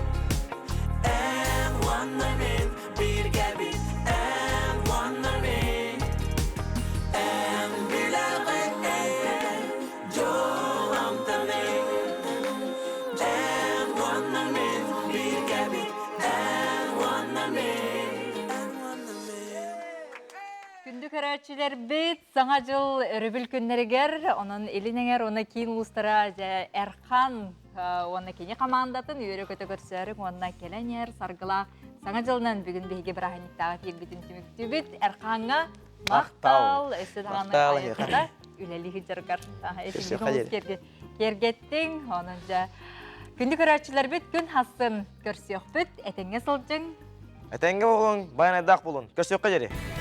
Эн уонна мин бииргэбит Эн уонна мин Эн билэҕин дьол амтанын Эн уонна мин бииргэбит Эн уонна мин Күндү көрөөччүлэрбит, Саҥа дьыл өрөбүл күннэригэр, онон Илин эҥэр уонна киин улуустара дьэ Эрхан уонна кини хамаандатын үөрэ-көтө көрсөөрүҥ уонна кэлэн иһэр саргылаах Саҥа дьылынан бүгүн биһиги бырааһынньыктааҕы киирбитин түмүктүүбүт. Эрхаҥҥа махтал, өссө даҕаны айылҕата үлэлии сылдьаргар киэргэттиҥ. Онон дьэ күндү көрөөччүлэрбит күн хассын көрсүөхпүт, этэҥҥэ сылдьыҥ. Этэҥҥэ буолуҥ, байанайдаах буолун. Көрсүөххэ диэри.